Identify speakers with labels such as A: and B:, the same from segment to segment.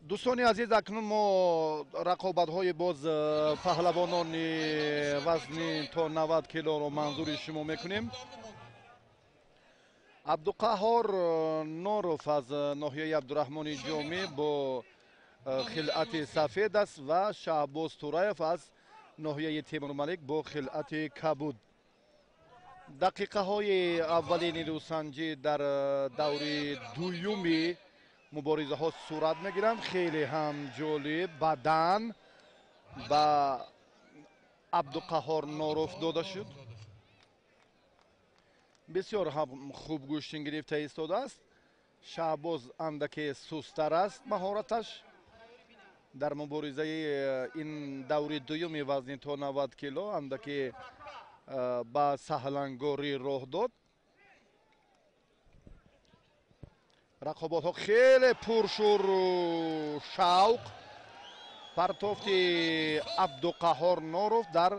A: Дӯстони азиз, акнун мо рақобатҳои боз паҳлавонони вазни то 90 килоро манзури шумо мекунем. Абдуқаҳор Норов аз ноҳияи Абдураҳмони Ҷомӣ бо хилъати сафед аст ва Шаҳбоз Тураев аз ноҳияи Темурмалик бо хилъати кабуд. Дақиқаҳои аввалини рӯсанҷӣ дар даври дуюми муборизаҳо сурат мегиранд. Хеле ҳам ҷолиб бадан ба Абдуқаҳор Норов дода шуд. Бисёр ҳам хуб гӯштин гирифта истодааст. Шаҳбоз андаке сустар аст маҳораташ. Дар муборизаи ин даври дуюми вазни то 90 кило андаке ба саҳлангорӣ роҳ дод. Рақоботҳо хеле пуршӯру шавқ. Партофти Абдуқаҳор Норов дар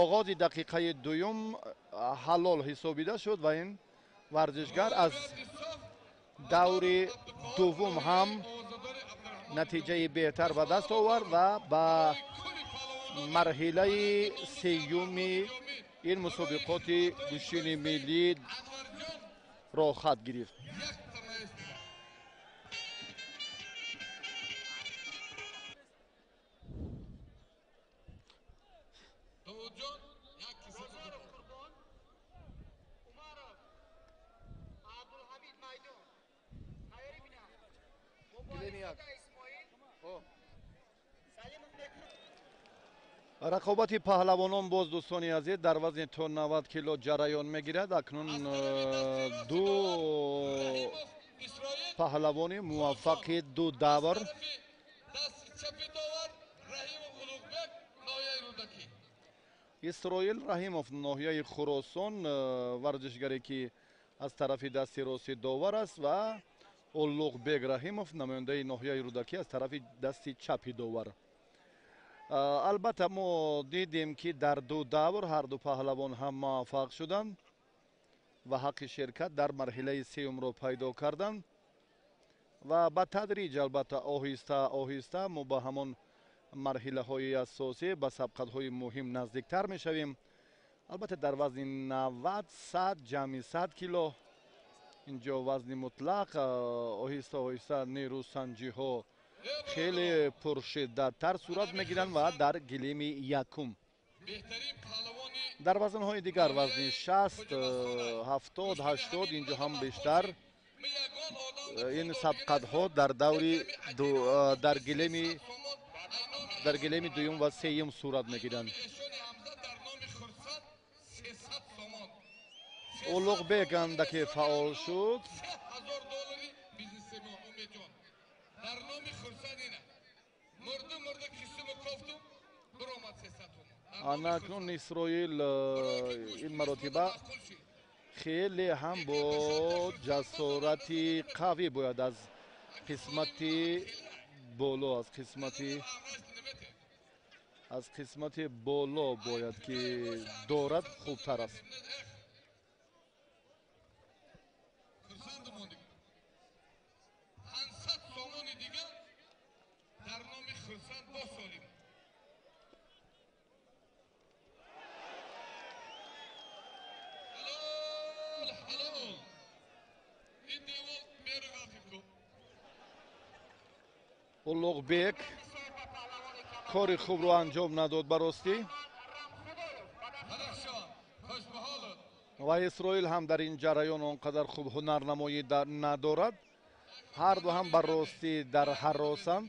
A: оғози дақиқаи дуюм ҳалол ҳисобида шуд ва ин варзишгар аз даври дуввум ҳам натиҷаи беҳтар ба даст овард ва ба марҳилаи сеюми ин мусобиқоти гӯштини миллӣ роҳхат гирифт. Рақобати паҳлавонон боз, дӯстони азиз, дар вазни то 90 кило ҷараён мегирад. Акнун ду паҳлавони муваффақи ду давр. Исроил Раҳимов, ноҳияи Хуросон, варзишгаре ки аз тарафи дасти рости довар аст, ва Улуғбек Раҳимов, намояндаи ноҳияи Рӯдакӣ, аз тарафи дасти чапи довар. Албатта мо дидем ки дар ду давр ҳар ду паҳлавон ҳам муваффақ шуданд ва ҳаққи ширкат дар марҳилаи сеюмро пайдо карданд ва ба тадриҷ, албатта оҳиста оҳиста мо ба ҳамон марҳилаҳои асосӣ, ба сабқатҳои муҳим наздиктар мешавем. Албатта дар вазни 90, 100, ҷамъи 100 кило инҷо вазни мутлақ оҳиста оҳиста нерӯсанҷиҳо хеле пуршиддаттар сурат мегиранд ва дар гилеми якум. Дар вазнҳои дигар, вазни 60, 70, 80, инҷо ҳам бештар ин сабқатҳо дар даври дар гилеми дуюм ва сеюм сурат мегиранд. Улуғбек андаке фаъол шуд. Анакнун Исроил ин маротиба хеле ҳам бо ҷасорати қавӣ бояд аз қисмати боло, аз қисмати боло бояд ки дорад хубтар аст. Улуғбек кори хубро анҷом надод ба ростӣ ва Исроил ҳам дар ин ҷараён он қадар хуб ҳунарнамоӣ надорад. Ҳар ду ҳам ба ростӣ дар ҳаросанд.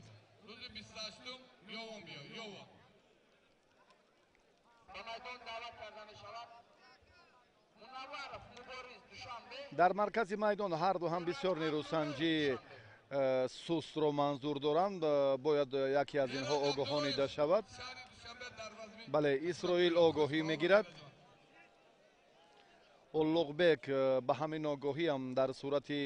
A: Дар маркази майдон ҳарду ҳам бисёр нерӯсанҷи сустро манзур доранд. Бояд яке аз инҳо огоҳонида шавад. Бале, Исроил огоҳӣ мегирад. Улуғбек ба ҳамин огоҳиам дар сурати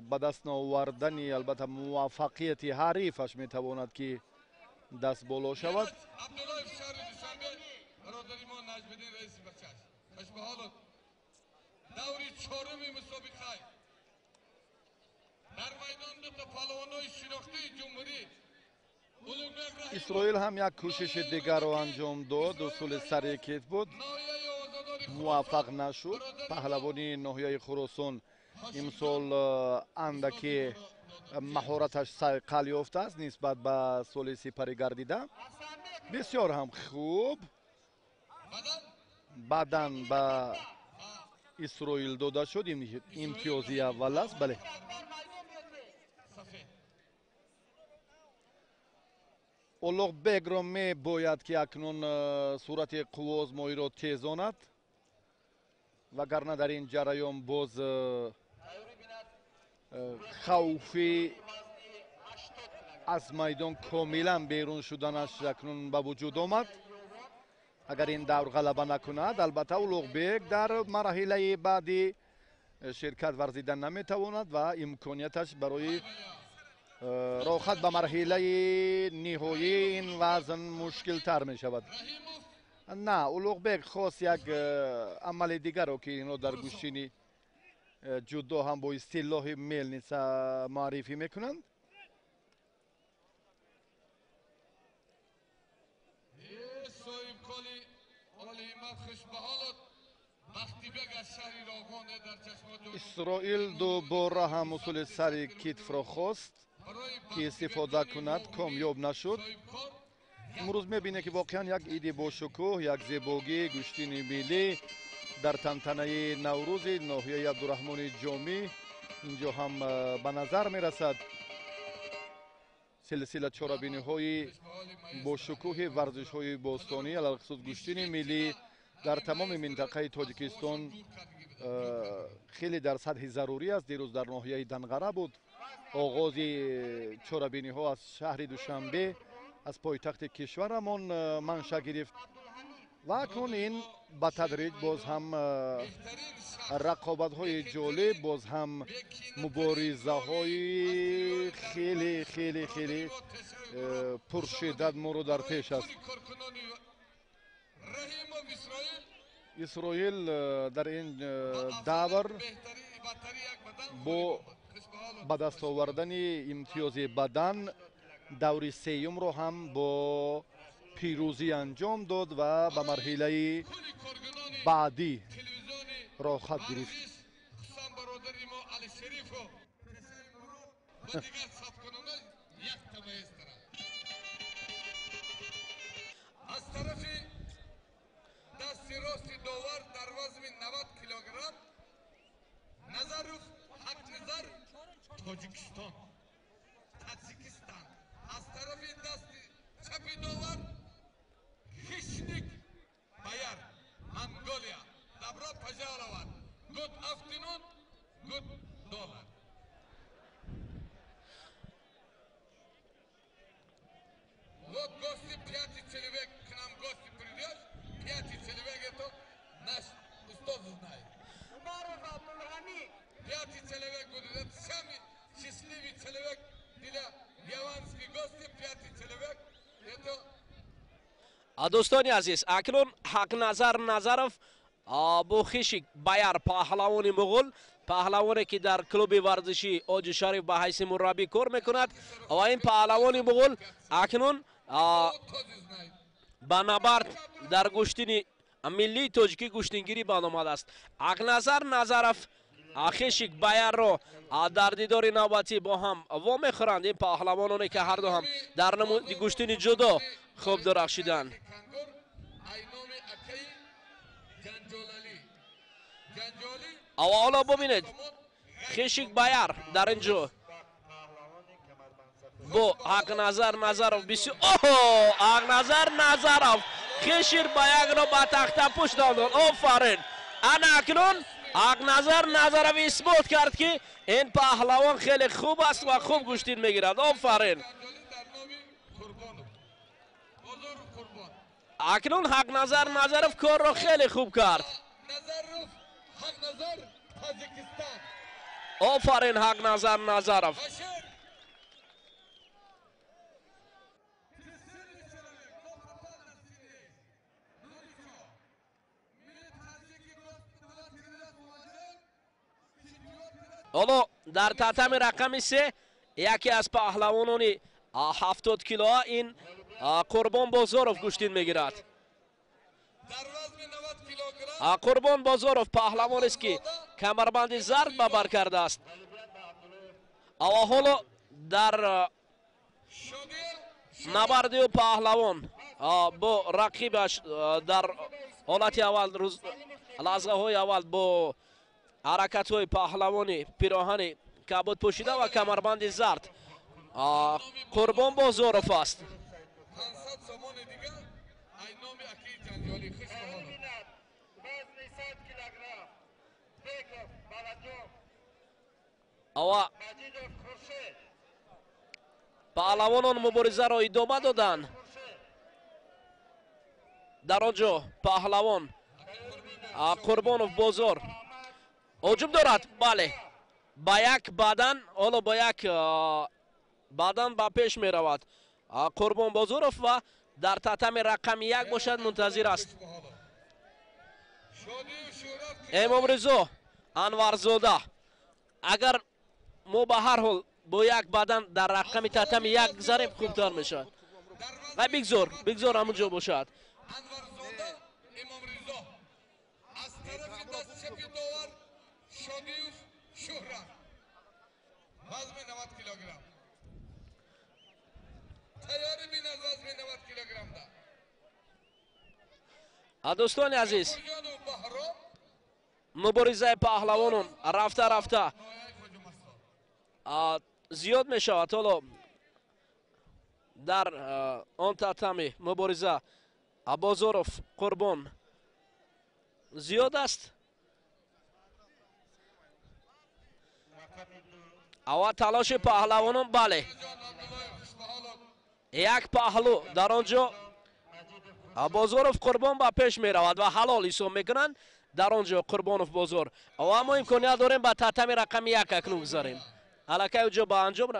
A: ба даст наовардани албатта муваффақияти ҳарифаш метавонад ки даст боло шавад.
B: Даври чоруми мусобиқа дар майдон дута палвонои шинохтаи ҷумҳурӣ.
A: Исроил ҳам як кӯшиши дигарро анҷом дод. Усули сари китф буд, муваффақ нашуд. Паҳлавони ноҳияи Хуросон имсол андаке маҳораташ сайқал ёфтааст нисбат ба соли сипарӣ гардида. Бисёр ҳам хуб баъдан ба Исроил дода шуд. Имтиёзи аввал аст. Бале, Улуғбекро мебояд ки акнун сурати қувваозмоиро тезонад, вагарна дар ин ҷараён боз хавфи аз майдон комилан берун шуданаш акнун ба вуҷуд омад. Агар ин давр ғалаба накунад, албатта Улуғбек дар марҳилаи баъдӣ ширкат варзида наметавонад ва имконияташ барои роҳат ба марҳилаи ниҳоии ин вазн мушкилтар мешавад. На, Улуғбек хост як амали дигарро, ки инро дар гӯштини ҷудо ҳам бо истилоҳи мелница муаррифӣ мекунанд. Исроил дубора ҳам усули сари китфро хост ки истифода кунад, комёб нашуд. Имрӯз мебинем ки воқеан як иди бошукӯҳ, як зебогии гӯштини миллӣ дар тантанаи Наврӯзи ноҳияи Абдураҳмони Ҷомӣ инҷо ҳам ба назар мерасад. Силсила чорабиниҳои бошукӯҳи варзишҳои бостонӣ, алалхусус гӯштини миллӣ дар тамоми минтақаи Тоҷикистон хеле дар сатҳи зарурӣ аст. Дирӯз дар ноҳияи Данғара буд оғози чорабиниҳо аз шаҳри Душанбе, аз пойтахти кишварамон манша гирифт ва акнун ин ба тадриҷ боз ҳам рақобатҳои ҷолиб, боз ҳам муборизаҳои хеле хеле хеле пуршиддат моро дар пеш аст. Исроил дар ин давр бо ба даст овардани имтиёзи бадан даври сеюмро ҳам бо пирӯзӣ анҷом дод ва ба марҳилаи баъдӣ роҳхат гирифт.
B: Аз тарафи дасти рости довар дар вазни 90 килограмм Назаров Ҳақназар, Тоҷикистон, Таҷикистон. Аз тарафи дасти чапи довар Хишник Баяр, Монголия. Добро пожаловать. Good afternoon, good dollar. Вот гости, пятый человек, к нам гости придешь, пятый человек это наш устод знает. Пятый человек будет, это самый счастливый человек для яванских гостей, пятый человек, это...
C: Дӯстони азиз, акнун Ҳақназар Назаров бо Хишик Баяр, паҳлавони муғул, паҳлавоне ки дар клуби варзишӣ Оҷи Шариф ба ҳайси мураббӣ кор мекунад ва ин паҳлавони муғул акнун ба набард дар гӯштини миллии тоҷикӣ гӯштингирӣ банд омадааст. Ҳақназар Назаров Хишик Баярро дар дидори навбатӣ бо ҳам вомехӯранд. Ин паҳлавононе ки ҳарду ҳам дар гӯштини ҷудо хуб дурахшиданд. Ҳоло бубинед, Хишик Баяр дар ин ҷо бо Ҳақназар Назаров бисёр. Оҳо, Ҳақназар Назаров Хишик Баярро ба тахта пушт дод. Офарин! Ана акнун Ҳақназар Назаров исбот кард, ки ин паҳлавон хеле хуб аст ва хуб гӯштин мегирад. Офарин! Акнун Ҳақназар Назаров корро хеле хуб кард. Офарин, Ҳақназар Назаров! Ҳоло дар татами рақами 3 яке аз паҳлавонони 70 килоа ин Қурбон Бозоров гӯштин мегирад. Қурбон Бозоров паҳлавонест, ки камарбанди зард ба бар кардааст. Ава ҳоло дар набарди ӯ паҳлавон бо рақибаш дар ҳолати аввал, лаҳзаҳои аввал бо ҳаракатҳои паҳлавони пироҳани кабуд пӯшида ва камарбанди зард Қурбон Бозоров аст. Ава паҳлавонон муборизаро идома доданд. Дар он ҷо паҳлавон Қурбонов Бозор ҳуҷум дорад. Бале, ба як бадан, ҳоло ба як бадан ба пеш меравад Қурбон Бозоров ва дар татами рақами 1 бошад мунтазир аст Эмомризо Анварзода. Агар мо ба ҳар ҳол бо як бадан дар рақами татами 1 гузарем, хубтар мешавад. Ва бигзор, бигзор ҳамун ҷо бошад. Дӯстони азиз, муборизаи паҳлавонон рафта рафта зиёд мешавад. Ҳоло дар он татами мубориза Бозоров Қурбон зиёд аст. Ава талоши паҳлавонон, бале, як паҳлу дар он ҷо Бозоров Қурбон ба пеш меравад ва ҳалол ҳисоб мекунанд дар он ҷо Қурбонов Бозор. Ва мо имконият дорем ба татами рақами 1 акнун гузарем. Аллакай ҷо ба анҷом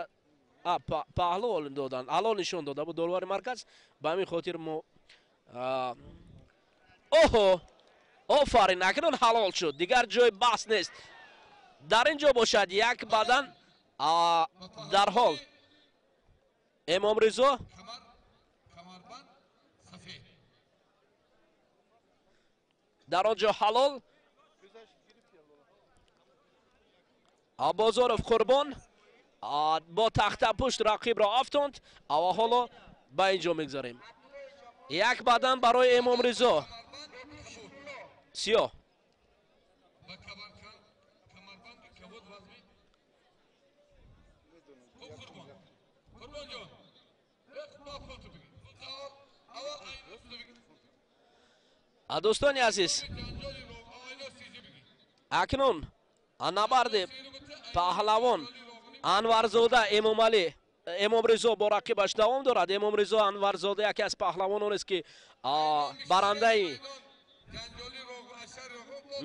C: паҳлу доданд, ҳалол нишон дода буд довари марказ. Ба ҳамин хотир мо оҳо, офарин, акнун ҳалол шуд, дигар ҷои баҳс нест. Дар ин ҷо бошад як бадан дар ҳол Эмомризо дар он ҷо ҳалол Бозоров Қурбон бо тахтапушт рақибро афтонд. Ава ҳоло ба ин ҷо мегзарем. Як бадан барои Эмомризо сиёҳ. Дӯстони азиз, акнун набарди паҳлавон Анварзода Эмомалӣ Эмомризо бо рақибаш давом дорад. Эмомризо Анварзода яке аз паҳлавононест, ки барандаи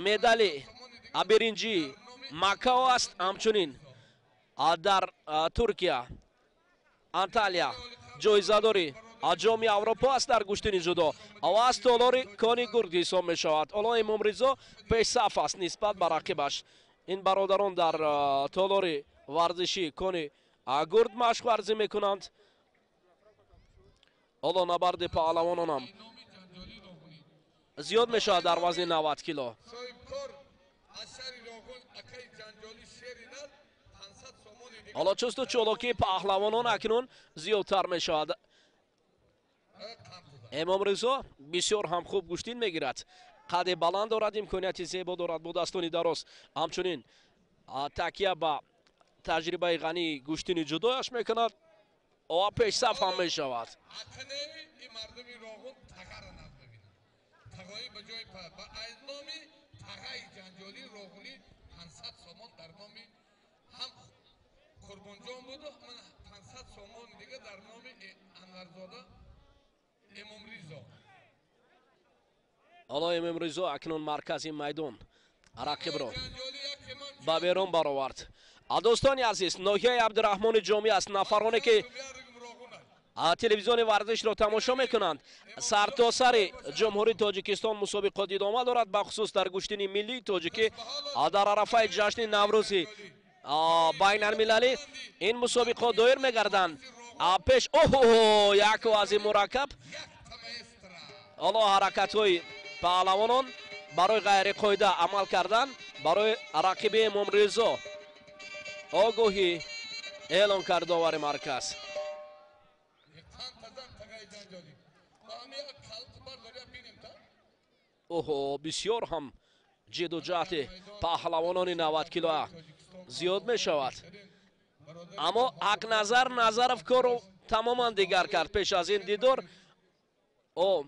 C: медали биринҷии Макао аст. Ҳамчунин дар Туркия, Анталия ҷоизадори ҷоми Аврупо аст дар гӯштини ҷудо ва аз толори Кони Гург ҳисоб мешавад. Ҳоло Эмомризо пешсаф аст нисбат ба рақибаш. Ин бародарон дар толори варзиши Кони Гурд машқ варзӣ мекунанд. Ҳоло набарди паҳлавононам зиёд мешавад дар вазни 90 кило. Ҳоло чусту чолокии паҳлавонон акнун зиёдтар мешавад. Эмомризо бисёр ҳам хуб гӯштин мегирад, қади баланд дорад, имконияти зебо дорад бо дастони дароз. Ҳамчунин такя ба таҷрибаи ғании гӯштини ҷудояш мекунад ва пешсаф ҳам мешавад.
B: Тағаи ҷанҷолӣ Роғунӣ 500 сомон дар номи ҳам Қурбонҷон буду, ман 500 сомон дига дар номи Анварзода Эмомризо.
C: Ҳоло Эмомризо акнун маркази майдон рақибро ба берун баровард. Дӯстони азиз, ноҳияи Абдураҳмони Ҷомӣ аст. Нафароне ки телевизиони варзишро тамошо мекунанд, сартосари Ҷумҳурии Тоҷикистон мусобиқот идома дорад, бахусус дар гӯштини миллии тоҷикӣ дар арафаи ҷашни Наврӯзи байналмилалӣ ин мусобиқот доир мегарданд. Пеш оҳо як вази мураккаб. Ҳоло ҳаракатҳои паҳлавонон барои ғайриқоида амал кардан барои рақиби Эмомризо огоҳӣ эълон кард довари марказ. Оҳо, бисёр ҳам ҷидду ҷаҳди паҳлавонони 90 килоа зиёд мешавад. Аммо Ҳақназар Назаров корро тамоман дигар кард. Пеш аз ин дидор о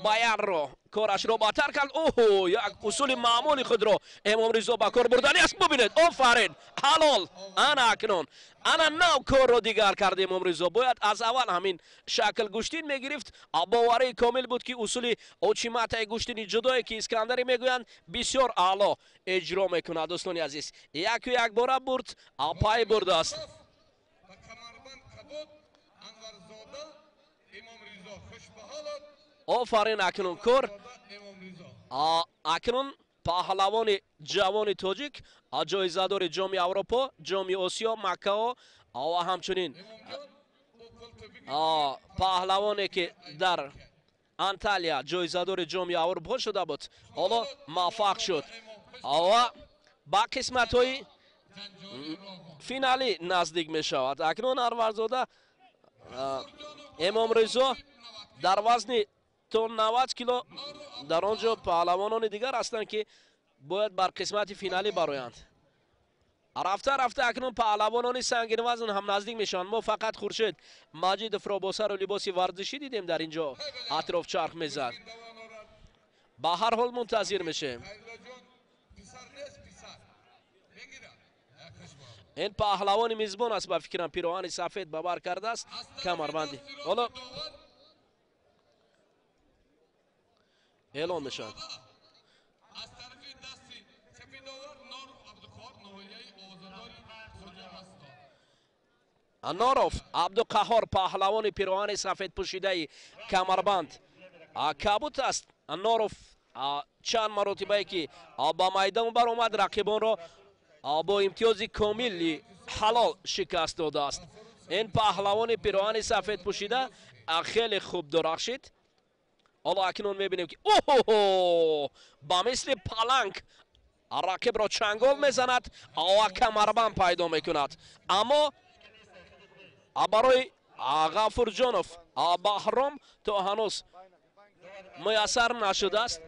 C: Баярро корашро бадтар кард. Оҳо, як усули маъмули худро Эмомризо ба кор бурдани аст. Бубинед, офарин, ҳалол. Ана акнун ана нав корро дигар кард Эмомризо. Бояд аз аввал ҳамин шакл гӯштин мегирифт. Боварии комил буд, ки усули очиматаи гӯштини ҷудое, ки Искандарӣ мегӯянд, бисёр аъло иҷро мекунад. Дӯстони азиз, яку якбора бурд, пай бурдааст. Офарин, акнун кор. Акнун паҳлавони ҷавони тоҷик, ҷоизадори Ҷоми Аврупо, Ҷоми Осиё, Макао ва ҳамчунин паҳлавоне, ки дар Анталия ҷоизадори Ҷоми Аврупо шуда буд, ҳоло муваффақ шуд ва ба қисматҳои финалӣ наздик мешавад. Акнун Анварзода Эмомризо дар вазни то 90 кило дар он ҷо паҳлавонони дигар ҳастанд, ки бояд бар қисмати финалӣ бароянд. Рафта рафта акнун паҳлавонони сангинвазн ҳам наздик мешаванд. Мо фақат Хуршед Маҷидовро бо сару либоси варзишӣ дидем, дар ин ҷо атроф чарх мезад. Ба ҳар ҳол мунтазир мешем. Ин паҳлавони мизбон аст, ба фикрам пироҳани сафед ба бар кардааст, камарбанди. Ҳоло эълон мешавад. Норов Абдуқаҳор, паҳлавони пироҳани сафедпӯшидаи камарбанд кабут аст. Норов чанд маротибае ки ба майдон баромад, рақибонро бо имтиёзи комили ҳалол шикаст додааст. Ин паҳлавони пироҳани сафедпӯшида хеле хуб дурахшид. Ҳоло акнун мебинем, ки оҳо, ба мисли паланг рақибро чангол мезанад ва камарбанд пайдо мекунад. Аммо барои Ғафурҷонов Баҳром то ҳанӯз муяссар нашудааст.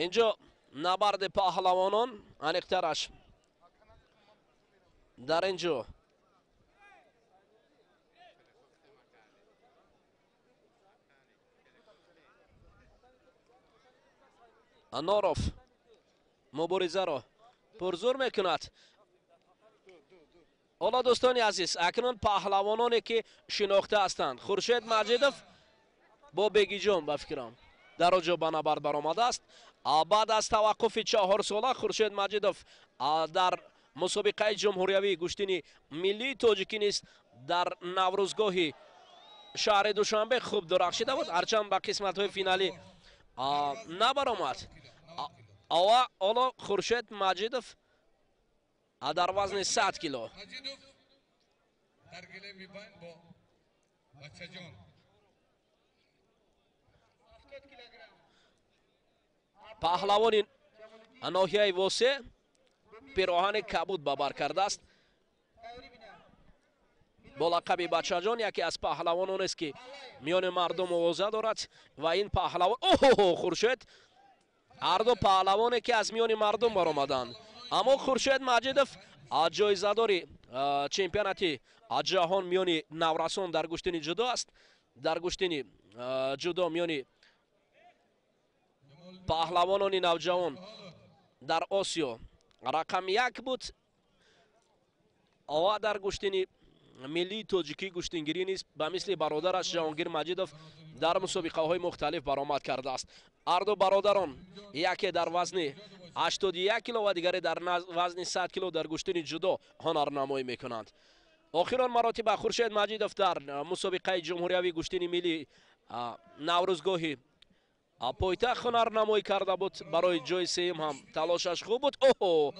C: Инҷо набарди паҳлавонон, аниқтараш дар ин ҷо Норов муборизаро пурзур мекунад. Ҳоло дӯстони азиз, акнун паҳлавононе ки шинохта ҳастанд, Хуршед Маҷидов бо Бегиҷон ба фикрам дар он ҷо ба набард баромадааст. Баъд аз таваққуфи 4 сола Хуршед Маҷидов дар мусобиқаи ҷумҳуриявии гӯштини миллии тоҷикӣ низ дар Наврӯзгоҳи шаҳри Душанбе хуб дурахшида буд, ҳарчанд ба қисматҳои финалӣ набаромад. Ва ҳоло Хуршед Маҷидов дар вазни 100 кило.
B: Дар гилеми байн бо бачаҷон.
C: Паҳлавони ноҳияи Восе пироҳани кабуд ба бар кардааст. Бо лақаби Бачаҷон яке аз паҳлавонон аст, ки миёни мардум овоза дорад ва ин паҳлавон оҳо Хуршед, ҳарду паҳлавоне ки аз миёни мардум баромаданд. Аммо Хуршед Маҷидов ҷоизадори чемпионати ҷаҳон миёни наврасон дар гӯштини ҷудо аст. Дар гӯштини ҷудо миёни паҳлавонони навҷавон дар Осиё рақами 1 буд ва дар гӯштини миллии тоҷикӣ гӯштингирӣ низ ба мисли бародараш Ҷаҳонгир Маҷидов дар мусобиқаҳои мухталиф баромад кардааст. Ҳарду бародарон яке дар вазни 81 кило ва дигаре дар вазни 100 кило дар гӯштини ҷудо ҳунарнамоӣ мекунанд. Охирон маротиба Хуршед Маҷидов дар мусобиқаи ҷумҳуриявии гӯштини миллӣ Наврӯзгоҳи пойтахт ҳунарнамоӣ карда буд. Барои ҷои сеюм ҳам талошаш хуб буд. Оҳо,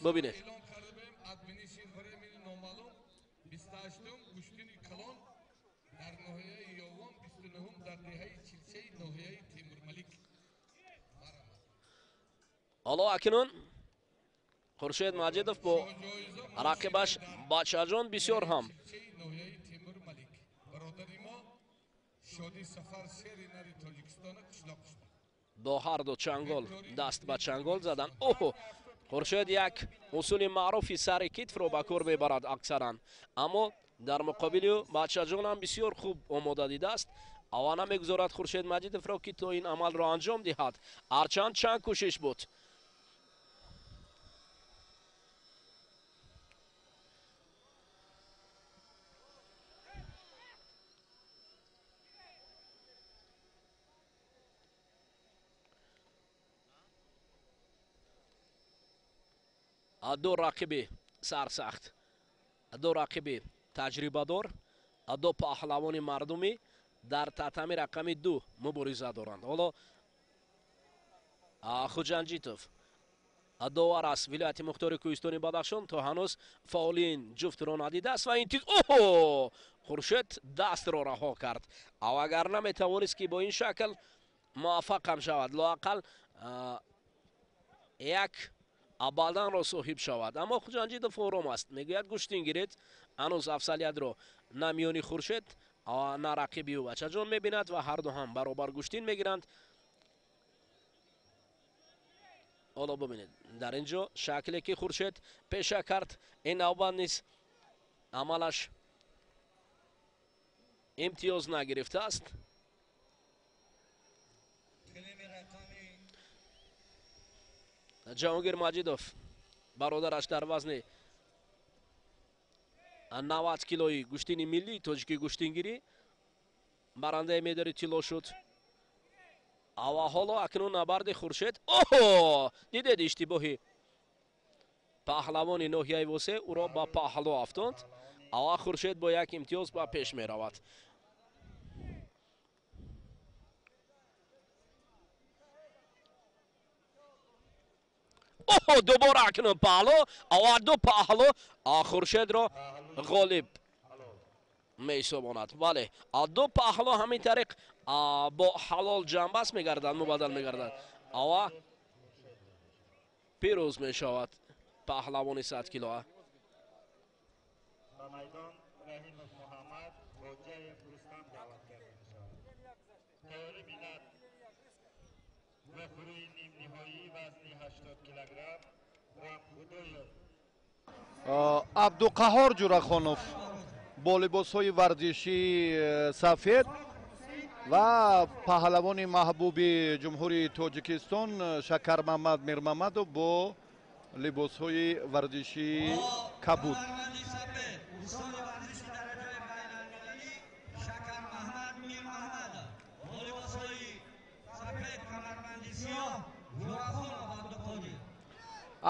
C: бибинед. Ҳоло акнун Хуршед Маҷидов бо рақибаш Бачаҷон бисёр ҳам бо ҳарду чангол даст ба чангол заданд. Оҳо, Хуршед як усули маъруфи сари китфро ба кор мебарад аксаран, аммо дар муқобили ӯ Бачаҷон ҳам бисёр хуб омода дидааст. Ава намегузорад Хуршед Маҷидовро, ки то ин амалро анҷом диҳад, ҳарчанд чанд кӯшиш буд. Ду рақиби сарсахт, ду рақиби таҷрибадор, ду паҳлавони мардумӣ дар татами рақами 2 мубориза доранд. Ҳоло Хуҷанҷитов довар аз вилояти мухтори кӯҳистони Бадахшон то ҳанӯз фаъолин ҷуфтро надидааст ва ин тиз оҳо Хуршед дастро раҳо кард. Ав агар наметавонист, ки бо ин шакл муваффақ ҳам шавад, лоақал як баданро соҳиб шавад. Аммо Хуҷанҷитов ором аст, мегӯяд гӯштин гиред. Ҳанӯз афзалиятро на миёни Хуршед на рақиби ӯ Бачаҷон мебинад ва ҳарду ҳам баробар гӯштин мегиранд. Ҳоло бибинед, дар ин ҷо шакле ки Хуршед пеша кард, ин навбат низ амалаш имтиёз нагирифтааст. Ҷаҳонгир Маҷидов бародараш дар вазни 90 килои гӯштини миллии тоҷикӣ гӯштингирӣ барандаи медали тилло шуд. Ава ҳоло акнун набарди Хуршед. Оҳо, дидед иштибоҳи паҳлавони ноҳияи Восе ӯро ба паҳло афтонд. Ава Хуршед бо як имтиёз ба пеш меравад. Оҳо, дубора акнун паҳло. Ава ду паҳло Хуршедро ғолиб меҳисобонад. Бале, ду паҳло ҳамин тариқ бо ҳалол ҷамбаст мегардад, мубаддал мегардад. Ава пирӯз мешавад паҳлавони 100 килоа.
A: Абдуқаҳор Ҷурахонов бо либосҳои варзишии сафед ва паҳлавони маҳбуби ҷумҳурии Тоҷикистон Шакармамад Мирмамадов бо либосҳои варзишии кабуд.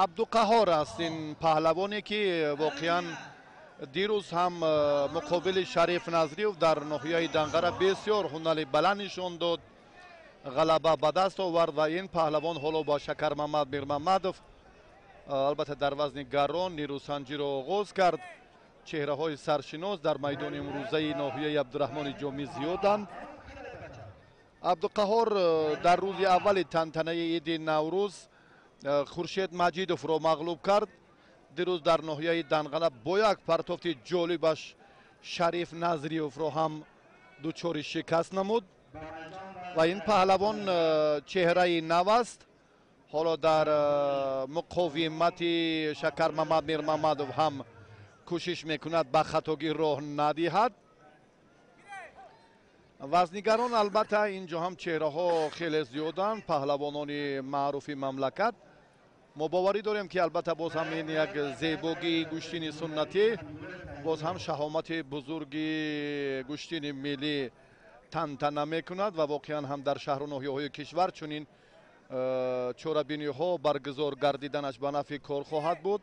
A: Абдуқаҳор аст ин паҳлавоне, ки воқеан дирӯз ҳам муқобили Шариф Назриев дар ноҳияи Данғара бисёр ҳунари баланд нишон дод, ғалаба ба даст овард ва ин паҳлавон ҳоло бо Шакармамад Мирмамадов албатта дар вазни гарон нерӯсанҷиро оғоз кард. Чеҳраҳои саршинос дар майдони имрӯзаи ноҳияи Абдураҳмони Ҷомӣ зиёданд. Абдуқаҳор дар рӯзи аввали тантанаи иди Наврӯз Хуршед Маҷидовро мағлуб кард. Дирӯз дар ноҳияи Данғала бо як партофти ҷолибаш Шариф Назриевро ҳам дучори шикаст намуд ва ин паҳлавон чеҳраи нав аст. Ҳоло дар муқовимати Шакармамад Мирмамадов ҳам кӯшиш мекунад ба хатогӣ роҳ надиҳад. Вазнигарон албатта инҷо ҳам чеҳраҳо хеле зиёданд, паҳлавонони маъруфи мамлакат. Мо боварӣ дорем, ки албатта боз ҳам ин як зебогии гӯштини суннатӣ, боз ҳам шаҳомати бузурги гӯштини миллӣ тантана мекунад ва воқеан ҳам дар шаҳру ноҳияҳои кишвар чунин чорабиниҳо баргузор гардиданаш ба нафъи кор хоҳад буд.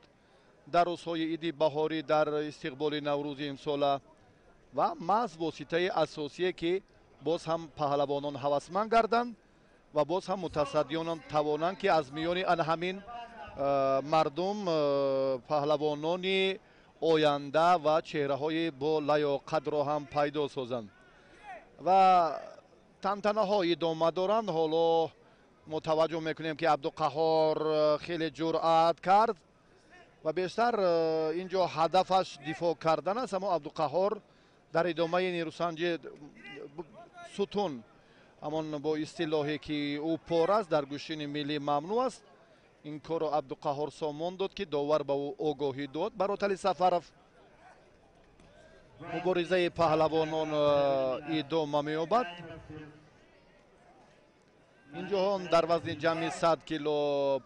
A: Дар рӯзҳои иди баҳорӣ, дар истиқболи Наврӯзи имсола ва маҳз воситаи асосие, ки боз ҳам паҳлавонон ҳавасманд гарданд ва боз ҳам мутасаддиёнон тавонанд, ки аз миёни ана ҳамин мардум паҳлавонони оянда ва чеҳраҳои бо лаёқатро ҳам пайдо созанд. Ва тантанаҳо идома доранд. Ҳоло мо таваҷҷӯҳ мекунем, ки Абдуқаҳҳор хеле ҷуръат кард ва бештар инҷо ҳадафаш дифоъ кардан аст, аммо Абдуқаҳҳор дар идомаи нерӯсанҷи сутун, ҳамон бо истилоҳе ки ӯ пор аст, дар гӯштини миллӣ мамнӯъ аст, ин корро Абдуқаҳҳор сомон дод, ки довар ба ӯ огоҳӣ дод. Баротали Сафаров, муборизаи паҳлавонон идома меёбад. Инҷоҳон дар вазни ҷамъи 100 кило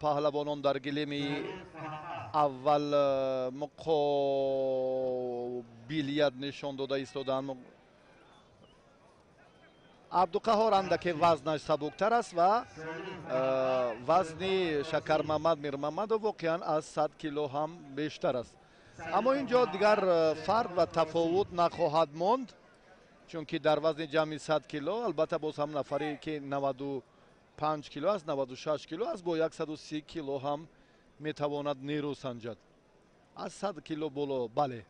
A: паҳлавонон дар гилеми аввал муқобилият нишон дода истодаанд. Абдуқаҳҳор андаке вазнаш сабуктар аст ва вазни Шакармамад Мирмамадов воқеан аз 100 кило ҳам бештар аст. Аммо инҷо дигар фарқ ва тафовут нахоҳад монд, чунки дар вазни ҷамъи 100 кило албатта боз ҳам нафаре ки 95 кило аст, 96 кило аст, бо 130 кило ҳам метавонад нерӯ санҷад. Аз 100 кило боло, бале.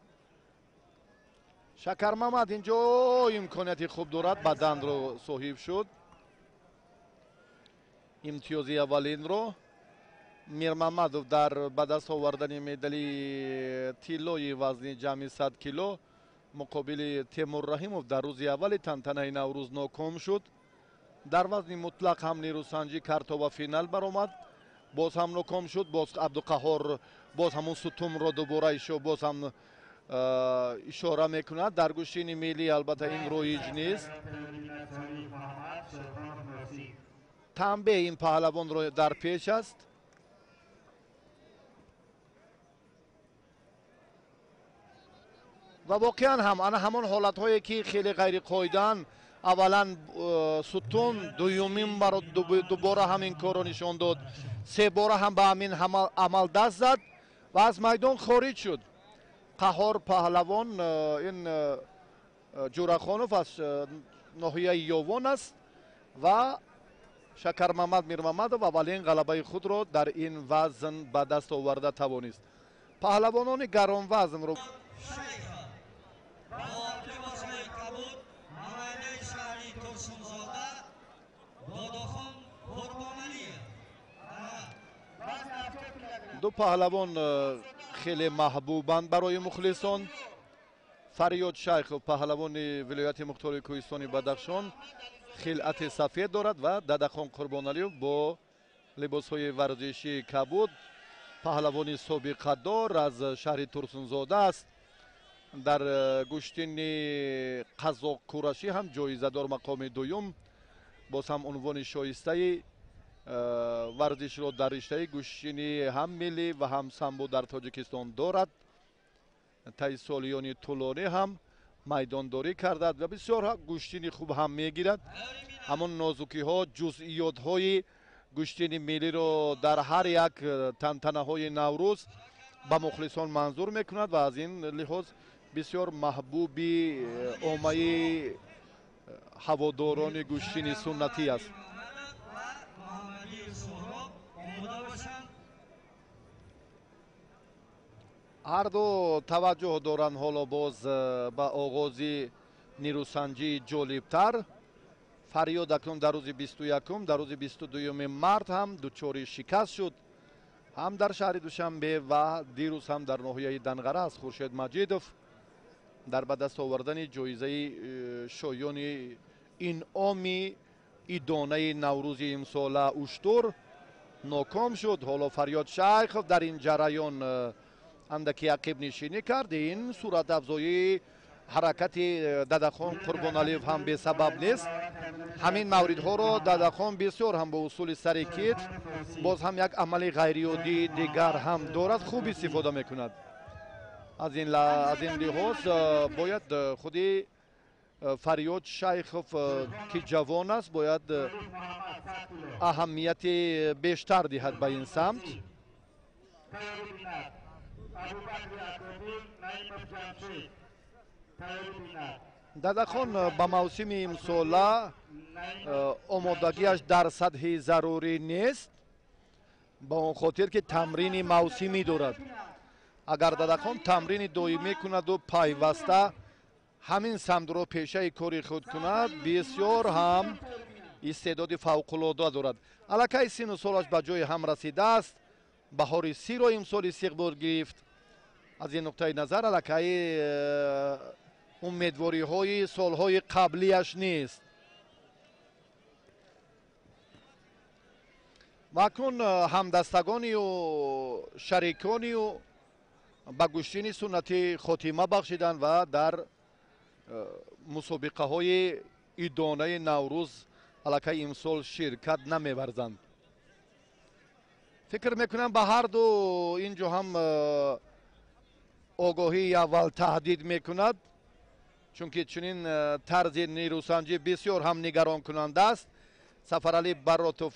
A: Шакармамад инҷо имконияти хуб дорад, баданро соҳиб шуд. Имтиёзи аввалинро Мирмамадов дар ба даст овардани медали тиллои вазни ҷамъи 100 кило муқобили Темур Раҳимов дар рӯзи аввали тантанаи Наврӯз ноком шуд. Дар вазни мутлақ ҳам нерӯсанҷӣ кард то ба финал баромад, боз ҳам ноком шуд. Боз Абдуқаҳҳор боз ҳамон сутунро дубора боз ҳам ишора мекунад. Дар гӯштини миллӣ албатта ин роиҷ нест. Танбеҳ ин паҳлавонро дар пеш аст. Ва воқеан ҳам ана ҳамон ҳолатҳое ки хеле ғайриқоидаанд, аввалан сутун, дуюмин дубора ҳам ин корро нишон дод, се бора ҳам ба ҳамин амал даст зад ва аз майдон хориҷ шуд. Қаҳҳор паҳлавон ин Ҷурахонов аз ноҳияи Ёвон аст ва Шакармамад Мирмамадов аввалин ғалабаи худро дар ин вазн ба даст оварда тавонист. Паҳлавонони гаронвазнро ду паҳлавон хеле маҳбубанд барои мухлисон. Фарёд Шайхов, паҳлавони вилояти мухтори кӯҳистони Бадахшон, хилъати сафед дорад ва Дадахон Қурбоналиев бо либосҳои варзишии кабуд, паҳлавони собиқадор аз шаҳри Турсунзода аст. Дар гӯштини қазоқкурашӣ ҳам ҷоизадор мақоми дуюм, боз ҳам унвони шоистаи варзишро дар риштаи гӯштини ҳам миллӣ ва ҳам самбо дар Тоҷикистон дорад. Таи солиёни тӯлонӣ ҳам майдондорӣ кардад ва бисёр гӯштини хуб ҳам мегирад. Ҳамон нозукиҳо, ҷузъиётҳои гӯштини миллиро дар ҳар як тантанаҳои Наврӯз ба мухлисон манзур мекунад ва аз ин лиҳоз бисёр маҳбуби оммаи ҳаводорони гӯштини суннатӣ аст. Ҳарду таваҷҷӯҳ доранд ҳоло боз ба оғози нерӯсанҷии ҷолибтар. Фарёд акнун дар рӯзи 21-ум, дар рӯзи 22-юми март ҳам дучори шикаст шуд, ҳам дар шаҳри Душанбе ва дирӯз ҳам дар ноҳияи Данғара аз Хуршед Маҷидов, Дар ба даст овардани ҷоизаи шоёни инъоми идонаи наврӯзи имсола уштур ноком шуд. Ҳоло Фарёд Шайхов дар ин ҷараён андаки ақибнишинӣ кард. Ин суръатафзоии ҳаракати Дадахон Қурбоналиев ҳам бесабаб нест. Ҳамин мавридҳоро Дадахон бисёр ҳам бо усули сари китф, боз ҳам як амали ғайриоддии дигар ҳам дорад, хуб истифода мекунад. Аз ин лиҳоз бояд худи Фарёд Шайхов, ки ҷавон аст, бояд аҳамияти бештар диҳад ба ин самт. Дадахон ба мавсими имсола омодагиаш дар сатҳи зарурӣ нест, ба он хотир ки тамрини мавсимӣ дорад. Агар Дадахон тамрини доимӣ кунаду пайваста ҳамин самтро пешаи кори худ кунад, бисёр ҳам истеъдоди фавқулода дорад. Аллакай сину солаш ба ҷои ҳам расидааст. Баҳори сиро имсол истиқбол гирифт. Аз ин нуқтаи назар аллакай умедвориҳои солҳои қаблияш нест. Ва акнун ҳамдастагонию шариконию ба гӯштини суннатӣ хотима бахшиданд ва дар мусобиқаҳои идонаи наврӯз аллакай имсол ширкат намеварзанд. Фикр мекунам, ба ҳарду ин ҷо ҳам огоҳии аввал таҳдид мекунад, чунки чунин тарзи нерӯсанҷӣ бисёр ҳам нигаронкунанда аст. Сафаралӣ Баротов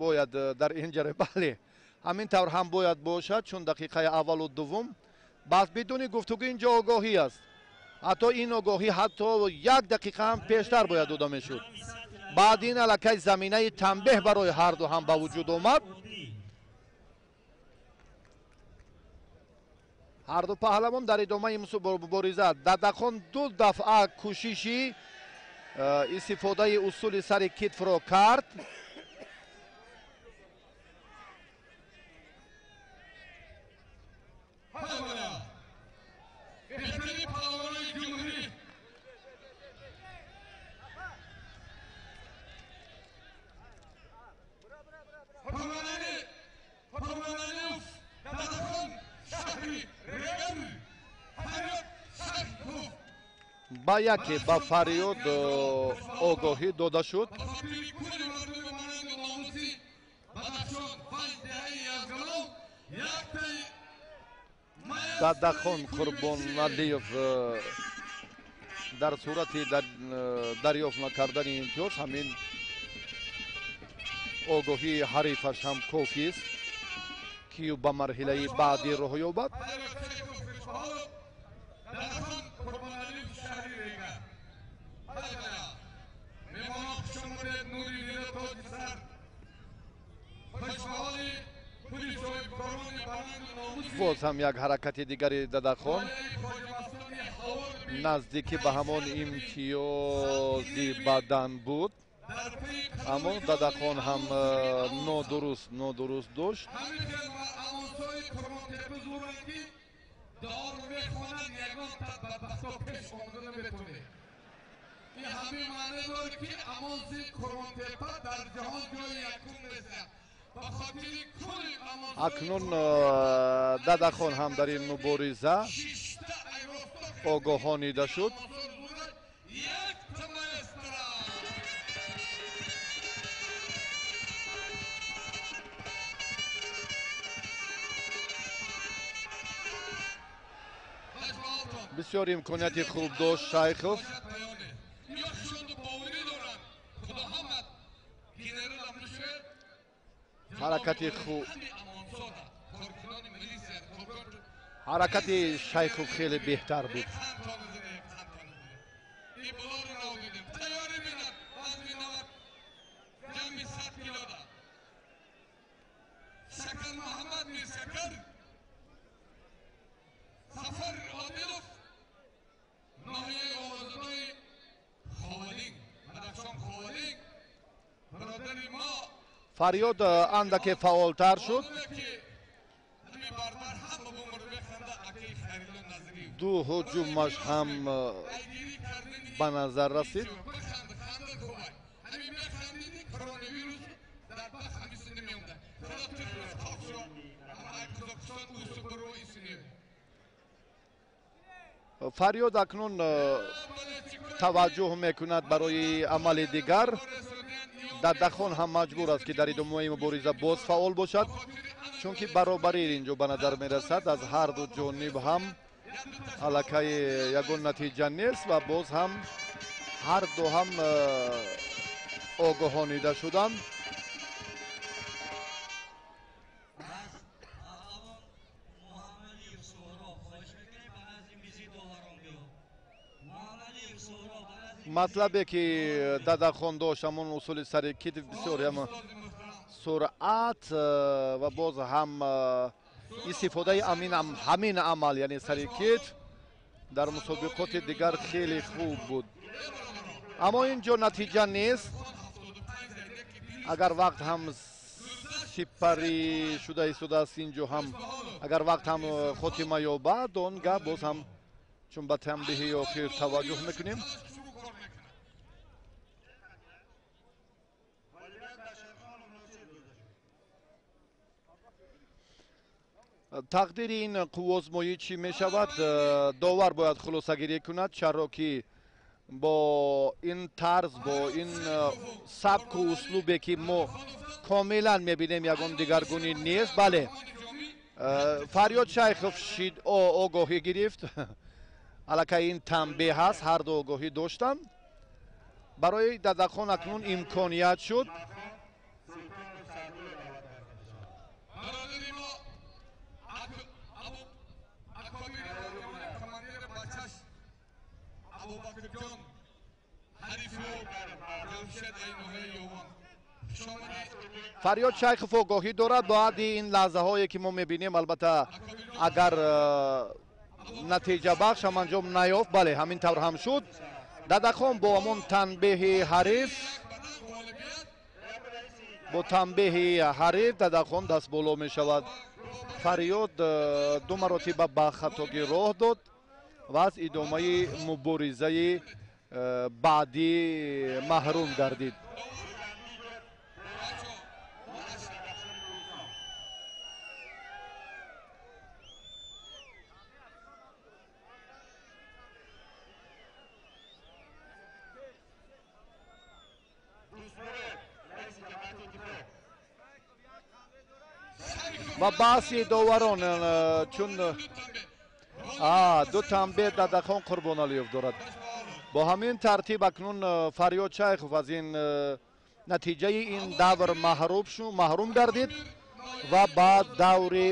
A: бояд дар ин ҷараён, бале, ҳамин тавр ҳам бояд бошад, чун дақиқаи аввалу дуввум бас бидуни гуфтугӯ ин ҷо огоҳӣ аст. Ҳатто ин огоҳӣ ҳатто як дақиқа ҳам пештар бояд дода мешуд. Баъд ин аллакай заминаи танбеҳ барои ҳарду ҳам ба вуҷуд омад. Ҳарду паҳлавон дар идомаи мубориза Дадахон ду дафъа кӯшиши истифодаи усули сари китфро кард. Ба яке ба Фарёд огоҳӣ дода шуд. Дадахон Қурбоналиев дар сурати дарёфт накардани имтиёз ҳамин огоҳии ҳарифаш ҳам кофист, ки ба марҳилаи баъдӣ роҳ ёбад. Боз ҳам як ҳаракати дигари Дадахон наздикӣ ба ҳамон имтиёзи бадан буд, аммо Дадахон ҳам нодуруст дошт. Акнун Дадахон ҳам дар ин мубориза огоҳонида шуд. Бисёр имконияти хуб дошт Шайхов. Ҳаракати хуб, ҳаракати Шайхов хеле беҳтар буд. Фарёд андаке фаъолтар шуд. Ду ҳуҷумаш ҳам ба назар расид. Фарёд акнун таваҷҷӯҳ мекунад барои амали дигар. Дадахон ҳам маҷбур аст, ки дар идомаи мубориза боз фаъол бошад, чунки баробарӣ инҷо ба назар мерасад. Аз ҳар ду ҷониб ҳам аллакай ягон натиҷа нест ва боз ҳам ҳар ду ҳам огоҳонида шуданд. Матлабе ки Дадахон дошт, ҳамон усули сари китф бисёр ҳам суръат ва боз ҳам истифодаи ҳамин амал, яъне сари китф дар мусобиқоти дигар хеле хуб буд. Аммо ин ҷо натиҷа нест. Агар вақт ҳам сипарӣ шуда истодааст, ин ҷо ҳам агар вақт ҳам хотима ёбад, он гаҳ боз ҳам чун ба танбеҳи охир таваҷҷӯҳ мекунем. Тақдири ин қуввозмоӣ чӣ мешавад? Довар бояд хулосагирӣ кунад, чаро ки бо ин тарз, бо ин сабку услубе ки мо комилан мебинем, ягон дигаргунӣ нест. Бале, Фарёд Шайхов шид огоҳӣ гирифт. Аллакай ин танбеҳ ҳаст, ҳар ду огоҳӣ доштанд. Барои Дадахон акнун имконият шуд. Фарёд Шайхов огоҳӣ дорад. Баъди ин лаҳзаҳое ки мо мебинем, албатта агар натиҷабахш ҳам анҷом наёфт, бале, ҳамин тавр ҳам шуд. Дадахон бо ҳамон танбеҳи ҳариф, бо танбеҳи ҳариф Дадахон дастболо мешавад. Фарёд ду маротиба ба хатогӣ роҳ дод ва аз идомаи муборизаи баъдӣ маҳрум гардид. Ва баҳси доварон, чун ду танбеҳ Дадахон Қурбоналиев дорад. Бо ҳамин тартиб акнун Фарёд Шайхов аз ин натиҷаи ин давр маҳрум гардид ва ба даври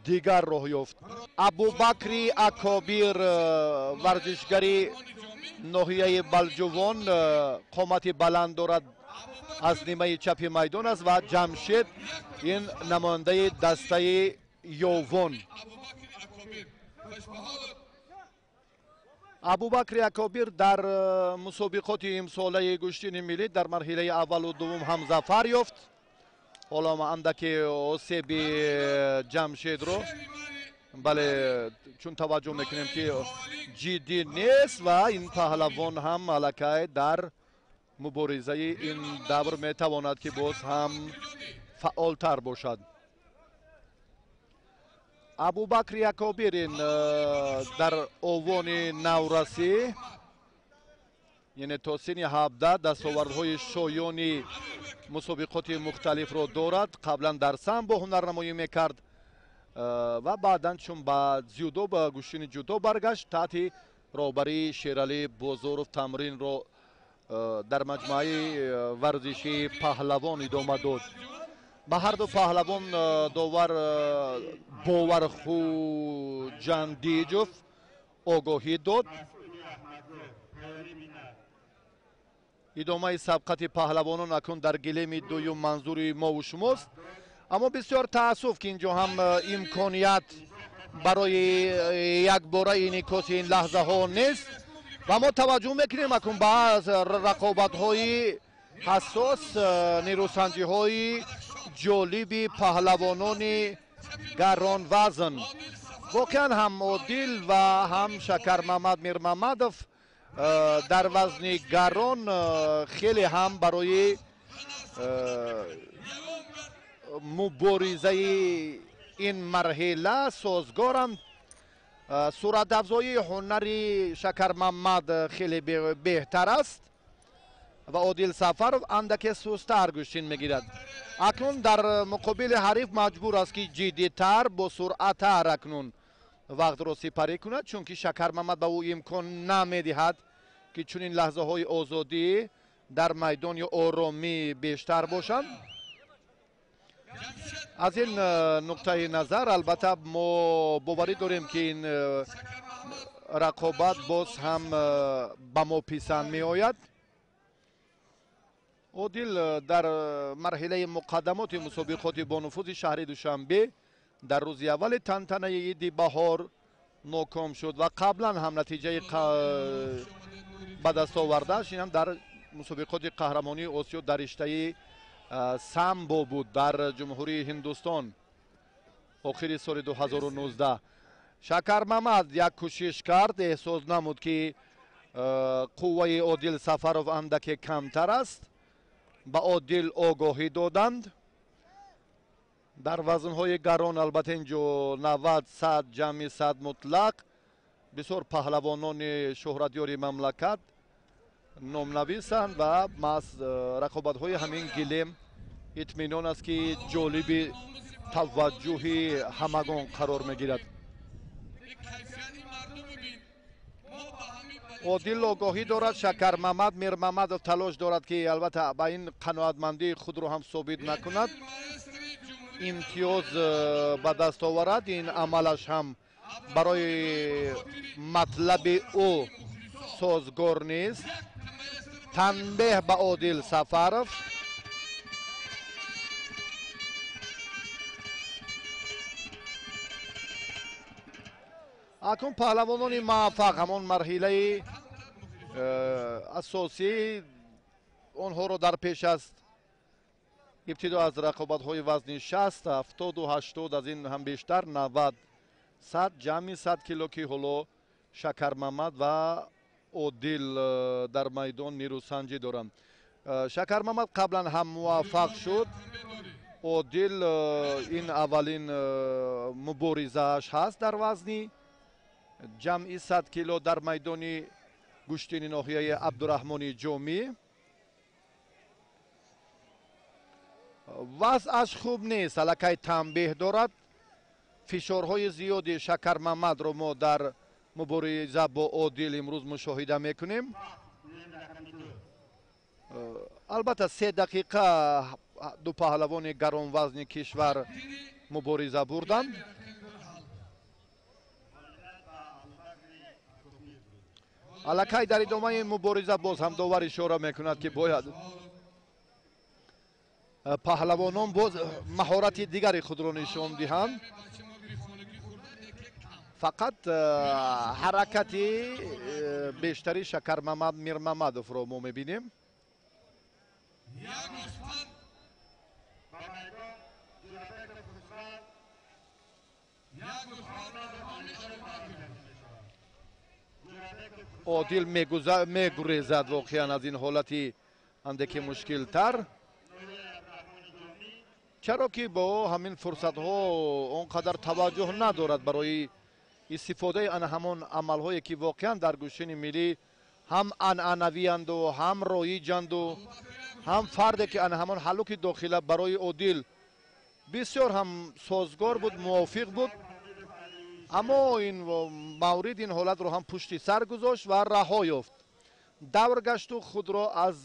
A: дигар роҳ ёфт. Абубакри Акобир, варзишгари ноҳияи Балҷувон, қомати баланд дорад, аз нимаи чапи майдон аст ва Ҷамшед ин намояндаи дастаи Ёвон. Абубакри Акобир дар мусобиқоти имсолаи гӯштини миллӣ дар марҳилаи аввалу дуввум ҳам зафар ёфт. Ҳоло андаке осеби Ҷамшедро, бале, чун таваҷҷӯҳ мекунем ки ҷиддӣ нест ва ин паҳлавон ҳам аллакай дар муборизаи ин давр метавонад ки боз ҳам фаъолтар бошад. Абубакри Акобир ин дар овони наврасӣ, яъне то синни 17 дастовардҳои шоёни мусобиқоти мухталифро дорад. Қаблан дар самбо ҳунарнамоӣ мекард ва баъдан чун ба дзюдо, ба гӯштини ҷудо баргашт, таҳти роҳбарии Шералӣ Бозоров тамринро дар маҷмӯаи варзишии Паҳлавон идома дод. Ба ҳар ду паҳлавон довар Бовархуҷандиҷов огоҳӣ дод. Идомаи сабқати паҳлавонон акнун дар гилеми дуюм манзури мову шумост. Аммо бисёр таассуф ки инҷо ҳам имконият барои якбора инъикоси ин лаҳзаҳо нест ва мо таваҷҷӯҳ мекунем акнун ба рақобатҳои ҳассос, нерӯсанҷиҳои ҷолиби паҳлавонони гаронвазн. Воқеан ҳам Одил ва ҳам Шакармамад Мирмамадов дар вазни гарон хеле ҳам барои муборизаи ин марҳила созгоранд. Суратафзоии ҳунари Шакармамад хеле беҳтар аст ва Одил Сафаров андаке сустар гӯштин мегирад. Акнун дар муқобили ҳариф маҷбур аст, ки ҷиддитар, бо суръаттар акнун вақтро сипарӣ кунад, чунки Шакармамад ба ӯ имкон намедиҳад, ки чунин лаҳзаҳои озодӣ дар майдон ё оромӣ бештар бошанд. Аз ин нуқтаи назар, албатта, мо боварӣ дорем, ки ин рақобат боз ҳам ба мо писанд меояд. Одил дар марҳилаи муқаддамоти мусобиқоти бонуфузи шаҳри Душанбе дар рӯзи аввали тантанаи иди баҳор ноком шуд ва қаблан ҳам натиҷаи ба даст овардааш ин ҳам дар мусобиқоти қаҳрамонии Осиё дар риштаи самбо буд дар Ҷумҳурии Ҳиндустон охири соли 2019. Шакармамад як кӯшиш кард, эҳсос намуд, ки қувваи Одил Сафаров андаке камтар аст. Ба Одил огоҳӣ доданд. Дар вазнҳои гарон, албатта, инҷо 90, 100, ҷамъи 100 мутлақ бисёр паҳлавонони шӯҳратёри мамлакат номнависанд ва маҳз рақобатҳои ҳамин гилем итминон аст, ки ҷолиби таваҷҷӯҳи ҳамагон қарор мегирад. Одил огоҳӣ дорад, Шакармамад Мирмамадов талош дорад, ки албатта ба ин қаноатмандии худро ҳам собит накунад, имтиёз ба даст оварад. Ин амалаш ҳам барои матлаби ӯ созгор нест. Танбеҳ ба Одил Сафаров. Акнун паҳлавонони муваффақ ҳамон марҳилаи асосӣ онҳоро дар пеш аст. Ибтидо аз рақобатҳои вазни 60, 70, 80, аз ин ҳам бештар 90, 100, ҷамъи 100 кило, ки ҳоло Шакармамад ва Одил дар майдон нерӯсанҷӣ доранд. Шакармамад қаблан ҳам муваффақ шуд. Одил ин аввалин муборизааш ҳаст дар вазни ҷамъи 100 кило дар майдони гӯштини ноҳияи Абдураҳмони Ҷомӣ. Вазъаш хуб нест, аллакай танбеҳ дорад. Фишорҳои зиёди Шакармамадро мо дар мубориза бо Одил имрӯз мушоҳида мекунем. Албатта, 3 дақиқа ду паҳлавони гаронвазни кишвар мубориза бурданд. Аллакай дар идомаи мубориза боз ҳам довар ишора мекунад, ки бояд паҳлавонон боз маҳорати дигари худро нишон диҳанд. Фақат ҳаракати бештари Шакармамад Мирмамадовро мо мебинем. Одил мегурезад воқеан аз ин ҳолати андаке мушкилтар, чаро ки бо ҳамин фурсатҳо он қадар таваҷҷӯҳ надорад барои истифодаи ана ҳамон амалҳое, ки воқеан дар гӯштини миллӣ ҳам анъанавианду, ҳам роиҷанду, ҳам фарде, ки ана ҳамон ҳаллуки дохила барои Одил бисёр ҳам созгор буд, мувофиқ буд. Аммо ин маврид ин ҳолатро ҳам пушти сар гузошт ва раҳо ёфт, давр гашту худро аз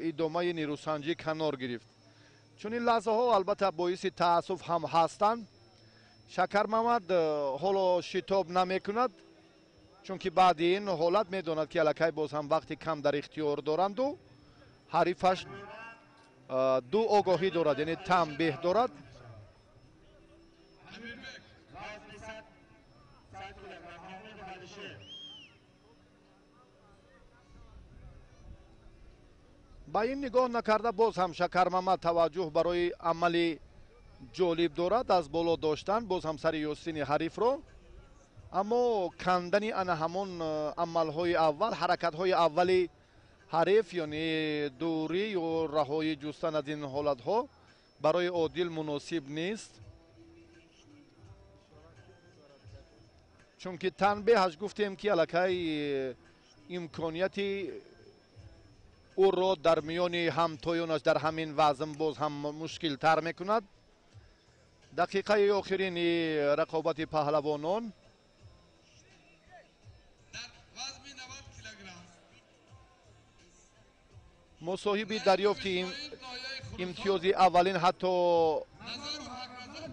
A: идомаи нерӯсанҷӣ канор гирифт. Чунин лаҳзаҳо, албатта, боиси таассуф ҳам ҳастанд. Шакармамад ҳоло шитоб намекунад, чунки баъди ин ҳолат медонад, ки аллакай боз ҳам вақти кам дар ихтиёр доранду ҳарифаш ду огоҳӣ дорад, яъне танбеҳ дорад. Ба ин нигоҳ накарда, боз ҳам Шакармамад таваҷҷӯҳ барои амали ҷолиб дорад аз боло доштан боз ҳам сари ёстини ҳарифро. Аммо кандани ана ҳамон амалҳои аввал, ҳаракатҳои аввали ҳариф, яъне дурӣ ё раҳоӣ ҷустан аз ин ҳолатҳо барои Одил муносиб нест, чунки танбеҳаш гуфтем ки аллакай имконияти ӯро дар миёни ҳамтоёнаш дар ҳамин вазн боз ҳам мушкилтар мекунад. Дақиқаи охирини рақобати паҳлавонон. Мусоҳиби дарёфти имтиёзи аввалин ҳатто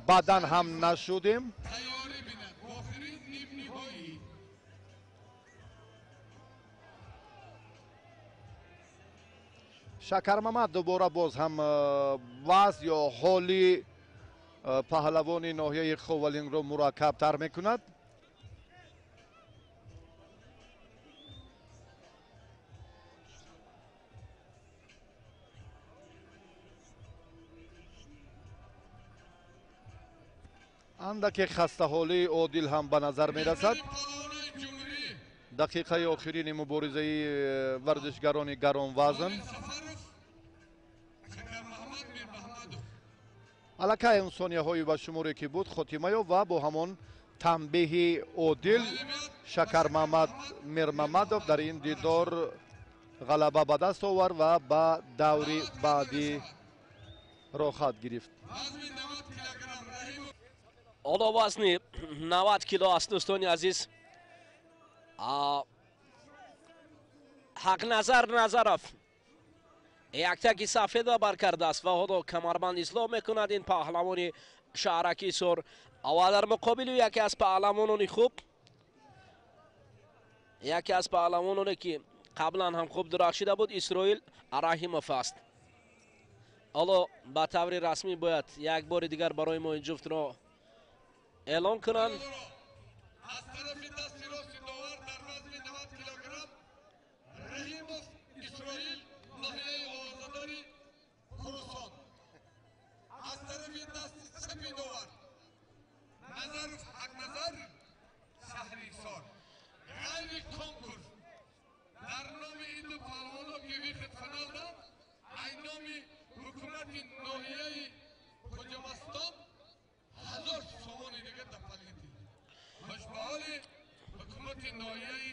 A: баъдан ҳам нашудем. Шакармамад дубора боз ҳам вазн ё ҳоли паҳлавони ноҳияи Ховалингро мураккабтар мекунад. Андаке хастаҳолии Одил ҳам ба назар мерасад. Дақиқаи охирини муборизаи варзишгарони гаронвазн. Аллакай он сонияҳои ба шуморе ки буд хотима ёфт ва бо ҳамон танбеҳи Одил Шакармамад Мирмамадов дар ин дидор ғалаба ба даст овард ва ба даври баъдӣ роҳхат гирифт.
C: Ҳоло вазни 90 кило аст, дӯстони азиз. Ҳақназар Назаров яктаки сафед ба бар кардааст ва ҳоло камарбанд ислоҳ мекунад ин паҳлавони шаҳраки Ҳисор. Ва дар муқобили яке аз паҳлавонони хуб, яке аз паҳлавононе ки қаблан ҳам хуб дурахшида буд, Исроил Раҳимов аст. Ҳоло ба таври расмӣ бояд як бори дигар барои мо ин ҷуфтро эълон кунанд.
B: Аз тарафи дасти рости довар дар вазни 90 килограмм Раҳимов Исроил, ноҳияи Овозадори Хуросон. Аз тарафи дасти чапи довар Назаров Ҳақназар, шаҳри Ҳисор. Ғайри конкурс дар номи ин ду паҳлавоно ки выход финал дод, ай номи ҳукумати ноҳияи Хоҷамастон 1000 сомони дигар дополнительно. Хушбаҳоли ҳукумати ноҳияи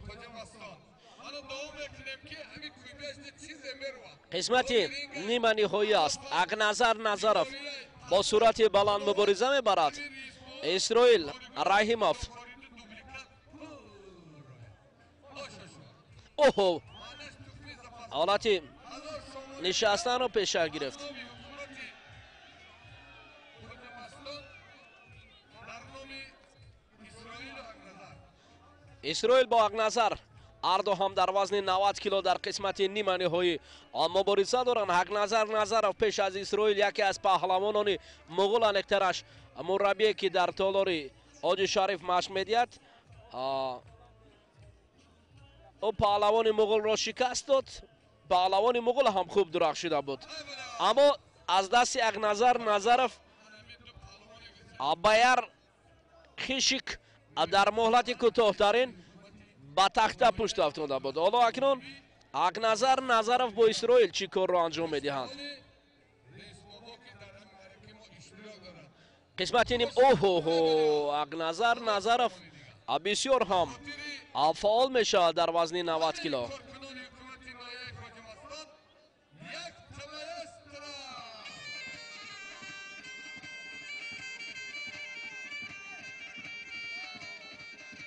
B: Хоҷамастон. Мана дуо мекунем ки ҳамин кӯйбешта чизе меравад.
C: Қисмати нима ниҳоӣ аст. Ҳақназар Назаров бо суръати баланд мубориза мебарад. Исроил Раҳимов. Оҳо, ҳолати нишастанро пеша гирифт. Исроил бо Ҳақназар ҳарду ҳам дар вазни 90 кило дар қисмати нима ниҳоӣ мубориза доранд. Ҳақназар Назаров пеш аз Исроил яке аз паҳлавонони муғул, аниқтараш мураббие ки дар толори Ҳоҷи Шариф машқ медиҳад. Ӯ паҳлавони муғулро шикаст дод. Паҳлавони муғул ҳам хуб дурахшида буд, аммо аз дасти Ҳақназар Назаров Баяр Хишик дар муҳлати кӯтоҳтарин ба тахта пушт афтода буд. Ҳоло акнун Ҳақназар Назаров бо Исроил чӣ корро анҷом медиҳанд? Қисмати ним. Оҳоҳо, Ҳақназар Назаров бисёр ҳам фаъол мешавад дар вазни 90 кило.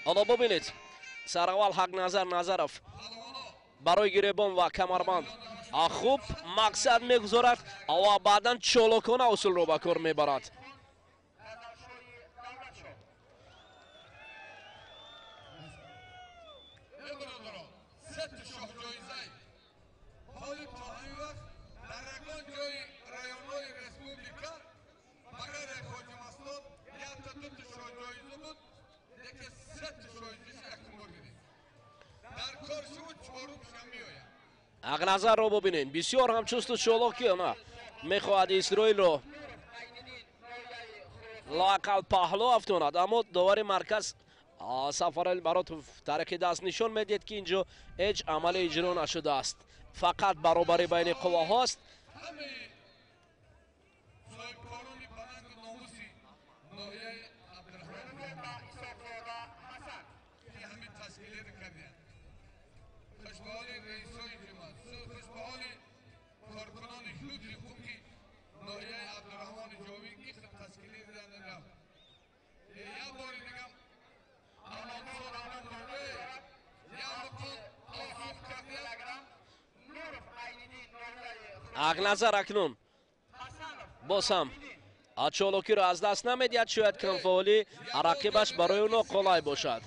C: Ҳоло бубинед, сараввал Ҳақназар Назаров барои гиребон ва камарбанд хуб мақсад мегузорад ва баъдан чолокона усулро ба кор мебарад. Ҳақназарро бубинед, бисёр ҳам чусту чолокӣ мехоҳад Исроилро лоақал паҳлӯ афтонад, аммо довари марказ Сафарали Баротов тариқи даст нишон медиҳад, ки инҷо ҳеҷ амале иҷро нашудааст, фақат баробарӣ байни қувваҳост. Ҳақназар акнун боз ҳам чолокиро аз даст намедиҳад, шояд камфаъолӣ рақибаш барои ӯ ноқолай бошад.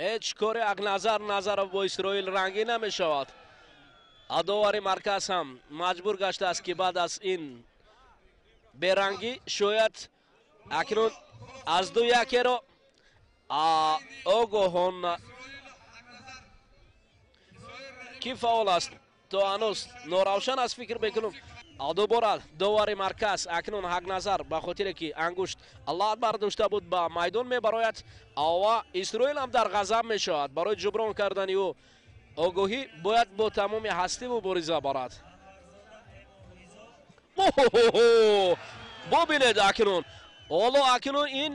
C: Ҳеҷ кори Ҳақназар Назаров бо Исроил рангӣ намешавад. Довари марказ ҳам маҷбур гаштааст, ки баъд аз ин берангӣ шояд акнун аз ду якеро огоҳон ки фаъол аст, то ҳанӯз норавшан аст, фикр мекунам. Дубора довари марказ акнун Ҳақназар ба хотире ки ангушт лат бардошта буд ба майдон мебарояд ва Исроил ҳам дар ғазаб мешавад. Барои ҷуброн кардани ӯ огоҳӣ бояд бо тамоми ҳастӣ мубориза барад. Бубинед акнун, ҳоло акнун ин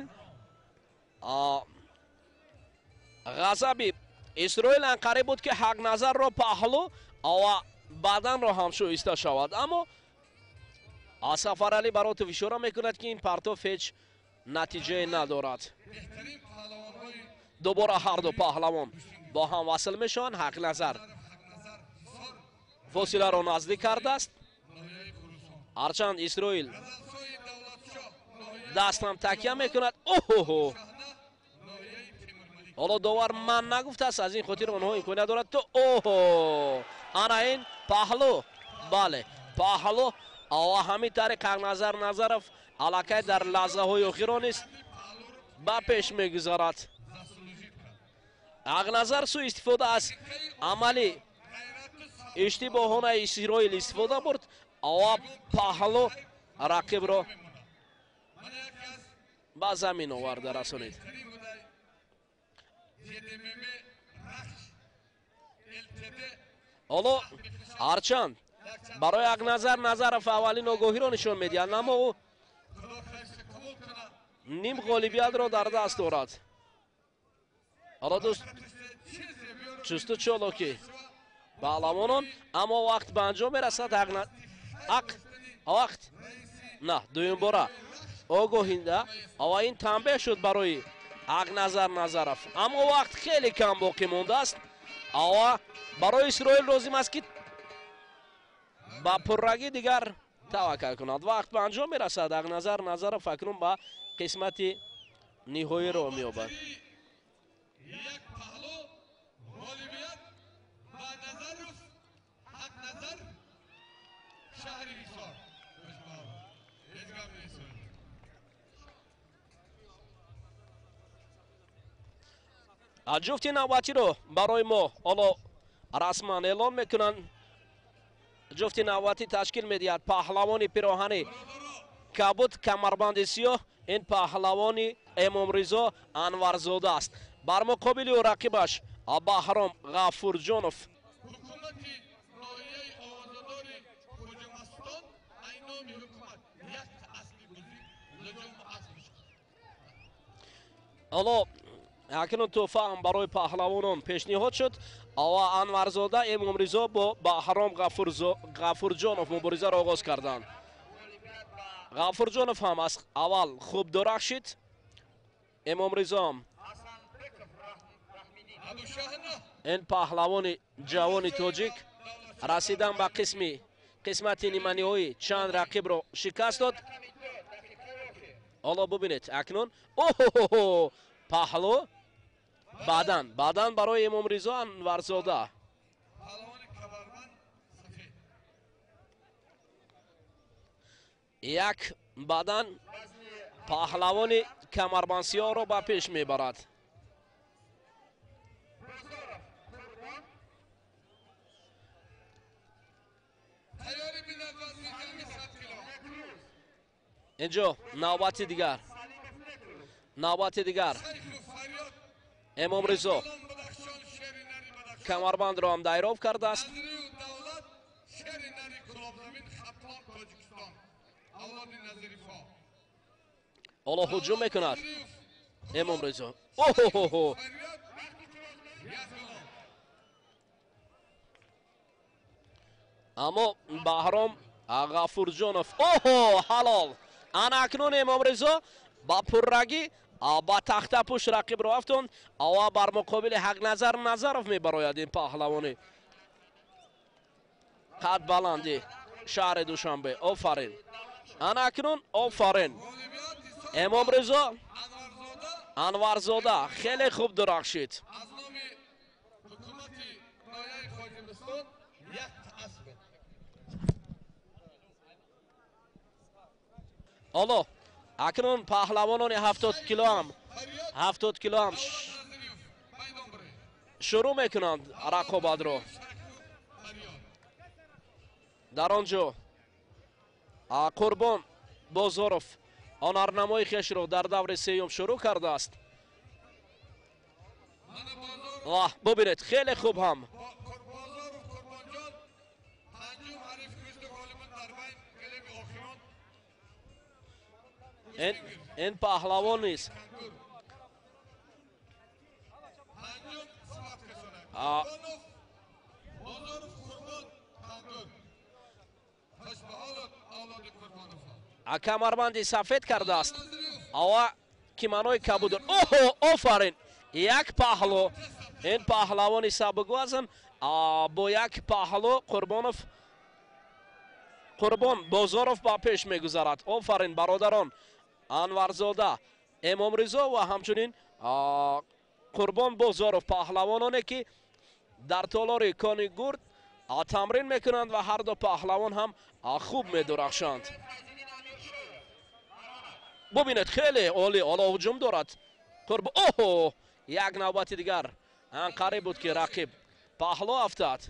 C: ғазаби Исроил анқариб буд, ки Ҳақназарро паҳлӯ ва баданро ҳам шоиста шавад, аммо Сафарали Баротов ишора мекунад, ки ин партов ҳеҷ натиҷае надорад. Дубора ҳарду паҳлавон бо ҳам васл мешаванд. Ҳақназар фосиларо наздик кардааст, ҳарчанд Исроил даст ҳам такя мекунад. Оҳо, ҳоло довар ман нагуфтааст, аз ин хотир онҳо имконият дорад то оҳо, ана ин паҳлӯ, бале паҳлӯ. Ва ҳамин тариқ Ҳақназар Назаров аллакай дар лаҳзаҳои охиро низ ба пеш мегузарад. Ҳақназар сӯистифода аз амали иштибоҳонаи Исроил истифода бурд ва паҳлӯ рақибро ба замин оварда расонид. Ҳоло ҳарчанд барои Ҳақназар Назаров аввалин огоҳиро нишон медиҳад, аммо ӯ ним ғолибиятро дар даст дорад. Ҳоло дӯст чусту чолокӣ паҳлавонон, аммо вақт ба анҷом мерасад. Вақт на дуюмбора огоҳинда ва ин танбеҳ шуд барои Ҳақназар Назаров, аммо вақт хеле кам боқӣ мондааст ва барои Исроил лозим аст, ки ба пуррагӣ дигар таваккал кунад. Вақт ба анҷом мерасад. Ҳақназар Назаров акнун ба қисмати ниҳоӣ роҳ меёбад. Ҷуфти навбатиро барои мо ҳоло расман эълон мекунанд. Ҷуфти навбатӣ ташкил медиҳад паҳлавони пироҳани кабуд, камарбанди сиёҳ, ин паҳлавони Эмомризо Анварзода аст. Бар муқобили ӯ рақибаш Баҳром Ғафурҷонов. Ҳоло акнун тӯҳфа ҳам барои паҳлавонон пешниҳод шуд ва Анварзода Эмомризо бо Баҳром Ғафурҷонов муборизаро оғоз карданд. Ғафурҷонов ҳам аз аввал хуб дурахшид, Эмомризо ҳам ин паҳлавони ҷавони тоҷик расидан ба қисми қисмати ниманиҳоӣ чанд рақибро шикаст дод. Ҳоло бубинед, акнун оҳо, паҳлу баъдан барои Эмомризо Анварзода. Як баъдан паҳлавони камарбандсиёҳро ба пеш мебарад. Инҷо навбати дигар, Эмомризо камарбандро ҳам дайроб кардааст. Ҳоло ҳуҷум мекунад Эмомризо. Оҳо, аммо Баҳром Ғафурҷонов, оҳо, ҳалол. Ана акнун Эмомризо ба пуррагӣ ба тахтапӯш рақибро афтонд ва бар муқобили Ҳақназар Назаров мебарояд ин паҳлавони қадбаланди шаҳри Душанбе. Офарин, ана акнун офарин, Эмомризо Анварзода хеле хуб дурахшид. Ҳоло акнун паҳлавонони 70 килоам 70 килоам шурӯъ мекунанд рақобатро. Дар он ҷо Қурбон Бозоров ҳунарнамои хешро дар даври сеюм шурӯъ кардааст. Ваҳ, бубинед, хеле хуб ҳам. Ин паҳлавон низ камарбанди сафед кардааст ва киманои кабудор. Оҳо, офарин, як паҳлу. Ин паҳлавони сабуквазн бо як паҳлу Қурбон Бозоров ба пеш мегузарад. Офарин бародарон Анварзода, Эмомризо ва ҳамчунин Қурбон Бозоров, паҳлавононе ки дар толори Кони Гурд тамрин мекунанд ва ҳар ду паҳлавон ҳам хуб медурахшанд. Бубинед, хеле олӣ, ҳоло ҳуҷум дорад Қурбон. Оҳо, як навбати дигар анқариб буд ки рақиб паҳлу афтад.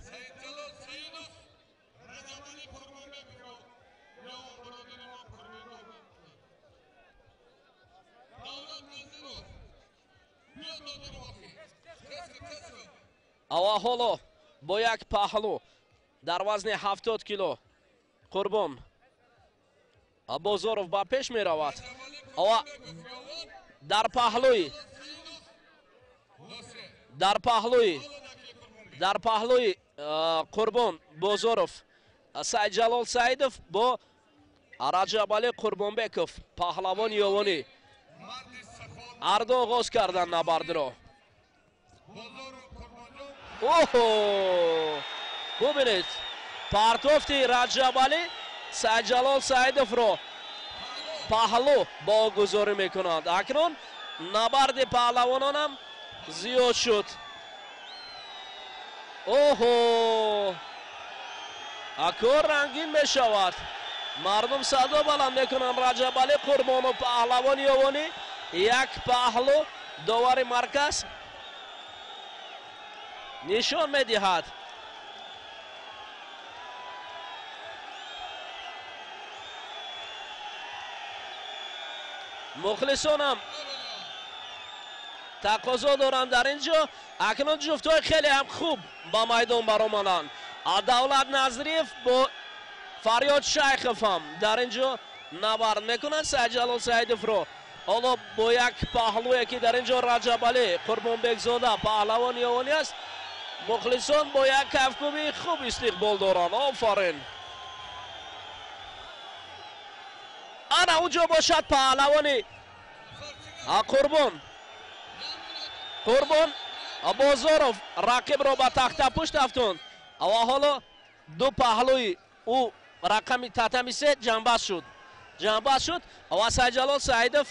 C: Ава ҳоло бо як паҳлу дар вазни 70 кило Қурбон Бозоров ба пеш меравад. Ава дар паҳлуи Қурбон Бозоров Сайдҷалол Саидов бо Раҷабалӣ Қурбонбеков, паҳлавони ёвонӣ, ҳарду оғоз карданд набардро. Оҳо, бубинед, партофти Раҷабалӣ Сайдҷалол Саидовро паҳлу богузорӣ мекунанд. Акнун набарди паҳлавононам зиёд шуд. Оҳо, акор рангин мешавад. Мардум садо баланд мекунанд. Раҷабалӣ Қурбонов, паҳлавони ёвонӣ, як паҳлу довари марказ нишон медиҳад. Мухлисонам тақозо доранд дар ин ҷо. Акнун ҷуфтҳои хеле ҳам хуб ба майдон баромаданд. Давлат Назриев бо Фарёд Шайхов ҳам дар ин ҷо набард мекунанд Сайдҷалол Саидовро. Ҳоло бо як паҳлуе ки дар ин ҷо Раҷабалӣ Қурбонбекзода паҳлавони ёвонӣ аст, мухлисон бо як кафкӯбии хуб истиқбол доранд. Офарин. Ана унҷо бошад паҳлавони Қурбон Бозоров рақибро ба тахтапушт афтонд ва ҳоло ду паҳлӯи ӯ Рақами татами се ҷанбаст шуд. Ҷанбаст шуд ва Сайдҷалол Саидов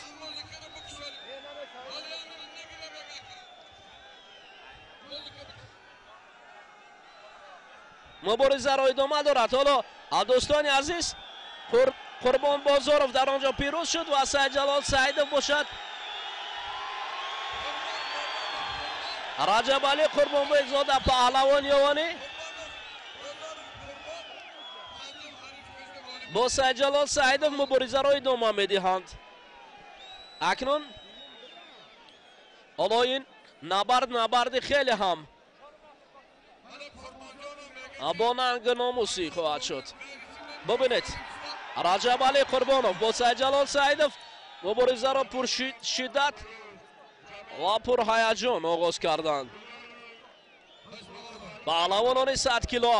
C: муборизаро идома дорад. Ҳоло дӯстони азиз, Қурбон Бозоров дар он ҷо пирӯз шуд ва Сайдҷалол Саидов бошад Раҷабалӣ Қурбонбекзода паҳлавон ёвонӣ бо Сайдҷалол Саидов муборизаро идома медиҳанд. Акнун ҳоло ин набард набарди хеле ҳам бо нангу номусӣ хоҳад шуд. Бубинед, Раҷабалӣ Қурбонов бо Сайдҷалол Саидов муборизаро пуршиддат ва пурҳаяҷон оғоз карданд. Паҳлавонони 100 кило.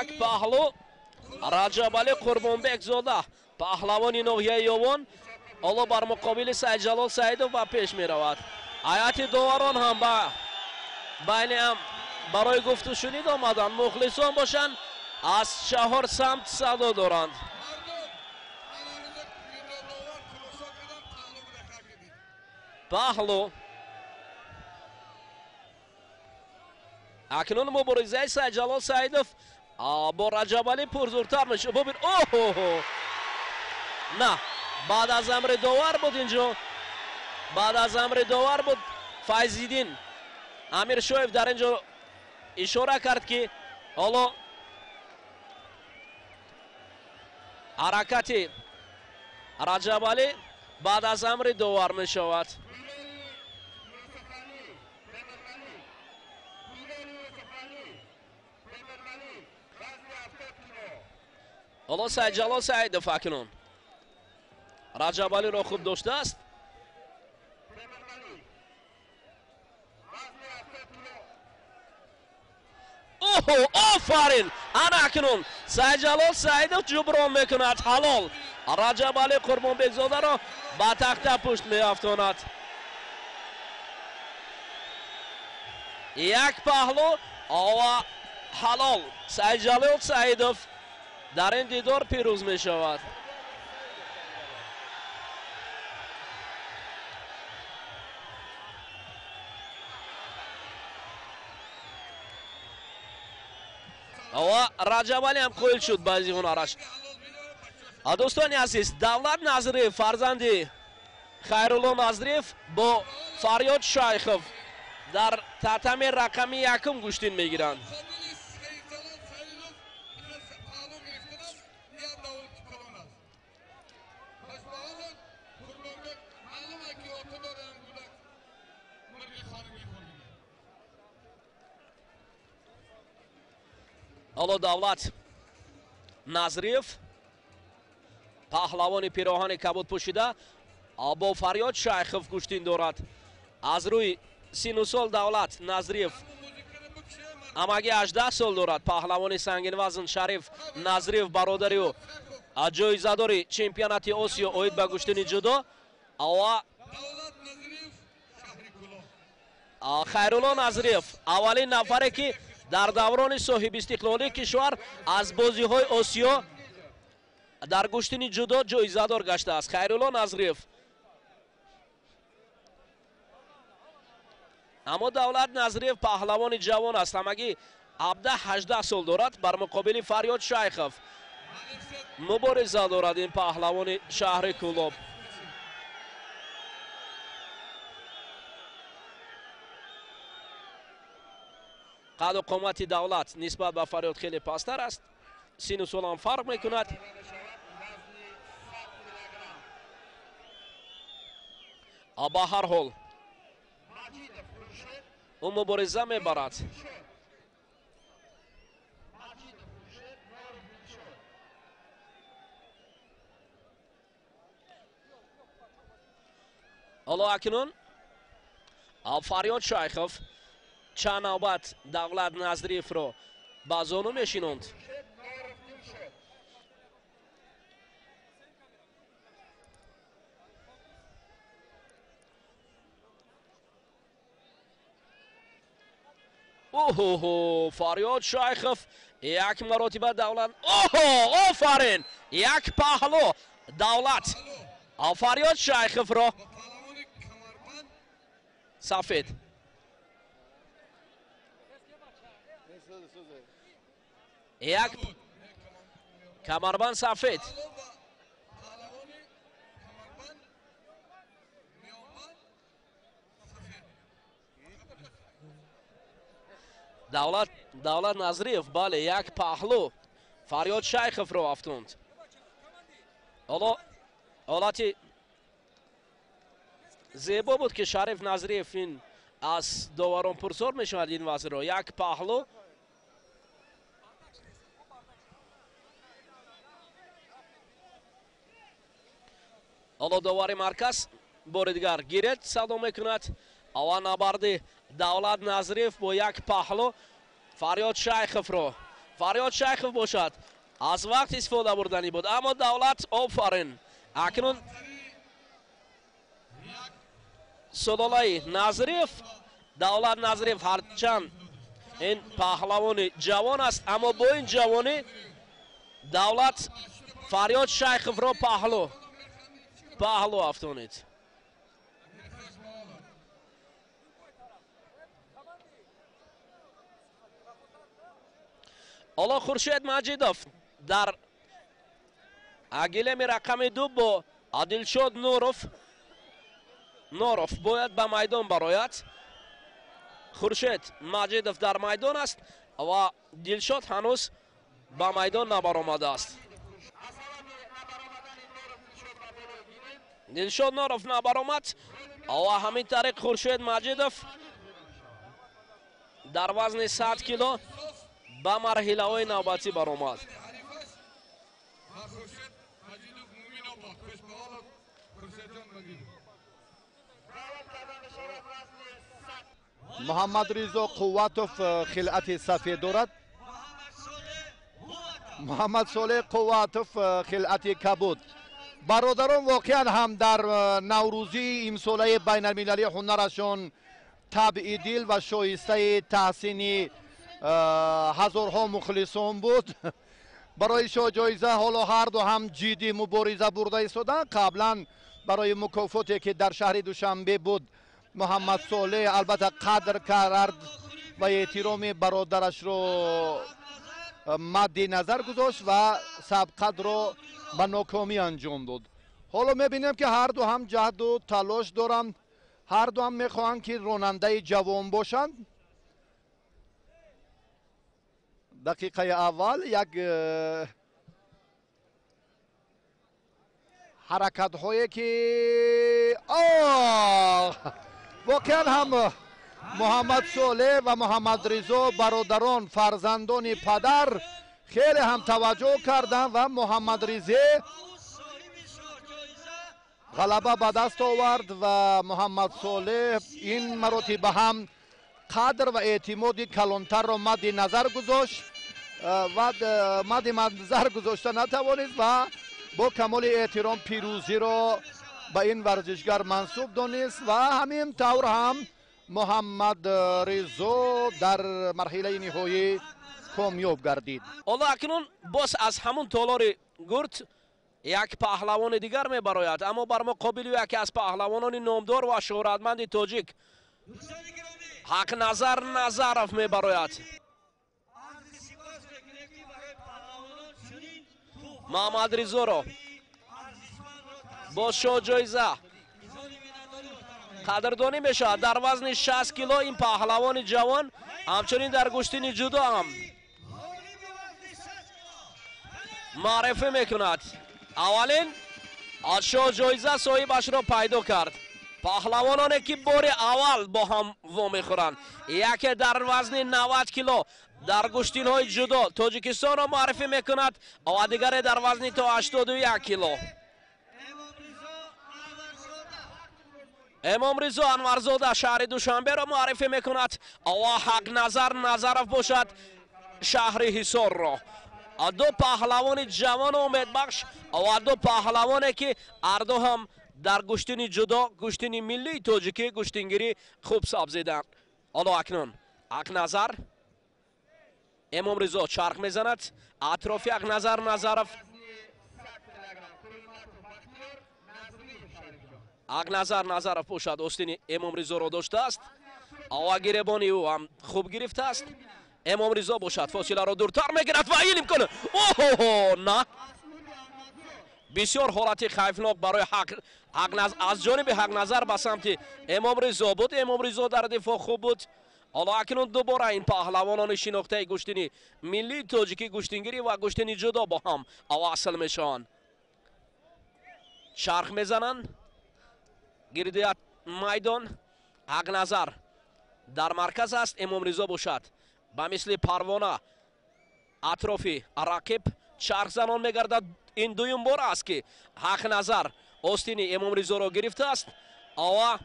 C: Як паҳлу Раҷабалӣ Қурбонбекзода паҳлавони ноҳияи Ёвон ҳоло бар муқобили Сайдҷалол Саидов ба пеш меравад. Ҳайати доварон ҳам ба байни ҳам барои гуфтушунид омаданд. Мухлисон бошанд аз чаҳор самт садо доранд. Паҳлу акнун муборизаи Сайдҷалол Саидов бо Раҷабалӣ пурзуртар мешавад. Бубин, оҳо, на, баъд аз амри довар буд инҷо, баъд аз амри довар буд. Файзиддин Амиршоев дар инҷо ишора кард, ки ҳоло ҳаракати Раҷабалӣ баъд аз амри довар мешавад. Ҳоло Сайдҷалол Саидов акнун Раҷабалиро хуб доштааст. Оҳо, офарин! Ана акнун Сайдҷалол Саидов ҷуброн мекунад. Ҳалол Раҷабалӣ Қурбонбекзодаро ба тахта пушт меафтонад. Як паҳлу ва ҳалол Сайдҷалол Саидов дар ин дидор пирӯз мешавад. Ва Раҷабалӣ ҳам қоил шуд баъзи ҳунараш. Дӯстони азиз, Давлат Назриев фарзанди Хайрулло Назриев бо Фарёд Шайхов дар татами рақами якум гӯштин мегиранд. Ҳоло Давлат Назриев паҳлавони пироҳани кабуд пӯшида бо Фарёд Шайхов гӯштин дорад. Аз рӯи сину сол Давлат Назриев ҳамагӣ 18 сол дорад. Паҳлавони сангинвазн Шариф Назриев бародари ӯ ҷоизадори чемпионати Осиё оид ба гӯштини ҷудо ва Хайрулло Назриев аввалин нафаре ки дар даврони соҳибистиқлолии кишвар аз бозиҳои Осиё дар гӯштини ҷудо ҷоизадор гаштааст. Хайрулло Назриев. Аммо Давлат Назриев паҳлавони ҷавон аст, ҳамагӣ 17-18 сол дорад. Бар муқобили Фарёд Шайхов мубориза дорад ин паҳлавони шаҳри Кӯлоб. Қаду қомати Давлат нисбат ба Фарёд хеле пасттар аст, сину солам фарқ мекунад. Ба ҳар ҳол ӯ мубориза мебарад. Ҳоло акнун Фарёд Шайхов чанд навбат Давлат Назриевро ба зону мешинонд. Оҳо, Фарёд Шайхов як маротиба Давлат. Оҳо, офарин! Як паҳлу Давлат Фарёд Шайховро сафед. Як камарбанд сафед. Давлат Назриев, бале, як паҳлу Фарёд Шайховро афтонд. Ҳоло ҳолати зебо буд, ки Шариф Назриев ин аз доварон пурсор мешавад ин вазъро. Як паҳлу ҳоло довари марказ бори дигар гирет садо мекунад. Аввал набарди Давлат Назриев бо як паҳлу Фарёд Шайховро. Фарёд Шайхов бошад аз вақт истифода бурданӣ буд, аммо Давлат офарин. Акнун сулолаи Назриев, Давлат Назриев ҳарчанд ин паҳлавони ҷавон аст, аммо бо ин ҷавонӣ Давлат Фарёд Шайховро паҳлу афтонид. Ҳоло Хуршед Маҷидов дар гилеми рақами 2 бо Адилшод Нуров бояд ба майдон барояд. Хуршед Маҷидов дар майдон аст ва Дилшод ҳанӯз ба майдон набаромадааст. Дилшод Нуров набаромад ва ҳамин тариқ Хуршед Маҷидов дар вазни 100 кило ба марҳилаҳои навбатӣ баромад.
A: Муҳаммадризо Қувватов хилъати сафед дорад. Муҳаммад Солеҳ Қувватов хилъати кабуд. Бародарон воқеан ҳам дар наврӯзии имсолаи байналмилалии ҳунарашон табъи дил ва шоистаи таҳсини ҳазорҳо мухлисон буд. Барои шоҳҷоиза ҳоло ҳарду ҳам ҷиддӣ мубориза бурда истоданд. Қаблан барои мукофоте ки дар шаҳри Душанбе буд, Муҳаммад Солеҳ албатта қадр кард ва эҳтироми бародарашро мадди назар гузошт ва сабқатро ба нокомӣ анҷом дод. Ҳоло мебинем, ки ҳарду ҳам ҷаҳду талош доранд, ҳарду ҳам мехоҳанд, ки ронандаи ҷавон бошанд. Дақиқаи аввал як ҳаракатҳое ки воқеан ҳам Муҳаммад Солеҳ ва Муҳаммадризо бародарон фарзандони падар хеле ҳам таваҷҷӯҳ карданд ва Муҳаммадризе ғалаба ба даст овард ва Муҳаммад Солеҳ ин маротиба ҳам қадр ва эътимоди калонтарро мадди назар гузошт ва мадди назар гузошта натавонист ва бо камоли эҳтиром пирӯзиро ба ин варзишгар мансуб донист ва ҳамин тавр ҳам Муҳаммад Ризо дар марҳилаи ниҳоӣ комёб гардид.
C: Ҳоло акнун боз аз ҳамун толори гурд як паҳлавони дигар мебарояд, аммо бар муқобили яке аз паҳлавонони номдор ва шӯҳратманди тоҷик Ҳақназар Назаров мебарояд. Муҳаммадризоро бо шоҳҷоиза қадрдонӣ мешавад. Дар вазни 60 кило ин паҳлавони ҷавон ҳамчунин дар гӯштини ҷудо ҳам маърифӣ мекунад. Аввалин аз шоҳҷоиза соҳибашро пайдо кард. Паҳлавононе ки бори аввал бо ҳам вомехӯранд, яке дар вазни 90 кило дар гӯштинҳои ҷудо Тоҷикистонро муаррифӣ мекунад ва дигаре дар вазни то 81 кило. Эмомризо Анварзода шаҳри Душанберо муаррифӣ мекунад ва Ҳақназар Назаров бошад шаҳри Ҳисорро. Ду паҳлавони ҷавону умедбахш ва ду паҳлавоне ки ҳарду ҳам дар гӯштини ҷудо, гӯштини миллии тоҷикӣ гӯштингирӣ хуб сабзиданд. Ҳоло акнун Ҳақназар. Эмомризо чарх мезанад атрофи Ҳақназар Назаров. Ҳақназар Назаров бошад остини Эмомризоро доштааст. Ава гиребони ӯ ҳам хуб гирифтааст. Эмомризо бошад фосиларо дуртар мегирад ва ин имкон. Оҳо, на, бисёр ҳолати хайфнок барои аз ҷониби Ҳақназар ба самти Эмомризо буд. Эмомризо дар дифоъ хуб буд. Ҳоло акнун дубора ин паҳлавонони шинохтаи гӯштини миллии тоҷикӣ, гӯштингирӣ ва гӯштини ҷудо бо ҳам васл мешаванд. Чарх мезананд гирди майдон. Ҳақназар дар марказ аст. Эмомризо бошад ба мисли парвона атрофи рақиб чархзанон мегардад. Ин дуюм бор аст, ки Ҳақназар остини Эмомризоро гирифтааст. Ава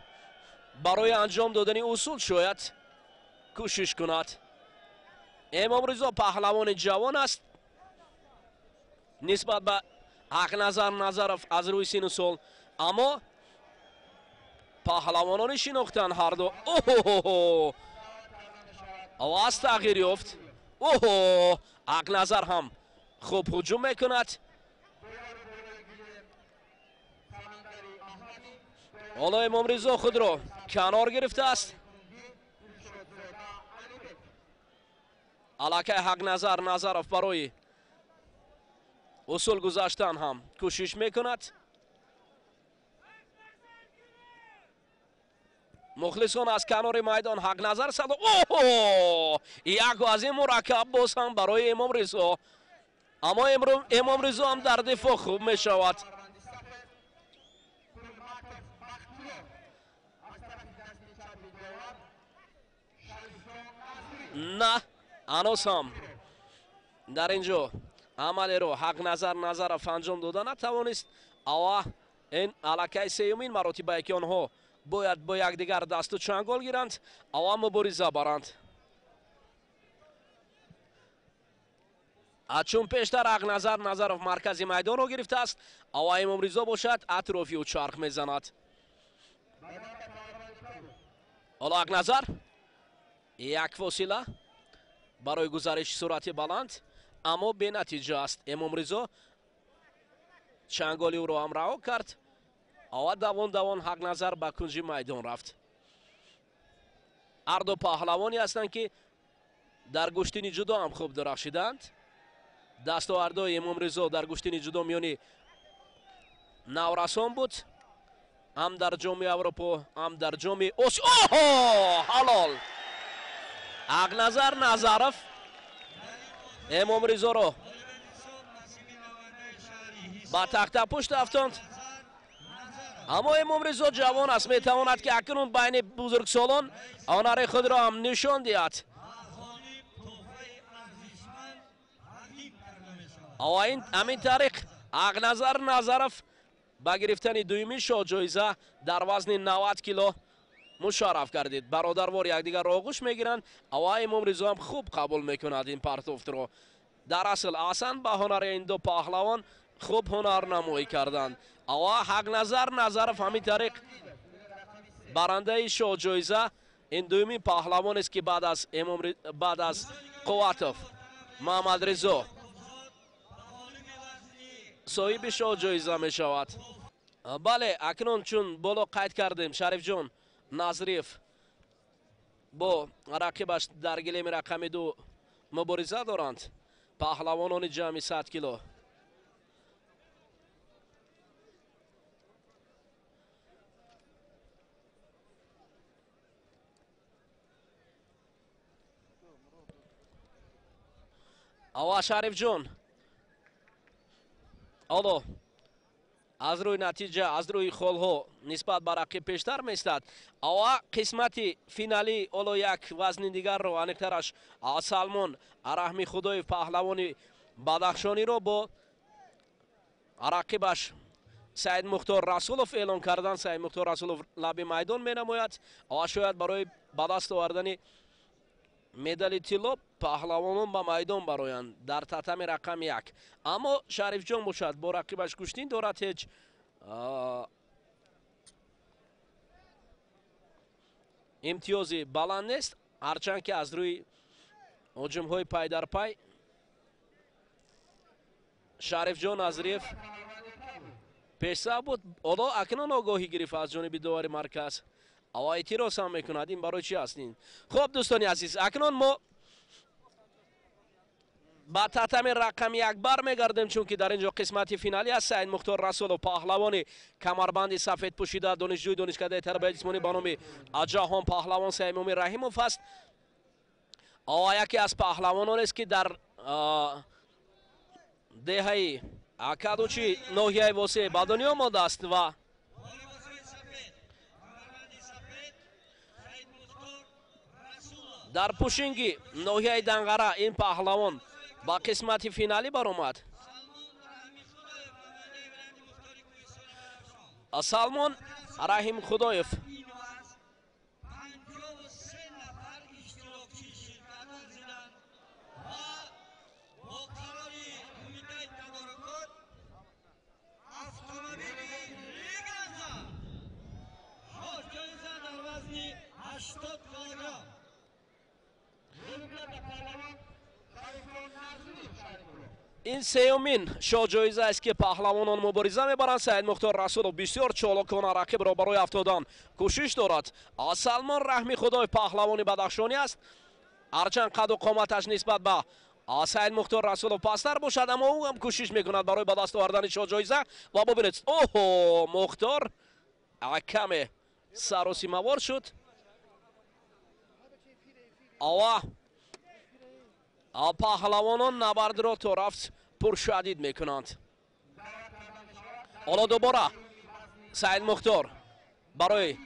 C: барои анҷом додани усул шояд кӯшиш кунад. Эмомризо паҳлавони ҷавон аст нисбат ба Ҳақназар Назаров аз рӯи сину сол, аммо паҳлавонони шинохтанд ҳарду. Оҳо, оваз тағйир ёфт. Оҳо, Ҳақназар ҳам хуб ҳуҷум мекунад. Ҳоло Эмомризо худро канор гирифтааст. Аллакай Ҳақназар Назаров барои усул гузаштан ҳам кӯшиш мекунад. Мухлисон аз канори майдон Ҳақназар садо. Оҳо, як аз ин мураккаб боз ҳам барои Эмомризо, аммо Эмомризо ҳам дар дифоъ хуб мешавад. На, ҳанӯз ҳам дар ин ҷо амалеро Ҳақназар Назаров анҷом дода натавонист. Ава ин аллакай сеюмин маротибае, ки онҳо бояд бо якдигар дасту чангол гиранд, ава мубориза баранд. Чун пештар Ҳақназар Назаров маркази майдонро гирифтааст, ава Эмомризо бошад атрофи ӯ чарх мезанад. Ҳоло Ҳақназар як фосила барои гузариши суръати баланд, аммо бенатиҷа аст. Эмомризо чанголи ӯро ҳам раҳо кард. Ава давон давон Ҳақназар ба кунҷи майдон рафт. Ҳарду паҳлавоне ҳастанд, ки дар гӯштини ҷудо ҳам хуб дурахшиданд. Дастовардҳои Эмомризо дар гӯштини ҷудо миёни наврасон буд, ҳам дар ҷоми Аврупо, ҳам дар ҷоми Осиё. Оҳо, ҳалол! Ҳақназар Назаров Эмомризоро ба тахтапушт афтонд. Аммо Эмомризо ҷавон аст, метавонад, ки акнун байни бузургсолон ҳунари худро ҳам нишон диҳад. Ава ҳамин тариқ Ҳақназар Назаров ба гирифтани дуюмин шоҳҷоиза дар вазни 90 кило мушарраф гардид. Бародарвор якдигарро оғӯш мегиранд. Ава Эмомризо ҳам хуб қабул мекунад ин партофтро. Дар асл аҳсан ба ҳунари ин ду паҳлавон хуб ҳунарнамоӣ карданд. Ава Ҳақназар Назаров ҳамин тариқ барандаи шоҳҷоиза. Ин дуюмин паҳлавонест, ки баъд аз Қувватов Маҳмадризо соҳиби шоҳҷоиза мешавад. Бале, акнун чун боло қайд кардем, Шарифҷон Назриев бо рақибаш дар гилеми рақами 2 мубориза доранд. Паҳлавонони ҷамъи 100 кило. Ава Шарифҷон ҳоло аз рӯи натиҷа, аз рӯи холҳо нисбат ба рақиб пештар меистад. Ава қисмати финалӣ ҳоло як вазни дигарро, аниқтараш Салмон Раҳми Худоев паҳлавони Бадахшониро бо рақибаш Саид Мухтор Расулов эълон кардан. Саид Мухтор Расулов лаби майдон менамояд. Ава шояд барои ба даст овардани медали тилло паҳлавонон ба майдон бароянд дар татами рақами 1. Аммо Шарифҷон бошад бо рақибаш гӯштин дорад, ҳеҷ имтиёзи баланд нест. Ҳарчанд ки аз рӯи ҳуҷумҳои пайдарпай Шарифҷон Назриев пешсаф буд. Ҳоло акнун огоҳӣ гирифт аз ҷониби довари марказ ва эътироз ҳам мекунад. Ин барои чи аст ин? Хуб, дӯстони азиз, акнун мо ба татами рақами 1 бармегардем, чунки дар ин ҷо қисмати финалӣ аст. Саид Мухтор Расулов, паҳлавони камарбанди сафед пӯшида, донишҷӯи донишкадаи тарбияи ҷисмонӣ ба номи Ҷаҳон паҳлавон Саидмумин Раҳимов аст. Яке аз паҳлавононест, ки дар деҳаи Кадучи ноҳияи Восеъ ба дунё омадааст ва дар пӯшинги ноҳияи Данғара ин паҳлавон ба қисмати финалӣ баромад. Салмон Раҳимхудоев ин сеюмин шоҳҷоиза аст, ки паҳлавонон мубориза мебаранд. Саид Мухтор Расулов бисёр чолокона рақибро барои афтодан кӯшиш дорад. Салмон Раҳмихудоев паҳлавони бадахшонӣ аст. Ҳарчанд қаду қоматаш нисбат ба Саид Мухтор Расулов пасттар бошад, аммо ӯ ҳам кӯшиш мекунад барои ба даст овардани шоҳҷоиза. Ва бубинед, оҳо, Мухтор каме саросимавор шуд. Ава паҳлавонон набардро то рафт пуршадид мекунанд. Ҳоло дубора Саид Мухтор барои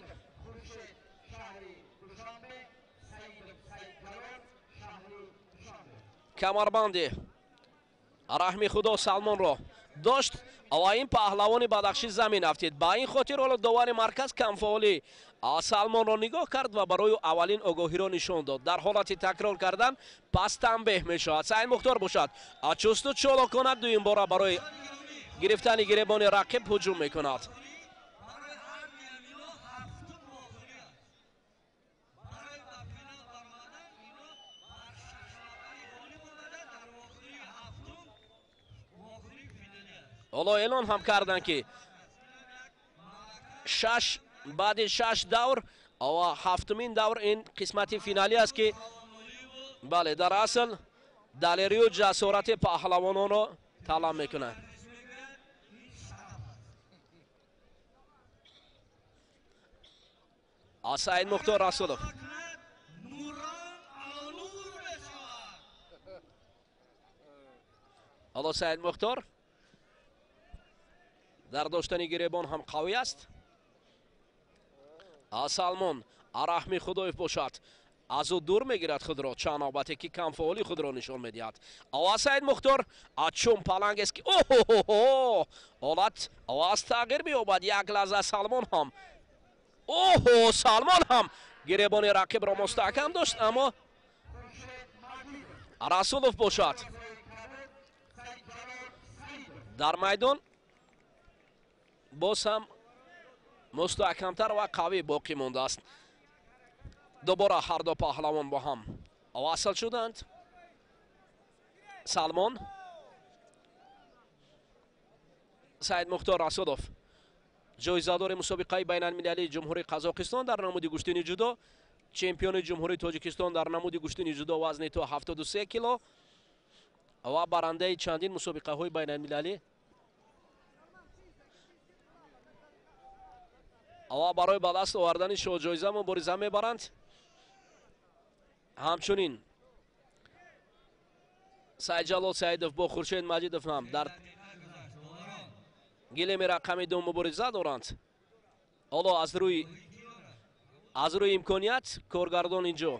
C: камарбанди Раҳмихудо Салмонро дошт ва ин паҳлавони бадахшӣ замин афтид. Ба ин хотир ҳоло довари марказ камфаъолии Салмонро нигоҳ кард ва барои аввалин огоҳиро нишон дод. Дар ҳолати такрор кардан пас танбеҳ мешавад. Саид Мухтор бошад чусту чолокона дуюмбора барои гирифтани гиребони рақиб ҳуҷум мекунад. Ҳоло эълон ҳам карданд, ки баъди 6 давр ва ҳафтумин давр ин қисмати финалӣ аст, ки бале, дар асл далерию ҷасорати паҳлавононро талаб мекунад. Саид Мухтор Расулов ҳоло Саид Мухтор дар доштани гиребон ҳам қавӣ аст. Салмон Раҳмихудоев бошад аз ӯ дур мегирад худро, чанд навбате ки камфаъоли худро нишон медиҳад. Ва Саид Мухтор чун палангест, ки оҳо, ҳолат аз тағйир меёбад. Як лаҳза Салмон ҳам, оҳо, Салмон ҳам гиребони рақибро мустаҳкам дошт, аммо Расулов бошад дар майдон боз ҳам мустаҳкамтар ва қавӣ боқӣ мондааст. Дубора ҳар ду паҳлавон бо ҳам васл шуданд. Салмон, Саид Мухтор Расулов ҷоизадори мусобиқаи байналмилалии Ҷумҳурии Қазоқистон дар намуди гӯштини ҷудо, чемпиони Ҷумҳурии Тоҷикистон дар намуди гӯштини ҷудо вазни то 73 кило ва барандаи чандин мусобиқаҳои байналмилалӣ ва барои ба даст овардани шоҳҷоиза мубориза мебаранд. Ҳамчунин Сайдҷалол Саидов бо Хуршед Маҷидов ҳам дар гилеми рақами 2 мубориза доранд. Ҳоло аз рӯи имконият коргардон инҷо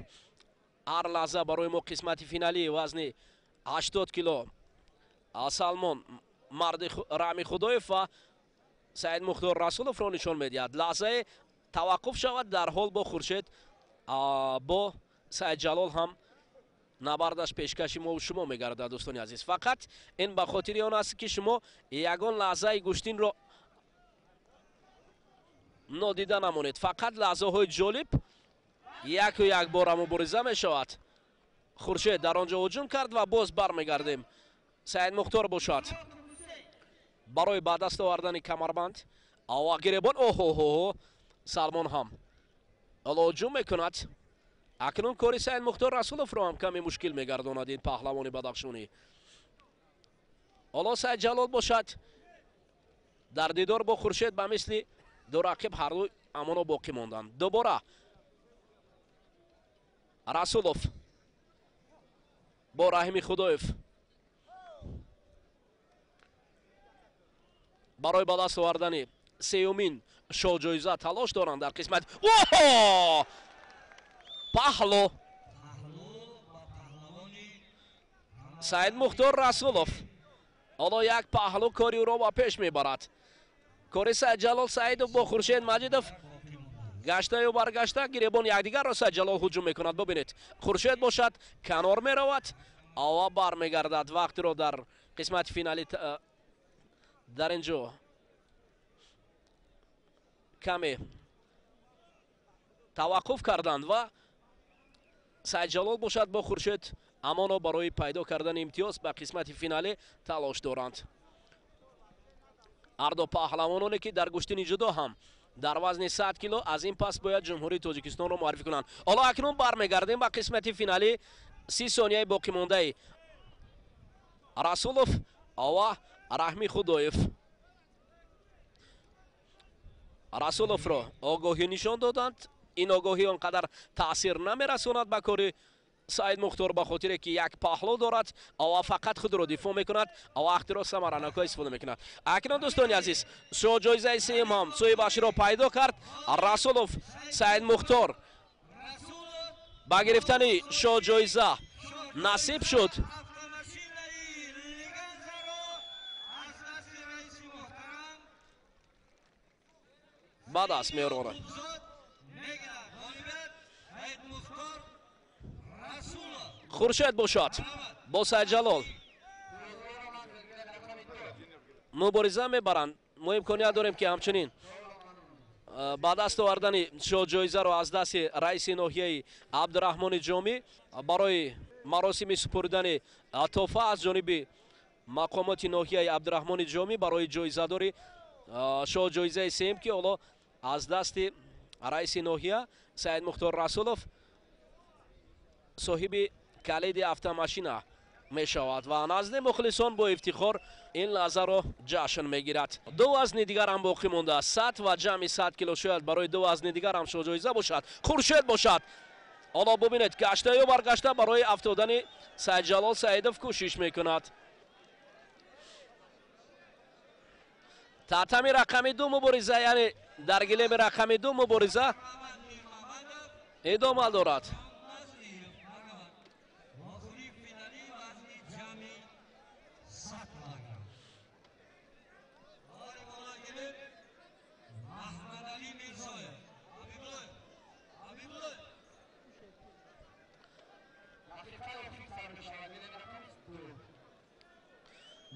C: ҳар лаҳза барои мо қисмати финалии вазни 80 кило Салмон Марди Раҳмихудоев ва Саид Мухтор Расуловро нишон медиҳад. Лаҳзае таваққуф шавад, дар ҳол бо Хуршед бо Сайдҷалол ҳам набардаш пешкаши мо шумо мегардад. Дӯстони азиз, фақат ин ба хотири он аст, ки шумо ягон лаҳзаи гӯштинро нодида намонед. Фақат лаҳзаҳои ҷолиб Яку як бора мубориза мешавад. Хуршед дар он ҷо ҳуҷум кард ва боз бармегардем. Саидмухтор бошад барои ба даст овардани камарбанд ва гиребон. Оҳоҳо, Салмон ҳам ҳоло ҳуҷум мекунад. Акнун кори Саидмухтор Расуловро ҳам каме мушкил мегардонад ин паҳлавони бадахшонӣ. Ҳоло Саидҷалол бошад дар дидор бо Хуршед ба мисли ду рақиб ҳарду амоно боқӣ монданд. Дубора Расулов бо Раҳими Худоев барои ба даст овардани сеюмин шоҳҷоиза талош доранд дар қисмат. Оҳо! Паҳло! Саидмухтор Расулов ҳоло як паҳлу кори ӯро ба пеш мебарад. Кори Саидҷалол Саидов бо Хуршед Маҷидов гаштаю баргашта гиребон якдигарро Саидҷалол ҳуҷум мекунад. Бубинед, Хуршед бошад канор меравад ва бармегардад. Вақтро дар қисмати финали дар ин ҷо каме таваққуф карданд ва Саидҷалол бошад бо Хуршед амоно барои пайдо кардани имтиёз ба қисмати финалӣ талош доранд. Ҳарду паҳлавононе ки дар гӯштини ҷудо ҳам дар вазни 100 кило аз ин пас бояд Ҷумҳурии Тоҷикистонро муаррифӣ кунанд. Ҳоло акнун бармегардем ба қисмати финалӣ. 30 сонияи боқимондаи Расулов ва Раҳми Худоев. Расуловро огоҳӣ нишон доданд. Ин огоҳӣ он қадар таъсир намерасонад ба кори Саидмухтор ба хотире ки як паҳлу дорад ва фақат худро дифоъ мекунад ва вақтро самаранока истифода мекунад. Акнун дӯстони азиз, шоҳҷоизаи сеюм ҳам соҳибашро пайдо кард. Расулов Саидмухтор ба гирифтани шоҳҷоиза насиб шуд. Ба даст меорад. Хуршед бошад бо Саидҷалол мубориза мебаранд. Мо имконият дорем ки ҳамчунин ба даст овардани шоҳҷоизаро аз дасти раиси ноҳияи Абдураҳмони Ҷомӣ барои маросими супуридани тӯҳфа аз ҷониби мақомоти ноҳияи Абдураҳмони Ҷомӣ барои ҷоизадори шоҳҷоизаи сеюм, ки ҳоло аз дасти раиси ноҳия Саидмухтор Расулов соҳиби калиди автомашина мешавад ва назди мухлисон бо ифтихор ин лаҳзаро ҷашн мегирад. Ду вазни дигар ҳам боқӣ мондааст. 100 ва ҷамъи 100 кило шояд барои ду вазни дигар ҳам шоҳҷоиза бошад. Хуршед бошад ҳоло бубинед, гаштаю баргашта барои афтодани Саидҷалол Саидов кӯшиш мекунад. Татами рақами 2 мубориза, яъне дар гилеми рақами 2 мубориза идома дорад.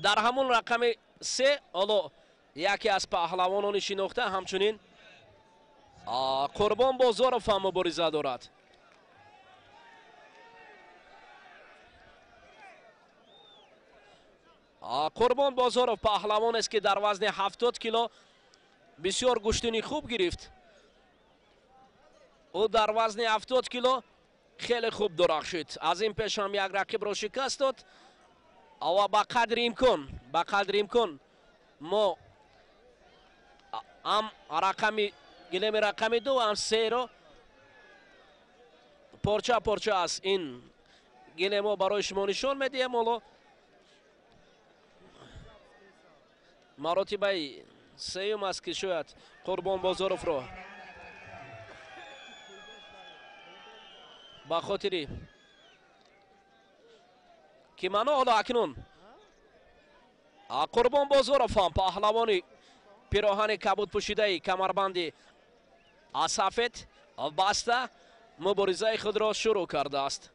C: Дар ҳамон рақами 3 ҳоло яке аз паҳлавонони шинохта ҳамчунин Қурбон Бозоров ҳам мубориза дорад. Қурбон Бозоров паҳлавонест ки дар вазни 70 кило бисёр гӯштини хуб гирифт. Ӯ дар вазни 70 кило хеле хуб дурахшид. Аз ин пеш ҳам як рақибро шикаст дод ва ба қадри имкон мо ҳам рақами гилеми рақами 2 ҳам 3-ро порча порча аз ин гилемо барои шумо нишон медиҳем. Ҳоло маротибаи сеюм аст ки шояд Қурбон Бозоровро ба хотири ки мано ҳоло акнун Қурбон Бозоров ҳам паҳлавони пироҳани кабудпӯшидаи камарбанди сафед баста муборизаи худро шурӯъ кардааст.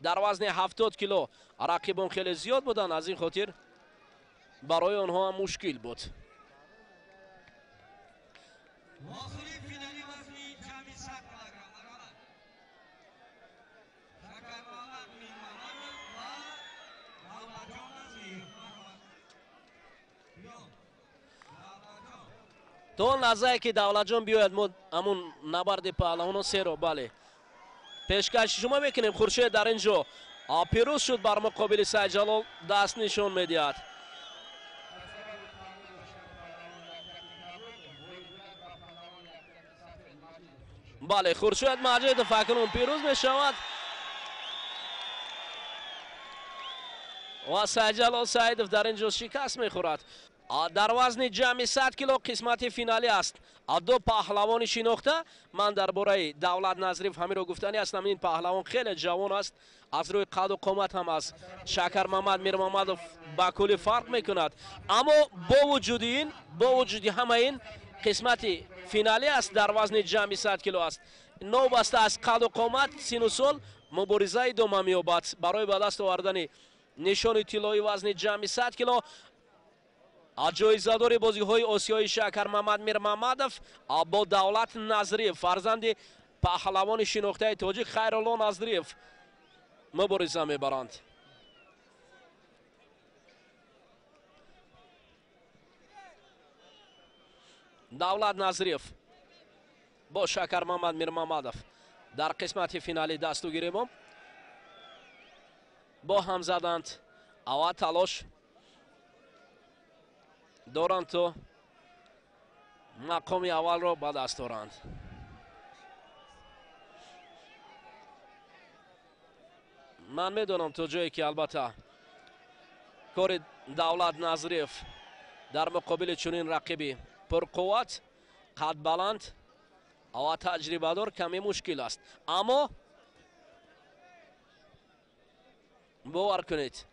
C: Дар вазни 70 кило рақибон хеле зиёд буданд, аз ин хотир барои онҳо ҳам мушкил буд. То он лаҳзае ки Давлатҷон биёяд, мо ҳамун набарди паҳлавонон серо бале пешкаши шумо мекунем. Хуршед дар ин ҷо пирӯз шуд бар муқобили Сайдҷалол, даст нишон медиҳад. Бале, Хуршед Маҷидов акнун пирӯз мешавад ва Сайдҷалол Саидов дар ин ҷо шикаст мехӯрад. Дар вазни ҷамъи 100 кило қисмати финалӣ аст. Ду паҳлавони шинохта. Ман дар бораи Давлат Назриев ҳаминро гуфтанӣ ҳастам. Ин паҳлавон хеле ҷавон аст, аз рӯи қаду қомат ҳам аз Шакармамад Мирмамадов ба куллӣ фарқ мекунад. Аммо бо вуҷуди ин, бо вуҷуди ҳама ин, қисмати финалӣ аст, дар вазни ҷамъи 100 кило аст. Новобаста аз қаду қомат, сину сол, мубориза идома меёбад барои ба даст овардани нишони тиллои вазни ҷамъи 100 кило. Ҷоизадори бозиҳои осиёи Шакармамад Мирмамадов бо Давлат Назриев, фарзанди паҳлавони шинохтаи тоҷик Хайрулло Назриев мубориза мебаранд. Давлат Назриев бо Шакармамад Мирмамадов дар қисмати финали дасту гиребон бо ҳам заданд. Аввал талош доранд то мақоми аввалро ба даст оранд. Ман медонам то ҷое ки албатта кори Давлат Назриев дар муқобили чунин рақиби пурқувват, қадбаланд ва таҷрибадор каме мушкил аст, аммо бовар кунед,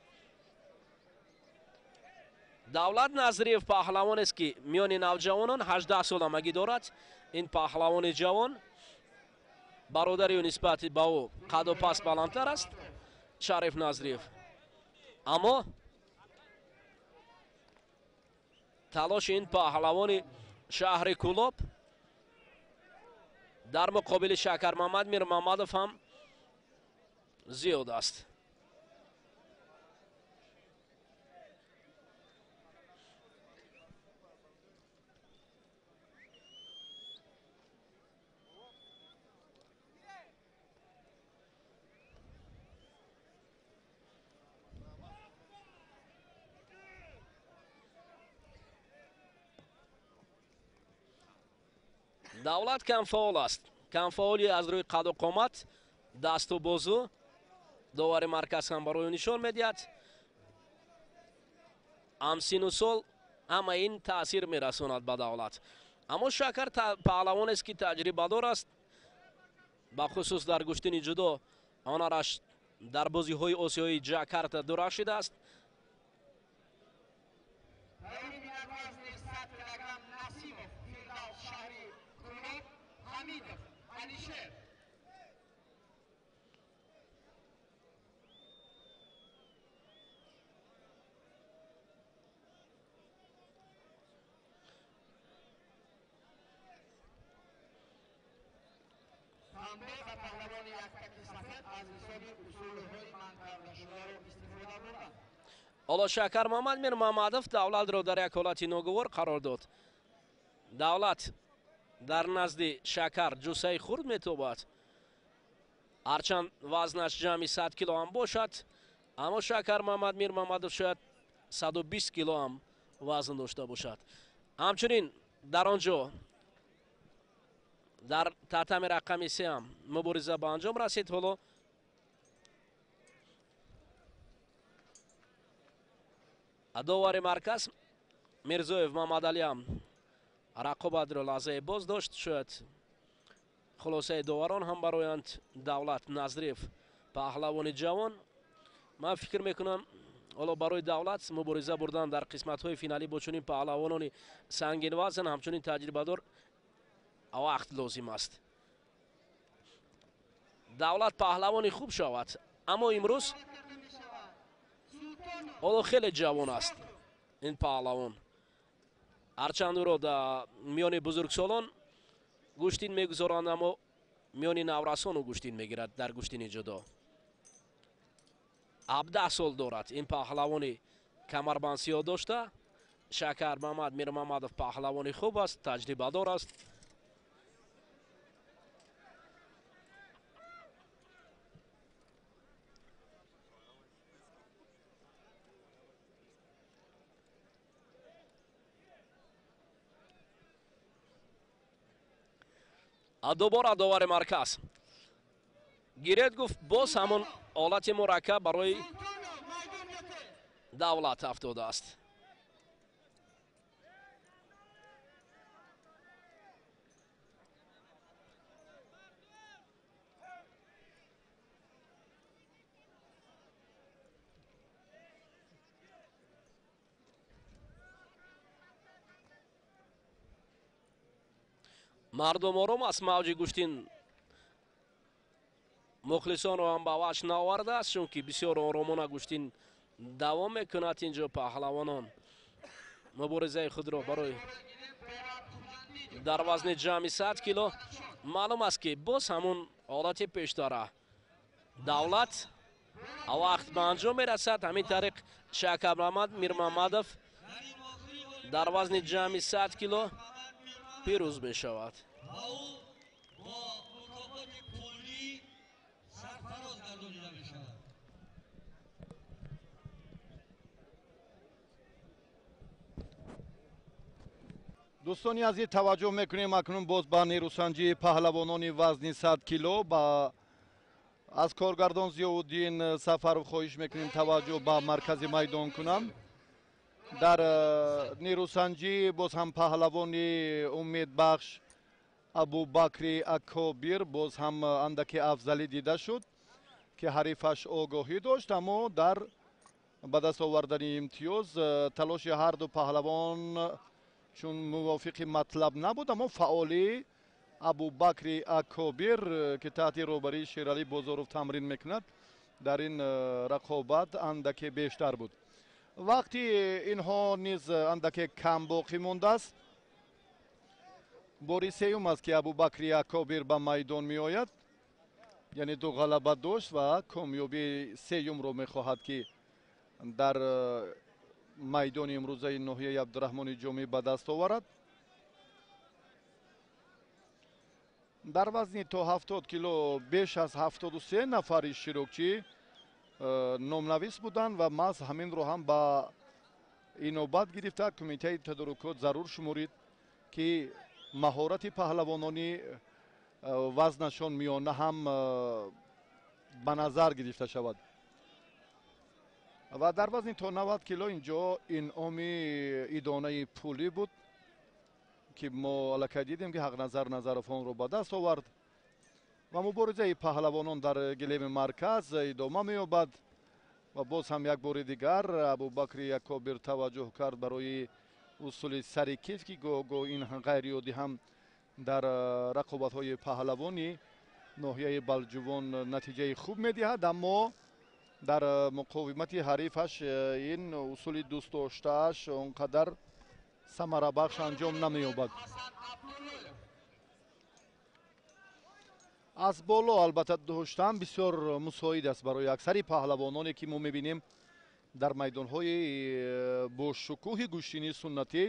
C: Давлат Назриев паҳлавонест ки миёни навҷавонон 18 соламагӣ дорад. Ин паҳлавони ҷавон бародари ӯ нисбати ба ӯ қаду пас баландтар аст, Шариф Назриев. Аммо талоши ин паҳлавони шаҳри Кӯлоб дар муқобили Шакармамад Мирмамадов ҳам зиёд аст. Давлат камфаъол аст. Камфаъоли аз рӯи қаду қомат, дасту бозу. Довари марказ ҳам барои ӯ нишон медиҳад. Ҳамсину сол ҳама ин таъсир мерасонад ба Давлат. Аммо Шакар паҳлавонест ки таҷрибадор аст, бахусус дар гӯштини ҷудо ҳунараш дар бозиҳои осиёии Ҷакарта дурахшидааст. Ҳоло Шакармамад Мирмамадов Давлатро дар як ҳолати ногувор қарор дод. Давлат дар назди Шакар ҷуссаи хурд метобад. Ҳарчанд вазнаш ҷамъи 100 кило ҳам бошад, аммо Шакармамад Мирмамадов шояд 120 кило ҳам вазн дошта бошад. Ҳамчунин дар он ҷо дар татами рақами 3 ҳам мубориза ба анҷом расид. Ҳоло довари марказ Мирзоев Мамадалӣ ҳам рақобатро лаҳзае боз дошт. Шояд хулосаи доварон ҳам бароянд. Давлат Назриев паҳлавони ҷавон. Ман фикр мекунам ҳоло барои Давлат мубориза бурдан дар қисматҳои финалӣ бо чунин паҳлавонони сангинвазн, ҳамчунин таҷрибадор вақт лозим аст. Давлат паҳлавони хуб шавад, аммо имрӯз ҳоло хеле ҷавон аст ин паҳлавон. Ҳарчанд ӯро дар миёни бузургсолон гӯштин мегузоранд, аммо миёни наврасон ӯ гӯштин мегирад дар гӯштини ҷудо. 17 сол дорад ин паҳлавони камарбандсиёҳ дошта, Шакармамад Мирмамадов паҳлавони хуб аст, таҷрибадор аст. Дубора довари марказ гиред гуфт, боз ҳамон ҳолати мураккаб барои Давлат афтодааст. Мардум ором аст, мавҷи гӯштин мухлисонро ҳам ба ваҷ наовардааст, чунки бисёр оромона гӯштин давом мекунад. Инҷо паҳлавонон муборизаи худро барои дар вазни ҷамъи 100 кило. Маълум аст, ки боз ҳамун ҳолати пештара Давлат вақт ба анҷом мерасад. Ҳамин тариқ Шакармамад Мирмамадов дар вазни ҷамъи 100 кило пирӯз мешавад.
A: Дӯстони азиз, таваҷҷӯҳ мекунем акнун боз ба нерӯсанҷии паҳлавонони вазни 100 кило. Ба аз коргардон Зиёвуддин Сафаров хоҳиш мекунем таваҷҷӯҳ ба маркази майдон кунам. Дар нерӯсанҷӣ боз ҳам паҳлавони умедбахш Абубакри Акобир боз ҳам андаке афзалӣ дида шуд, ки ҳарифаш огоҳӣ дошт, аммо дар ба даст овардани имтиёз талоши ҳарду паҳлавон чун мувофиқи матлаб набуд, аммо фаъолии Абубакри Акобир, ки таҳти роҳбарии Шералӣ Бозоров тамрин мекунад, дар ин рақобат андаке бештар буд. Вақти инҳо низ андаке кам боқӣ мондааст. Бори сеюм аст, ки Абубакри Акобир ба майдон меояд, яъне ду ғалаба дошт ва комёбии сеюмро мехоҳад, ки дар майдони имрӯзаи ноҳияи Абдураҳмони Ҷомӣ ба даст оварад. Дар вазни то 70 кило беш аз 73 нафар иштирокчӣ номнавис буданд ва маҳз ҳаминро ҳам ба инобат гирифта кумитаи тадорукот зарур шуморид, ки маҳорати паҳлавонони вазнашон миёна ҳам ба назар гирифта шавад. Ва дар вазни то 90 кило инҷо инъоми идонаи пулӣ буд, ки мо аллакай дидем, ки Ҳақназар Назаров онро ба даст овард. Ва муборизаи паҳлавонон дар гилеми марказ идома меёбад. Ва боз ҳам як бори дигар Абубакри Акобир таваҷҷӯҳ кард барои усули сари китф, ки гоҳ-гоҳ ин ғайриоддӣ ҳам дар рақобатҳои паҳлавони ноҳияи Балҷувон натиҷаи хуб медиҳад, аммо дар муқовимати ҳарифаш ин усули дӯстдоштааш он қадар самарабахш анҷом намеёбад. Аз боло албатта доштан бисёр мусоид аст барои аксари паҳлавононе, ки мо мебинем дар майдонҳои бошукӯҳи гӯштинии суннатӣ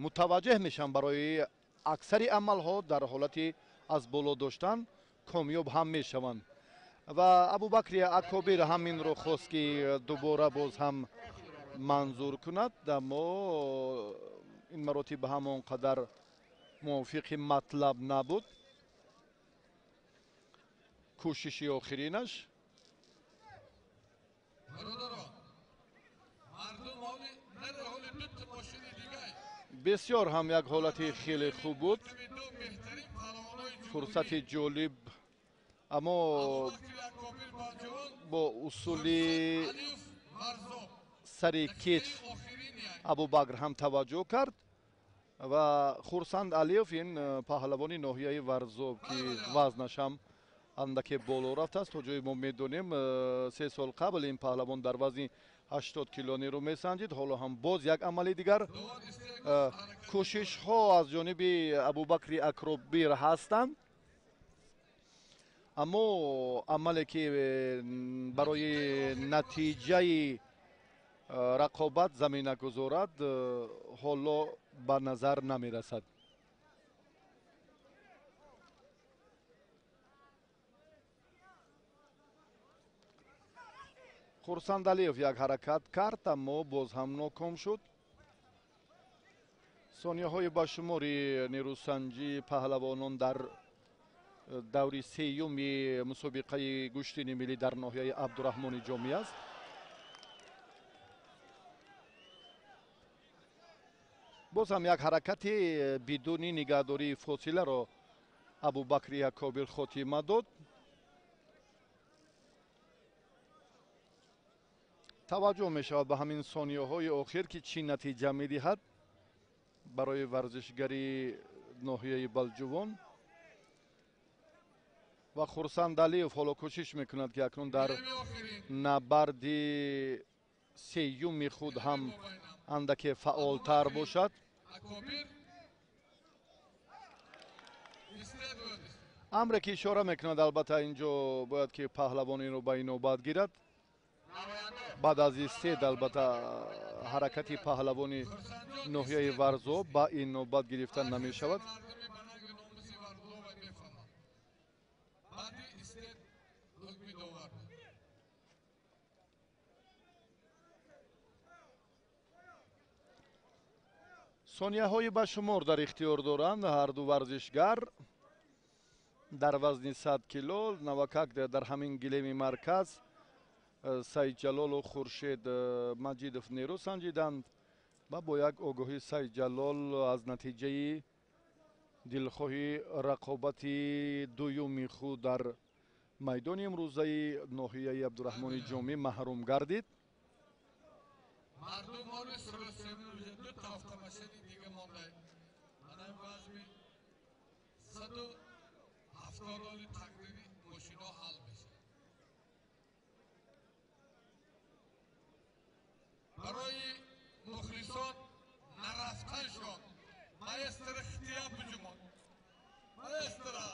A: мутаваҷҷеҳ мешаванд. Барои аксари амалҳо дар ҳолати аз боло доштан комёб ҳам мешаванд. Ва Абубакри Акобир ҳаминро хост, ки дубора боз ҳам манзур кунад, аммо ин маротиба ҳам он қадар мувофиқи матлаб набуд. Кӯшиши охиринаш. Бисёр ҳам як ҳолати хеле хуб буд, фурсати ҷолиб, аммо бо усули сари китф Абубакр ҳам таваҷҷӯҳ кард. Ва Хурсанд Алиев, ин паҳлавони ноҳияи Варзоб, ки вазнаш ҳам андаке боло рафтааст, то ҷое мо медонем 3 сол қабл ин паҳлавон дар вазни 80 кило нерӯ месанҷид. Ҳоло ҳам боз як амали дигар кӯшишҳо аз ҷониби Абубакри Акробир ҳастанд, аммо амале ки барои натиҷаи Рақобат замина гузорад, ҳоло ба назар намерасад. Хурсандалиев як ҳаракат кард, аммо боз ҳам ноком шуд. Сонияҳои ба шумори нерӯсанҷии паҳлавонон дар даври сеюми мусобиқаи гӯштини миллӣ дар ноҳияи Абдураҳмони Ҷомӣ аст. Боз ҳам як ҳаракати бидуни нигаҳдории фосиларо Абубакри Акобир хотима дод. Таваҷҷӯҳ мешавад ба ҳамин сонияҳои охир, ки чӣ натиҷа медиҳад барои варзишгари ноҳияи Балҷувон. Ва Хурсандалиев ҳоло кӯшиш мекунад, ки акнун дар набарди сеюми худ ҳам андаке фаъолтар бошад. Амре ки ишора мекунад, албатта инҷо бояд ки паҳлавон инро ба инобат гирад. Баъд аз истед, албатта, ҳаракати паҳлавони ноҳияи Варзоб ба ин навбат гирифта намешавад. Сонияҳои ба шумор дар ихтиёр доранд ҳарду варзишгар дар вазни 100 кило. Навакак дар ҳамин гилеми марказ Саидҷалолу Хуршед Маҷидов нерӯ санҷиданд ва бо як огоҳӣ Саидҷалол аз натиҷаи дилхоҳи рақобати дуюми худ дар майдони имрӯзаи ноҳияи Абдураҳмони Ҷомӣ маҳрум гардид.
B: Барои мухлисон нарафтаншон маэстро хития буҷумон маэстро.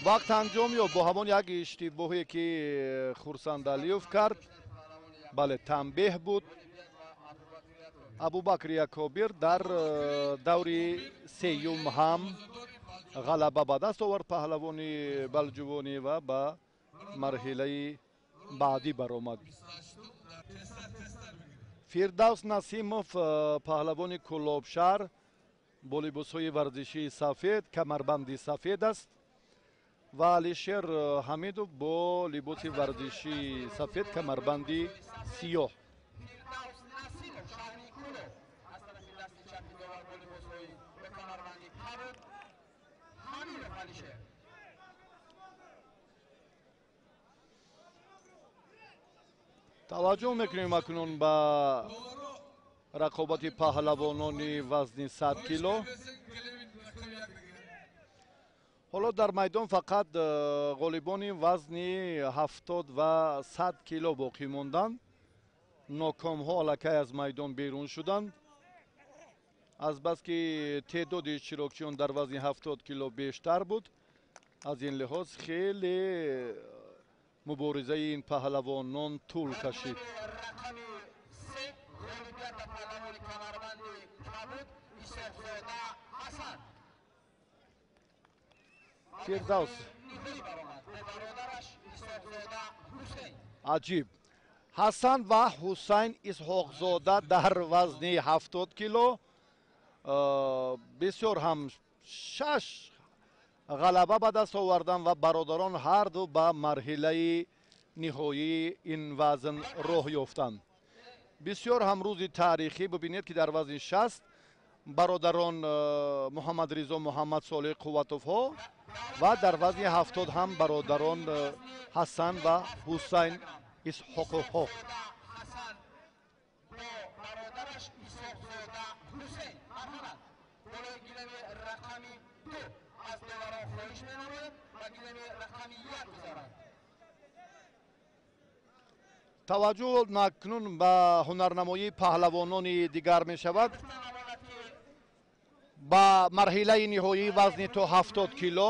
A: Вақт анҷом ёфт бо ҳамон як иштибоҳе ки Хурсандалиев кард. Бале, танбеҳ буд. Абубакри Акобир дар даври сеюм ҳам ғалаба ба даст овард паҳлавони балҷувонӣ ва ба марҳилаи баъдӣ баромад. Фирдавс Насимов, паҳлавони Кӯлобшаҳр, бо либосҳои варзишии сафед, камарбанди сафед аст ва Алишер Ҳамидов бо либоси варзишии сафед, камарбанди сиёҳ. Таваҷҷӯҳ мекунем акнун ба рақобати паҳлавонони вазни 100 кило. Ҳоло дар майдон фақат ғолибони вазни 70 ва 100 кило боқӣ монданд. Нокомҳо аллакай аз майдон берун шуданд. Азбаски теъдоди иштирокчиён дар вазни 70 кило бештар буд, аз ин лиҳоз хеле муборизаи ин паҳлавонон тӯл кашид. Фирдавс аҷиб, Ҳасан ва Ҳусайн Исҳоқзода дар вазни 70 кило бисёр ҳам 6 ғалаба ба даст оварданд ва бародарон ҳарду ба марҳилаи ниҳоии ин вазн роҳ ёфтанд. Бисёр ҳам рӯзи таърихӣ. Бибинед, ки дар вазни 60 бародарон Муҳаммадризо Муҳаммадсолеҳ Қувватовҳо ва дар вазни 70 ҳам бародарон Ҳасан ва Ҳусайн Исҳоқовҳо. Таваҷҷӯҳ акнун ба ҳунарнамоии паҳлавонони дигар мешавад. Ба марҳилаи ниҳоии вазни то 70 кило.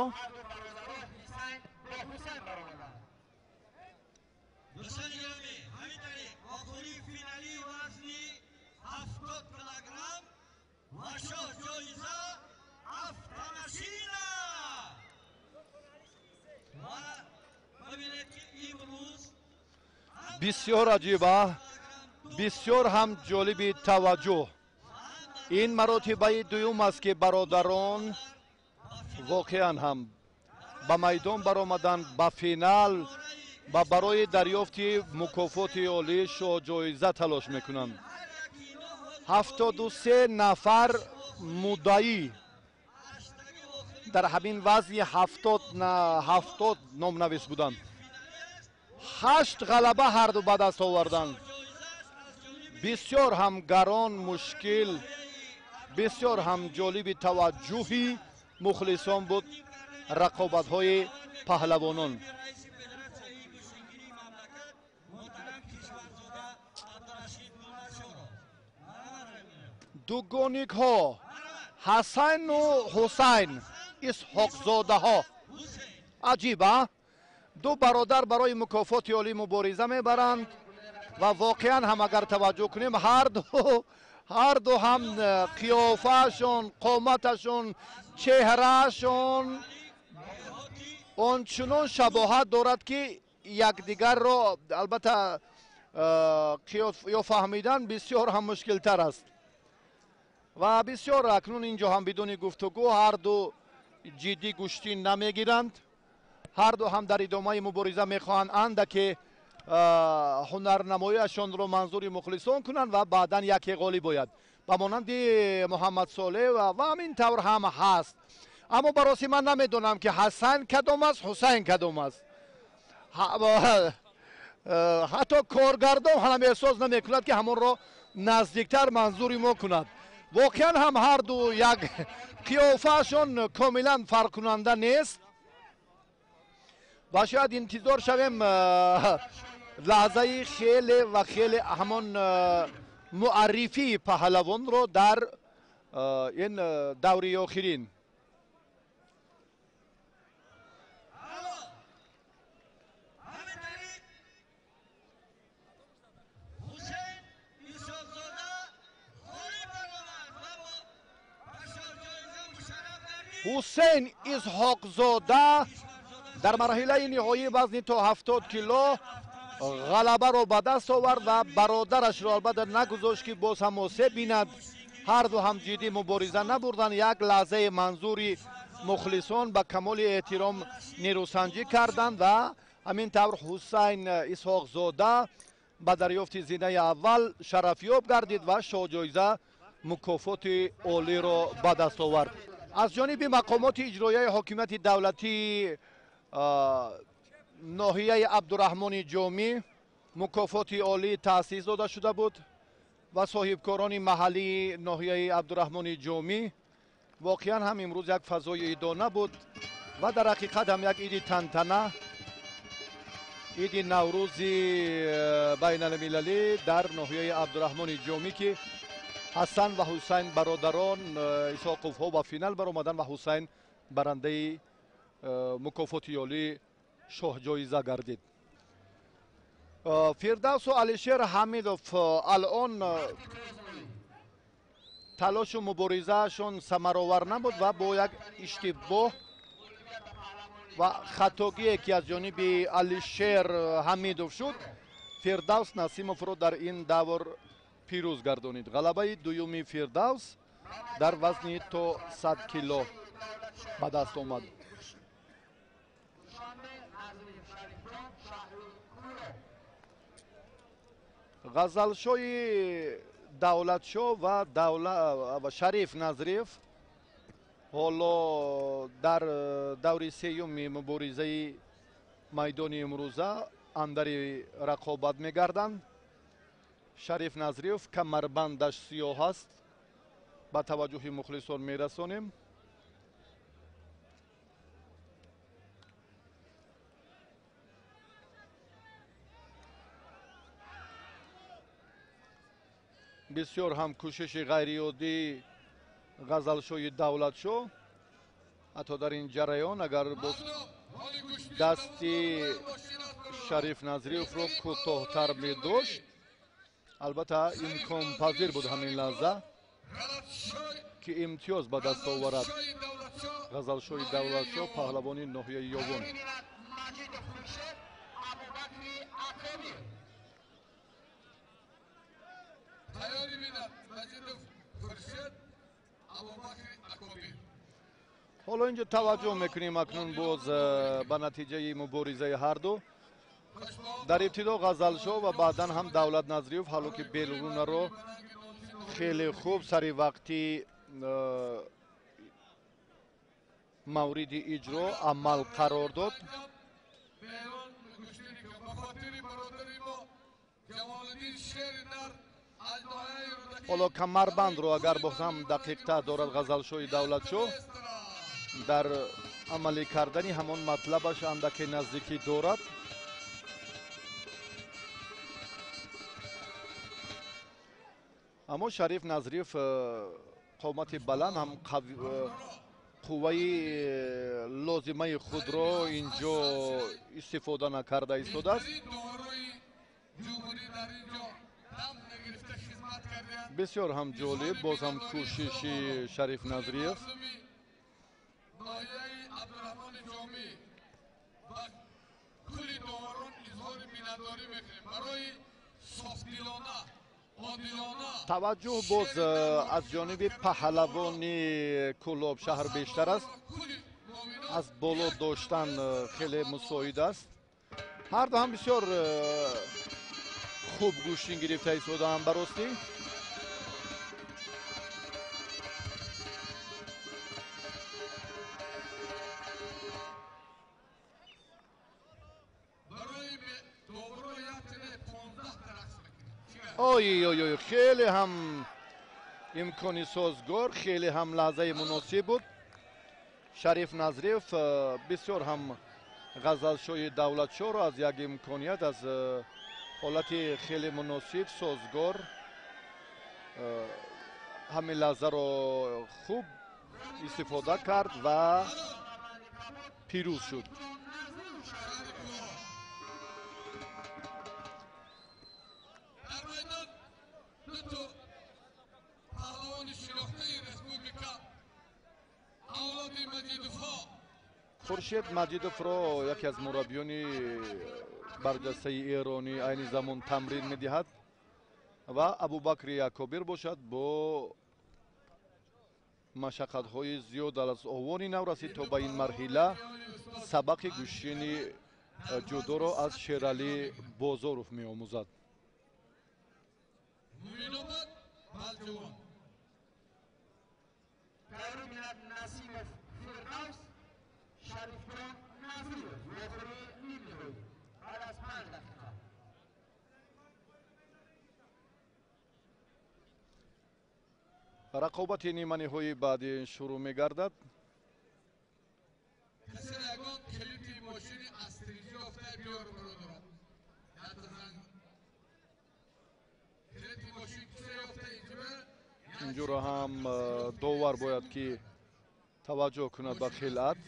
A: Бисёр аҷиба, бисёр ҳам ҷолиби таваҷҷӯҳ. Ин маротибаи дуюм аст, ки бародарон воқеан ҳам ба майдон баромаданд, ба финал ва барои дарёфти мукофоти олӣ шоҳҷоиза талош мекунанд. 73 нафар муддаӣ дар ҳамин вазни 70 номнавис буданд. 8 ғалаба ҳарду ба даст оварданд. Бисёр ҳам гарон, мушкил, бисёр ҳам ҷолиби таваҷҷӯҳи мухлисон буд рақобатҳои паҳлавонон. Дугоникҳо Ҳасану Ҳусайн Исҳоқзодаҳо. Аҷиб, а? Ду бародар барои мукофоти олӣ мубориза мебаранд ва воқеан ҳам агар таваҷҷӯҳ кунем, ҳарду ҳам қиёфаашон, қоматашон, чеҳраашон ончунон шабоҳат дорад, ки якдигарро албатта ё фаҳмидан бисёр ҳам мушкилтар аст. Ва бисёр акнун инҷо ҳам бидуни гуфтугӯ ҳарду ҷиддӣ гӯштӣ намегиранд. Ҳарду ҳам дар идомаи мубориза мехоҳанд андаке ҳунарнамоиашонро манзури мухлисон кунанд ва баъдан яке ғолиб ояд, ба монанди Муҳаммад Солеҳ, ва ҳамин тавр ҳам ҳаст. Аммо ба ростӣ ман намедонам, ки Ҳасан кадом аст, Ҳусайн кадом аст. Ҳатто коргардон ҳам эҳсос намекунад, ки ҳамонро наздиктар манзури мо кунад. Воқеан ҳам ҳарду як қиёфаашон комилан фарқкунанда нест ва шояд интизор шавем лаҳзаи хеле ва хеле ҳамон муаррифии паҳлавонро дар ин даври охирин. Ҳусейн Исҳоқзода дар марҳилаи ниҳоии вазни то 70 кило ғалабаро ба даст овард ва бародарашро албатта нагузошт, ки боз ҳам осеб бинад. Ҳарду ҳам ҷиддӣ мубориза набурданд. Як лаҳзаи манзури мухлисон ба камоли эҳтиром нерӯсанҷӣ карданд ва ҳамин тавр Ҳусайн Исҳоқзода ба дарёфти зинаи аввал шарафёб гардид ва шоҳҷоиза мукофоти олиро ба даст овард. Аз ҷониби мақомоти иҷроияи ҳокимияти давлатии ноҳияи Абдураҳмони Ҷомӣ мукофоти олӣ таъсис дода шуда буд ва соҳибкорони маҳаллии ноҳияи Абдураҳмони Ҷомӣ воқеан ҳам имрӯз як фазои идона буд ва дар ҳақиқат ҳам як иди тантана, иди Наврӯзи байналмилалӣ дар ноҳияи Абдураҳмони Ҷомӣ, ки Ҳасан ва Ҳусайн бародарон Исҳоқовҳо ба финал баромаданд ва Ҳусайн барандаи мукофоти олӣ шоҳҷоиза гардид. Фирдавсу Алишер Ҳамидов алон талошу муборизаашон самаровар набуд ва бо як иштибоҳ ва хатогие, ки аз ҷониби Алишер Ҳамидов шуд, Фирдавс Насимовро дар ин давр пирӯз гардонид. Ғалабаи дуюми Фирдавс дар вазни то 100 кило ба даст омад. Ғазалшоҳи Давлатшоҳ ва Шариф Назриев ҳоло дар даври сеюми муборизаи майдони имрӯза андари рақобат мегарданд. Шариф Назриев камарбандаш сиёҳ аст, ба таваҷҷӯҳи мухлисон мерасонем. Бисёр ҳам кӯшиши ғайриоддии Ғазалшоҳи Давлатшоҳ, ҳатто дар ин ҷараён агар боз дасти Шариф Назриевро кӯтоҳтар медошт, албатта имконпазир буд ҳамин лаҳза, ки имтиёз ба даст оварад Ғазалшоҳи Давлатшоҳ, паҳлавони ноҳияи Ёвон. Ҳоло инҷо таваҷҷӯҳ мекунем акнун боз ба натиҷаи муборизаи ҳарду. Дар ибтидо Ғазалшоҳ ва баъдан ҳам Давлат Назриев, ҳоло ки белунаро хеле хуб сари вақти мавриди иҷро амал қарор дод. Ҳоло камарбандро агар боз ҳам дақиқтар дорад Ғазалшоҳи Давлатшоҳ, дар амалӣ кардани ҳамон матлабаш андаке наздикӣ дорад. Аммо Шариф Назриев қомати баланд ҳам қувваи лозимаи худро инҷо истифода накарда истодааст. Бисёр ҳам ҷолиб боз ҳам кӯшиши Шариф Назриев. Таваҷҷӯҳ боз аз ҷониби паҳлавони Кӯлоб шаҳр бештар аст. Аз боло доштан хеле мусоид аст. Ҳарду ҳам бисёр хуб гӯштин гирифта истодаанд ба ростӣ. Ой ой ой, хеле ҳам имкони созгор, хеле ҳам лаҳзаи муносиб буд. Шариф Назриев бисёр ҳам Ғазалшоҳи Давлатшоҳро аз як имконият, аз ҳолати хеле муносиб созгор ҳамин лаҳзаро хуб истифода кард ва пирӯз шуд. Хуршед Маҷидовро яке аз мураббиёни барҷастаи эронӣ айни замон тамрин медиҳад ва Абубакри Акобир бошад бо машаққатҳои зиёд аз овони нав расид то ба ин марҳила сабақи гӯштини ҷудоро аз Шералӣ Бозоров меомӯзад. Рақобати ниманиҳои баъди шурӯъ мегардад. Инҷоро ҳам довар бояд ки таваҷҷӯҳ кунад ба хилъат.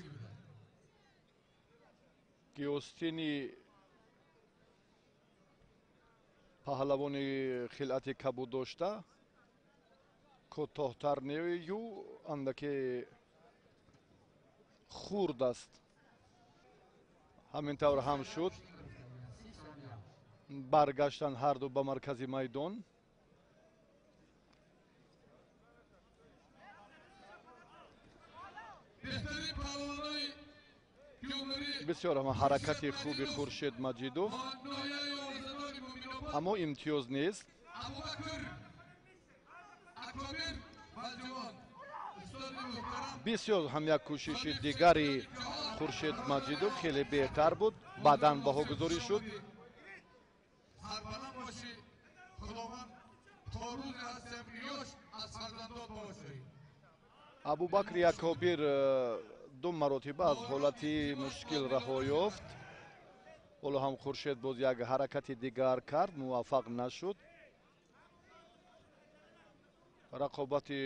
A: Гиостини паҳлавони хилъати кабуд дошта кӯтоҳтар нею андаке хурд аст. Ҳамин тавр ҳам шуд. Баргаштан ҳарду ба маркази майдон. Бисёр ҳама ҳаракати хуби Хуршед Маҷидов, аммо имтиёз нест. Бисёр ҳам як кӯшиши дигари Хуршед Маҷидов хеле беҳтар буд, баъдан баҳогузорӣ шуд. Абубакри Акобир ду маротиба аз ҳолати мушкил раҳо ёфт. Ҳоло ҳам Хуршед боз як ҳаракати дигар кард, муваффақ нашуд. Рақобати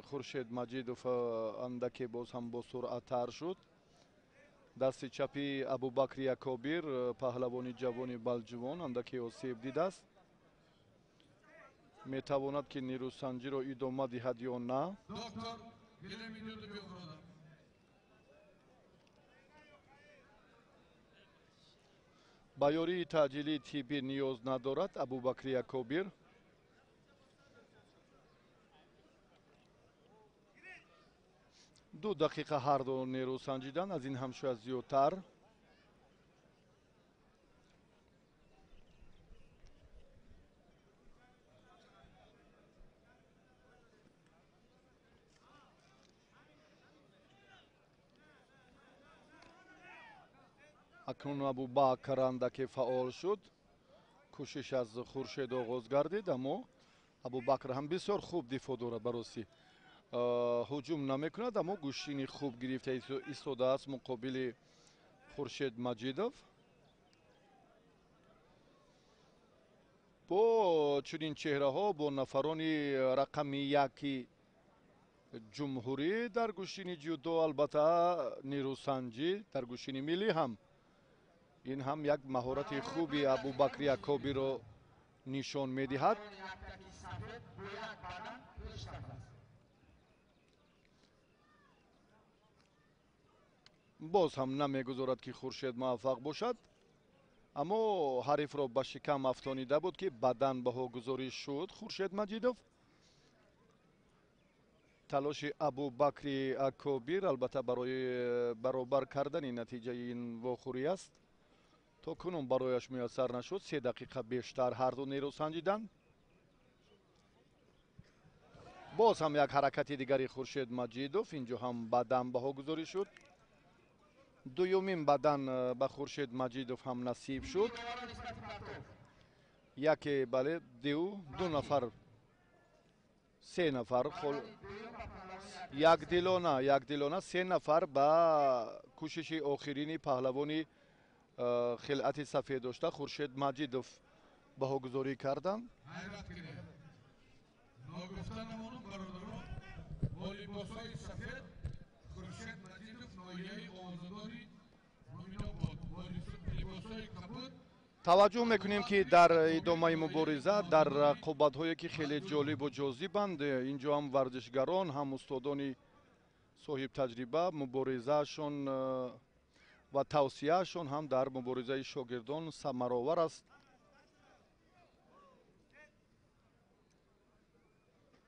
A: Хуршед Маҷидов андаке боз ҳам босуръаттар шуд. Дасти чапи Абубакри Акобир, паҳлавони ҷавони балҷувон, андаке осеб дидааст. Метавонад ки нерӯсанҷиро идома диҳад ё на. Ба ёрии таъҷилии тиббӣ ниёз надорад Абубакри Акобир. 2 дақиқа ҳар ду нерӯ санҷидан, аз ин ҳам шояд зиёдтар. Акнун Абубакр андаке фаъол шуд, кӯшиш аз Хуршед оғоз гардид, аммо Абубакр ҳам бисёр хуб дифоъ дорад. Баросӣ ҳуҷум намекунад, аммо гӯштини хуб гирифта истодааст муқобили Хуршед Маҷидов. Бо чунин чеҳраҳо, бо нафарони рақами 1 ҷумҳурӣ дар гӯштини ҷудо, албатта нерӯсанҷӣ дар гӯштини миллӣ ҳам, ин ҳам як маҳорати хуби Абубакри Акобиро нишон медиҳад. Боз ҳам намегузорад ки Хуршед муваффақ бошад, аммо ҳарифро ба шикам афтонида буд ки бадан баҳогузорӣ шуд Хуршед Маҷидов. Талоши Абубакри Акобир албатта барои баробар кардани натиҷаи ин вохӯрӣ аст. То кунун барояш муяссар нашуд. 3 дақиқа бештар ҳар ду нерӯ санҷиданд. Боз ҳам як ҳаракати дигари Хуршед Маҷидов, инҷо ҳам бадан баҳогузорӣ шуд. Дуюмин бадан ба Хуршед Маҷидов ҳам насиб шуд. Яке бале, ду нафар, 3 нафар, якдилона 3 нафар ба кӯшиши охирини паҳлавони хилъати сафед дошта Хуршед Маҷидов баҳогузорӣ карданд.
B: Ҳайрат кунед, ногуфта намонам бародарон, бо либосҳои сафед Хуршед Маҷидов ноҳияи овозадори Муминобод, бо либосҳои кабуд.
A: Таваҷҷӯҳ мекунем ки дар идомаи мубориза, дар рақобатҳое ки хеле ҷолибу ҷозибанд, инҷо ҳам варзишгарон, ҳам устодони соҳибтаҷриба муборизаашон ва тавсияашон ҳам дар муборизаи шогирдон самаровар аст.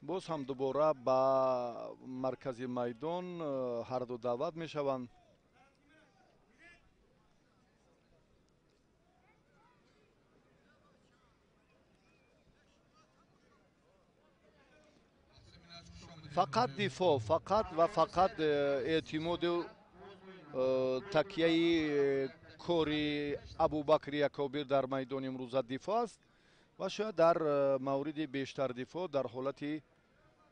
A: Боз ҳам дубора ба маркази майдон ҳарду даъват мешаванд. Фақат дифоъ, фақат ва фақат эътимоду такияи кори Абубакри Акобир дар майдони имрӯза дифоъ аст ва шояд дар мавриди бештар дифоъ дар ҳолати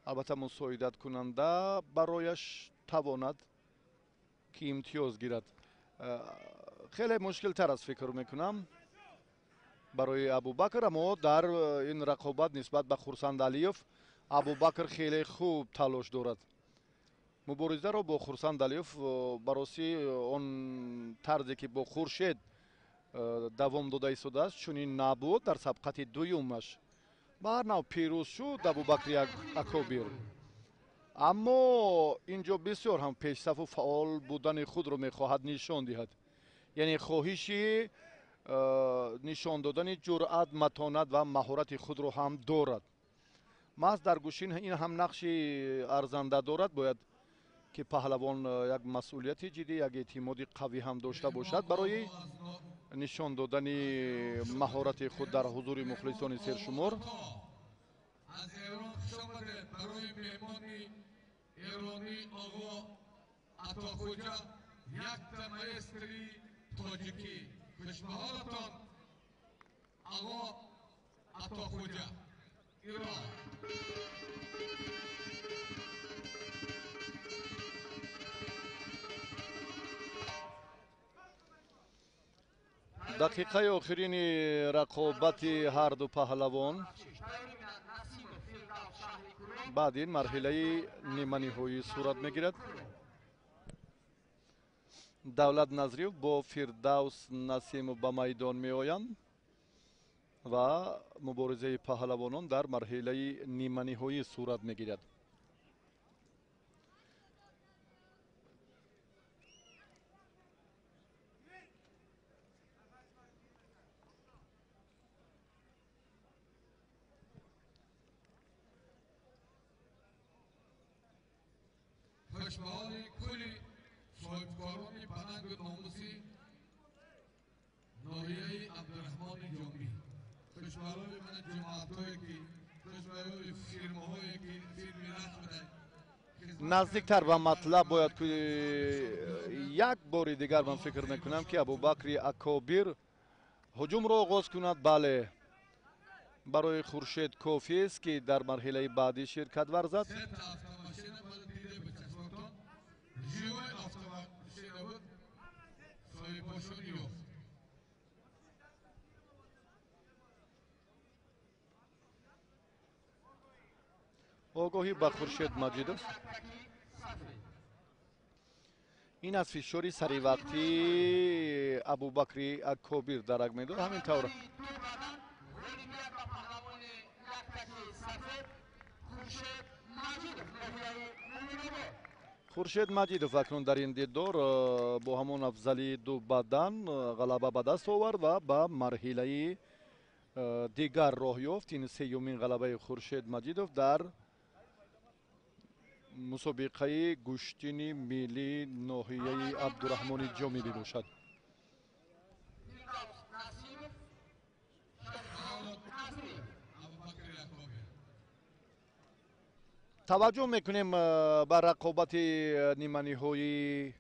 A: албатта мусоидаткунанда барояш тавонад ки имтиёз гирад. Хеле мушкилтар аст фикр мекунам барои Абубакр, аммо дар ин рақобат нисбат ба Хурсанд Алиев Абубакр хеле хуб талош дорад. Муборизаро бо Хурсанд Алиев бароси он тарзе ки бо Хуршед давом дода истодааст чунин набуд дар сабқати дуюмаш. Ба ҳар нав пирӯз шуд Абубакри Акобир, аммо инҷо бисёр ҳам пешсафу фаъол будани худро мехоҳад нишон диҳад, яъне хоҳиши нишон додани ҷуръат, матонат ва маҳорати худро ҳам дорад. Маҳз дар гӯшин ин ҳам нақши арзанда дорад. Бояд ки паҳлавон як масъулияти ҷиддӣ, як эътимоди қавӣ ҳам дошта бошад барои нишон додани маҳорати худ дар ҳузури мухлисони сершумор.
B: Аз Эрон хуш омадед. Барои меҳмони эронӣ оғо Атохӯҷа якта маэстри тоҷикӣ. Хушбаҳолатон оғо Атохӯҷа, Ирон.
A: Дақиқаи охирини рақобати ҳарду паҳлавон баъд ин марҳилаи ниманиҳоӣ сурат мегирад. Давлат Назриев бо Фирдавс Насимов ба майдон меоянд ва муборизаи паҳлавонон дар марҳилаи ниманиҳоӣ сурат мегирад.
B: Хушбаҳоли кулли соҳибкорони банангу номуси ноҳияи Абдураҳмони Ҷомӣ. Хушбаҳоли мана ҷамоатҳое ки, хушбаҳоли фирмаҳое ки фирми Рахш буда.
A: Наздиктар ба матлаб бояд ки як бори дигар ман фикр мекунам, ки Абубакри Акобир ҳуҷумро оғоз кунад. Бале, барои Хуршед кофиест, ки дар марҳилаи баъдӣ ширкат варзад.
B: Сета автомашина мана дида ба чашмотон. Живой автомашина буд. Соҳибошон ёфт.
A: Огоҳӣ ба Хуршед Маҷидов. Ин аз фишори саривақтии Абубакри Акобир дарак медод. Ҳамин тавр Хуршед Маҷидов акнун дар ин дидор бо ҳамон афзалии ду бадан ғалаба ба даст овард ва ба марҳилаи дигар роҳ ёфт. Ин сеюмин ғалабаи Хуршед Маҷидов дар мусобиқаи гӯштини миллии ноҳияи Абдураҳмони Ҷомӣ мебошад.
B: Абубакри Акобир.
A: Таваҷҷӯҳ мекунем ба рақобати ниманиҳои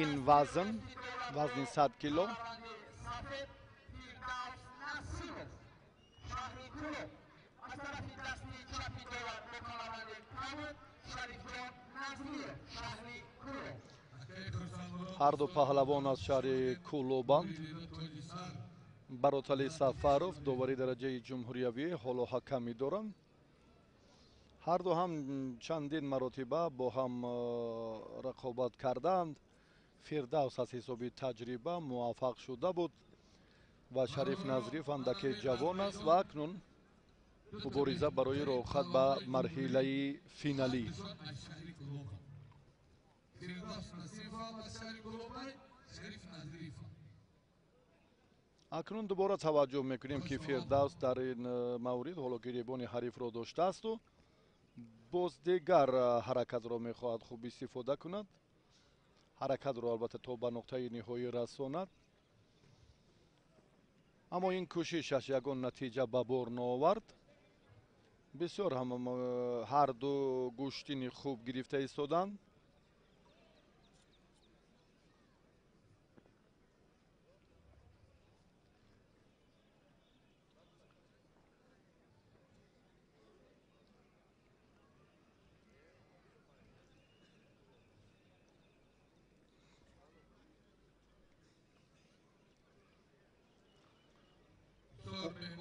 A: ин вазн, вазни 100 кило. Ҳарду паҳлавон аз шаҳри Кӯлобанд. Баротали Сафаров довари дараҷаи ҷумҳуриявӣ ҳоло ҳакамӣ доранд. Ҳарду ҳам чандин маротиба бо ҳам рақобат кардаанд. Фирдавс аз ҳисоби таҷриба муваффақ шуда буд ва Шариф Назриев андаке ҷавон аст ва акнун мубориза барои роҳхат ба марҳилаи финалӣ.
B: Аз шаҳри Кӯлоб. Фирдавс Насимов аз шаҳри Кӯлоб, Шариф Назриев.
A: Акнун дубора таваҷҷӯҳ мекунем, ки Фирдавс дар ин маврид ҳоло гиребони ҳарифро доштаасту боз дигар ҳаракатро мехоҳад хуб истифода кунад. Ҳаракатро албатта то ба нуқтаи ниҳоӣ расонад, аммо ин кӯшишаш ягон натиҷа ба бор наовард. Бисёр ҳам ҳарду гӯштини хуб гирифта истоданд.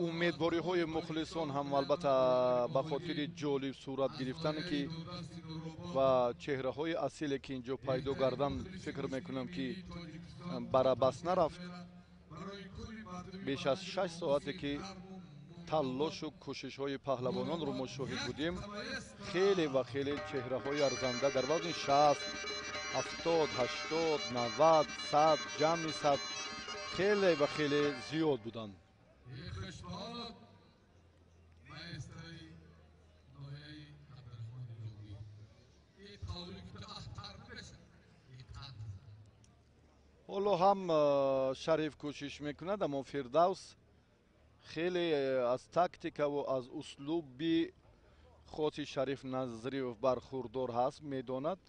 A: Умедвориҳои мухлисон ҳам албатта ба хотири ҷолиб сурат гирифтан ки ва чеҳраҳои асиле ки инҷо пайдо гарданд, фикр мекунам, ки барабас нарафт. Беш аз 6 соате ки таллошу кӯшишҳои паҳлавононро мо шоҳид будем, хеле ва хеле чеҳраҳои арзанда дар вазни 60, 70, 80, 90, 100, ҷамъи 100 хеле ва хеле зиёд буданд.
B: Хушбаҳолат маэстрои ноҳияи Абдураҳмони Ҷомӣ. И қавли ки ту аҳтар намешавад. И қанд.
A: Ҳоло ҳам Шариф кӯшиш мекунад, аммо Фирдавс хеле аз тактикаву аз услуби хоси Шариф Назриев бархурдор ҳаст, медонад.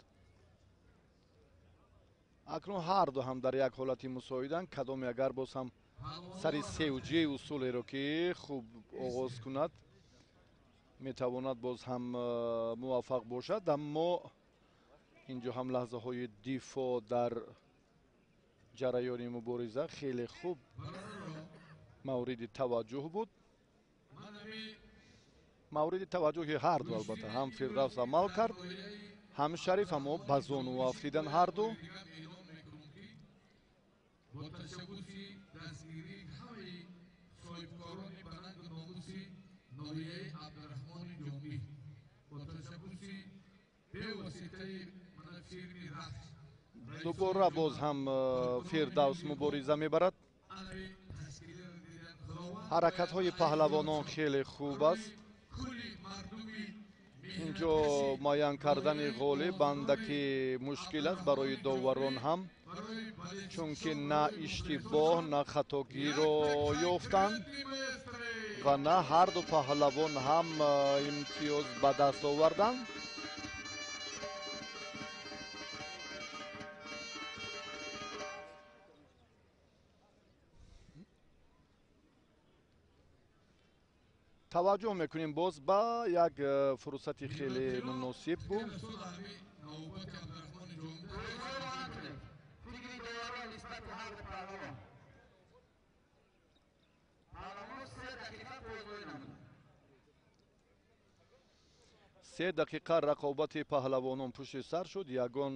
A: Акнун ҳарду ҳам дар як ҳолати мусоиданд. Кадоме агар боз ҳам сари севҷии усулеро ки хуб оғоз кунад, метавонад боз ҳам муваффақ бошад. Аммо инҷо ҳам лаҳзаҳои дифоъ дар ҷараёни мубориза хеле хуб мавриди таваҷҷӯҳ буд, мавриди таваҷҷӯҳи ҳарду. Албатта, ҳам Фирдавс амал кард, ҳам Шариф, аммо ба зону афтидан ҳарду.
B: Бо ташаббуси дастгирии ҳамаи соҳибкорони банангу номуси ноҳияи Абдураҳмони Ҷомӣ, бо ташаббуси бевоситаи мана фирми Рахш,
A: Дубора боз ҳам Фирдавс мубориза мебарад.
B: Анави ташкилиро дидан Худованд
A: Ҳаракатҳои паҳлавонон хеле хуб аст.
B: Кулли мардуми
A: Инҷо муайян кардани ғолиб андаки мушкил аст барои доварон ҳам, чунки на иштибоҳ, на хатогиро ёфтанд ва на ҳарду паҳлавон ҳам имтиёз ба даст оварданд. Таваҷҷӯҳ мекунем боз ба як фурсати хеле муносиб буд. Се дақиқа рақобати паҳлавонон пушти сар шуд. Ягон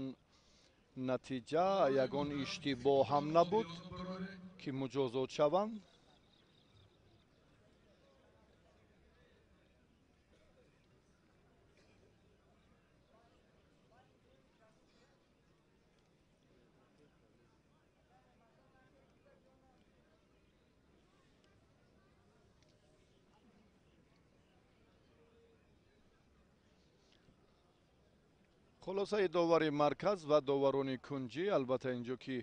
A: натиҷа, ягон иштибоҳ ҳам набуд, ки муҷозот шаванд. Хулосаи довари марказ ва доварони кунҷӣ, албатта инҷо ки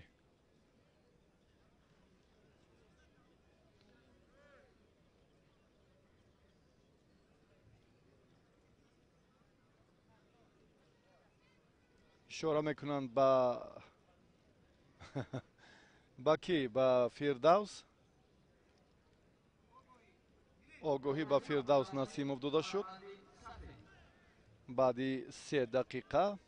A: ишора мекунанд ба ки? Ба Фирдавс. Огоҳӣ ба Фирдавс Насимов дода шуд баъди 3 дақиқа.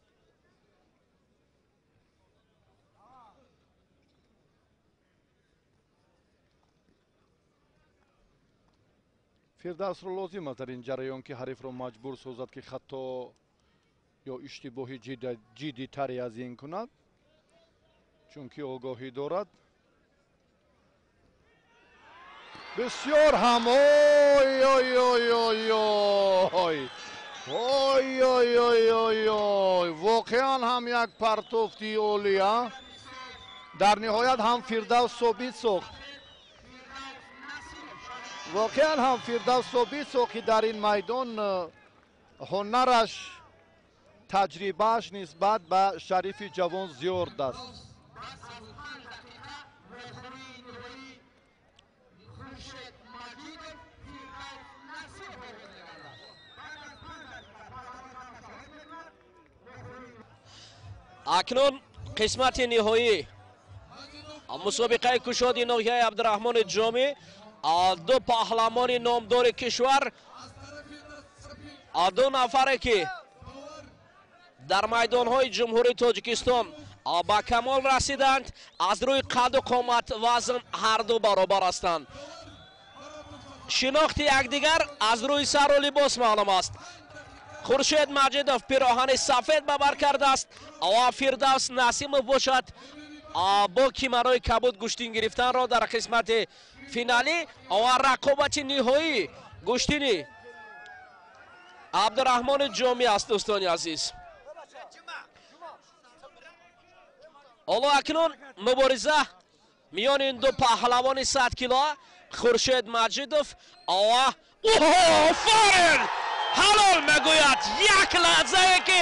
A: Фирдавсро лозим аст дар ин ҷараён, ки ҳарифро маҷбур созад, ки хато ё иштибоҳи ҷиддитаре аз ин кунад, чунки огоҳӣ дорад. Бисёр ҳам ой ой ой ой ой ой ой ой ой ой, воқеан ҳам як партофти олия. Дар ниҳоят ҳам Фирдавс собит сохт. Воқеан ҳам Фирдавс собит сохт, ки дар ин майдон ҳунараш, таҷрибааш нисбат ба шарифи ҷавон зиёд аст.
C: Акнун қисмати ниҳоӣ мусобиқаи кушоди ноҳияи Абдураҳмони Ҷомӣ. Ду паҳламони номдори кишвар, ду нафаре ки дар майдонҳои Ҷумҳурии Тоҷикистон ба камол расиданд, аз рӯи қаду қомат, вазн ҳарду баробар ҳастанд. Шинохти якдигар аз рӯи сару либос маълум аст. Хуршед Маҷидов пироҳани сафед ба бар кардааст ва Фирдавс Насимов бошад бо кимарои кабуд гӯштин гирифтанро дар қисмати финалӣ ва рақобати ниҳоӣ гӯштини Абдураҳмони Ҷомӣ аст. Дӯстони азиз, ҳоло акнун мубориза миёни ин ду паҳлавони 100 кило Хуршед Маҷидов ва офарин! Ҳалол мегӯяд. Як лаҳзае ки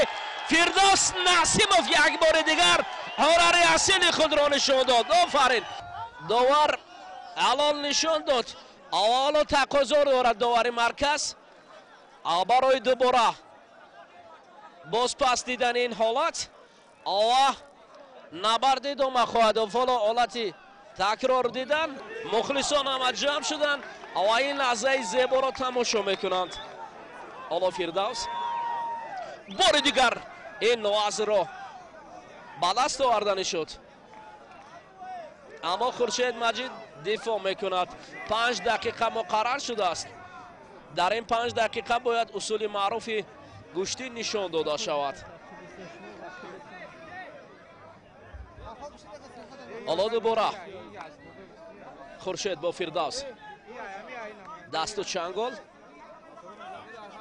C: Фирдавс Насимов як бори дигар ҳунари асили худро нишон дод. Офарин! Довар ҳалол нишон дод. Ҳоло тақозо дорад довари марказ барои дубора бозпас дидани ин ҳолат ва набард идома хоҳад ёфт. Ҳоло ҳолати такрор дидан, мухлисон ҳама ҷамъ шуданд ва ин лаҳзаи зеборо тамошо мекунанд. Ҳоло Фирдавс бори дигар ин вазнро ба даст овардани шуд, аммо Хуршед Маҷид дифоъ мекунад. 5 дақиқа муқаррар шудааст. Дар ин 5 дақиқа бояд усули маъруфи гӯштӣ нишон дода шавад. Ҳоло дубора Хуршед бо Фирдавс дасту чангол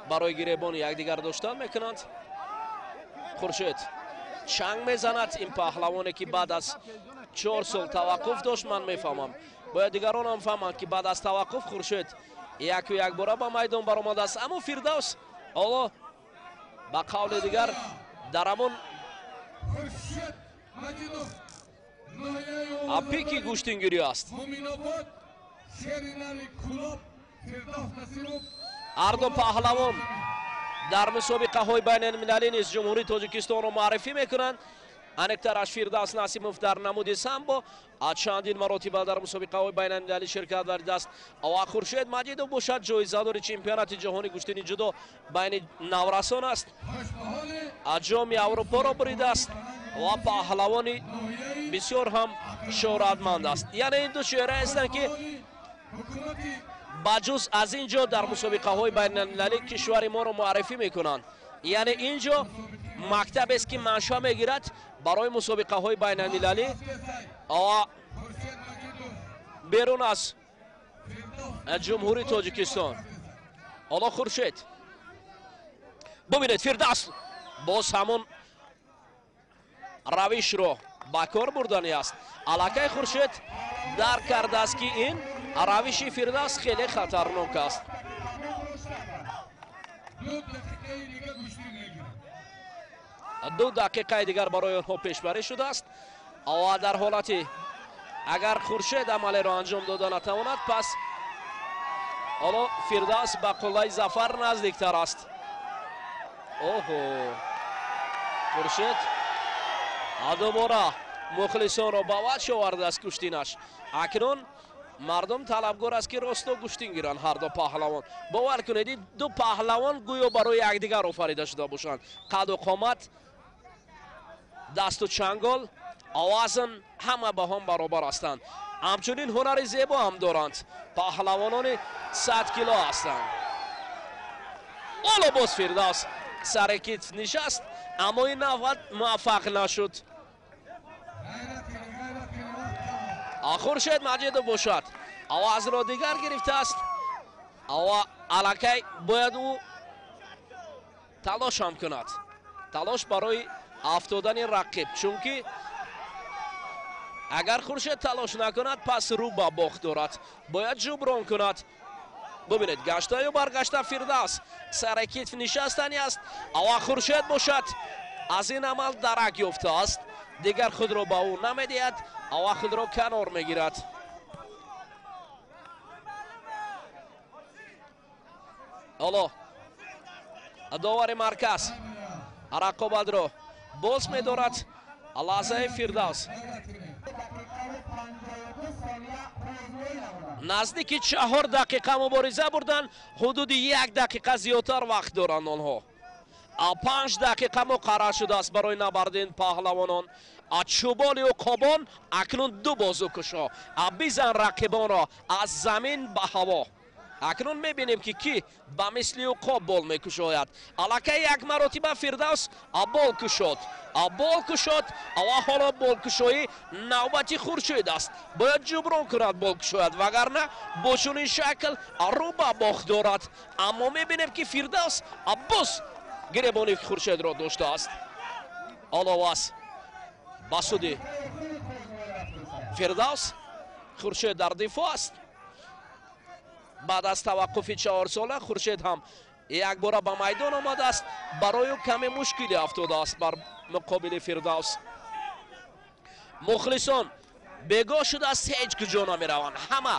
C: барои гиребони якдигар доштан мекунанд. Хуршед чанг мезанад. Ин паҳлавоне ки баъд аз 4 сол таваққуф дошт, ман мефаҳмам, бояд дигарон ҳам фаҳманд, ки баъд аз таваққуф Хуршед яку якбора ба майдон баромадааст. Аммо Фирдавс ҳоло Ба қавли дигар дар ҳамон пики гӯштингирӣ аст. Ҳарду паҳлавон дар мусобиқаҳои байналмилалӣ низ Ҷумҳурии Тоҷикистонро муаррифӣ мекунанд. Аниқтараш Фирдавс Насимов дар намуди самбо чандин маротиба дар мусобиқаҳои байналмилалӣ ширкат варзидааст ва Хуршед Маҷидов бошад ҷоизадори чемпионати ҷаҳони гӯштини ҷудо байни наврасон аст. Ҷоми Аврупоро буридааст ва паҳлавони бисёр ҳам шӯҳратманд аст. Яъне ин ду чеҳра ҳастанд, ки ба ҷуз аз ин ҷо дар мусобиқаҳои байналмилалӣ кишвари моро муаррифӣ мекунанд. Яъне ин ҷо мактабест, ки манша мегирад барои мусобиқаҳои байналмилалӣ ва берун аз Ҷумҳурии Тоҷикистон. Ҳоло Хуршед бубинед, Фирдавс боз ҳамон равишро ба кор бурдани аст. Аллакай Хуршед дарк кардааст, ки ин равиши Фирдавс хеле хатарнок аст. 2 дақиқаи дигар барои онҳо пешбарӣ шудааст ва дар ҳолати агар Хуршед амалеро анҷом дода натавонад, пас ҳоло Фирдавс ба қуллаи зафар наздиктар аст. Оҳо, Хуршед дубора мухлисонро ба ваҷҳ овардааст гӯштинаш. Акнун мардум талабгор аст, ки росто гӯштин гиранд ҳар ду паҳлавон. Бовар кунед, ин ду паҳлавон гӯё барои якдигар офарида шуда бошанд. Қаду қомат, дасту чангол, вазн ҳама ба ҳам баробар ҳастанд. Ҳамчунин ҳунари зебо ҳам доранд. Паҳлавонони 100 кило ҳастанд. Ҳоло боз Фирдавс сари китф нишаст, аммо ин навбат муваффақ нашуд. Хуршед Маҷидов бошад овазро дигар гирифтааст ва аллакай бояд ӯ талош ҳам кунад. Талош барои афтодани рақиб, чунки агар Хуршед талош накунад, пас рӯ ба бохт дорад. Бояд ҷуброн кунад. Бубинед, гаштаю баргашта Фирдавс сари китф нишастани аст ва Хуршед бошад аз ин амал дарак ёфтааст. Дигар худро ба ӯ намедиҳад ва худро канор мегирад. Ҳоло довари марказ рақобатро боз медорад. Лаҳзаи Фирдавс наздики 4 дақиқа мубориза бурданд, ҳудуди 1 дақиқа зиёдтар вақт доранд онҳо. 5 дақиқа муқаррар шудааст барои набарди ин паҳлавонон. Чӯбони уқобон акнун ду бозукушо бизан рақибонро аз замин ба ҳаво. Акнун мебинем, ки кӣ ба мисли уқоб бол мекушояд. Аллакай як маротиба Фирдавс бол кушод, бол кушод ва ҳоло болкушоӣ навбати Хуршед аст. Бояд ҷуброн кунад болкушояд, вагарна бо чунин шакл рӯ ба бохт дорад. Аммо мебинем, ки Фирдавс боз гиребони Хуршедро доштааст. Ҳоло вас ба суди Фирдавс. Хуршед дар дифоъ аст. Баъд аз таваққуфи 4 сола Хуршед ҳам якбора ба майдон омадааст. Барои ӯ каме мушкиле афтодааст бар муқобили Фирдавс. Мухлисон бегоҳ шудааст, ҳеҷ куҷо намераванд. Ҳама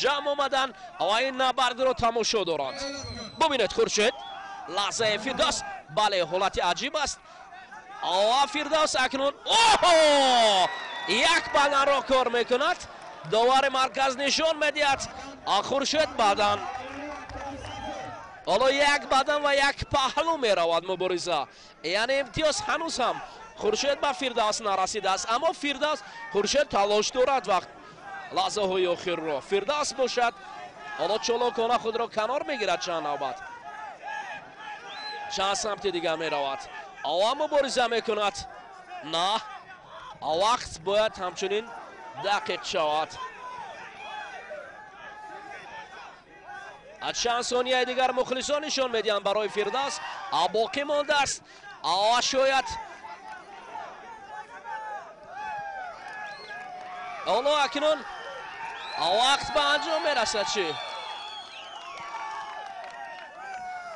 C: ҷамъ омаданд ва ин набардро тамошо доранд. Бубинед, Хуршед лаҳзаи Фирдавс, бале, ҳолати аҷиб аст. Ва Фирдавс акнун оҳо як баданро кор мекунад. Довари марказ нишон медиҳад. Хуршед бадан ҳоло як бадан ва як паҳлӯ меравад мубориза. Яъне имтиёз ҳанӯз ҳам Хуршед ба Фирдавс нарасидааст, аммо Фирдавс Хуршед талош дорад вақт лаҳзаҳои охирро. Фирдавс бошад ҳоло чолокона худро канор мегирад. Чанд навбат чанд самти дигар меравад ва мубориза мекунад. На, вақт бояд ҳамчунин дақиқ шавад. Чанд сонияи дигар мухлисон нишон медиҳанд барои Фирдавс. Боқӣ мондааст ва шояд ҳоло акнун вақт ба анҷом мерасад. Чӣ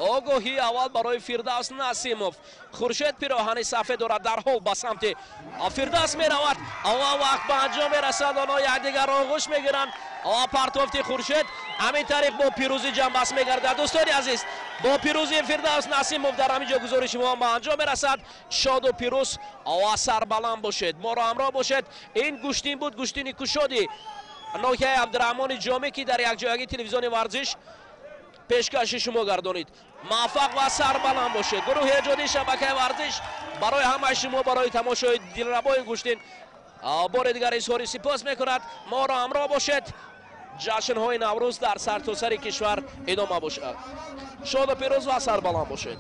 C: Огоҳии аввал барои Фирдавс Насимов. Хуршед пироҳани сафед дорад, дарҳол ба самти Фирдавс меравад ва вақт ба анҷом мерасад. Онҳо якдигарро оғӯш мегиранд ва партофти Хуршед ҳамин тариқ бо пирӯзӣ ҷамъбаст мегардад. Дӯстони азиз, бо пирӯзии Фирдавс Насимов дар ҳамин ҷо гузориши мо ба анҷом мерасад. Шоду пирӯз ва сарбаланд бошед, моро ҳамроҳ бошед. Ин гӯштин буд, гӯштини кушоди ноҳияи Абдураҳмони Ҷомӣ, ки дар якҷоягии телевизиони Варзиш пешкаши шумо гардонид. Муваффақ ва сарбаланд бошед. Гурӯҳи эҷодии шабакаи Варзиш барои ҳамаи шумо барои тамошои дилрабои гӯштин бори дигар изҳори сипос мекунад. Моро ҳамроҳ бошед. Ҷашнҳои Наврӯз дар сартосари кишвар идома бошад. Шоду пирӯз ва сарбаланд бошед.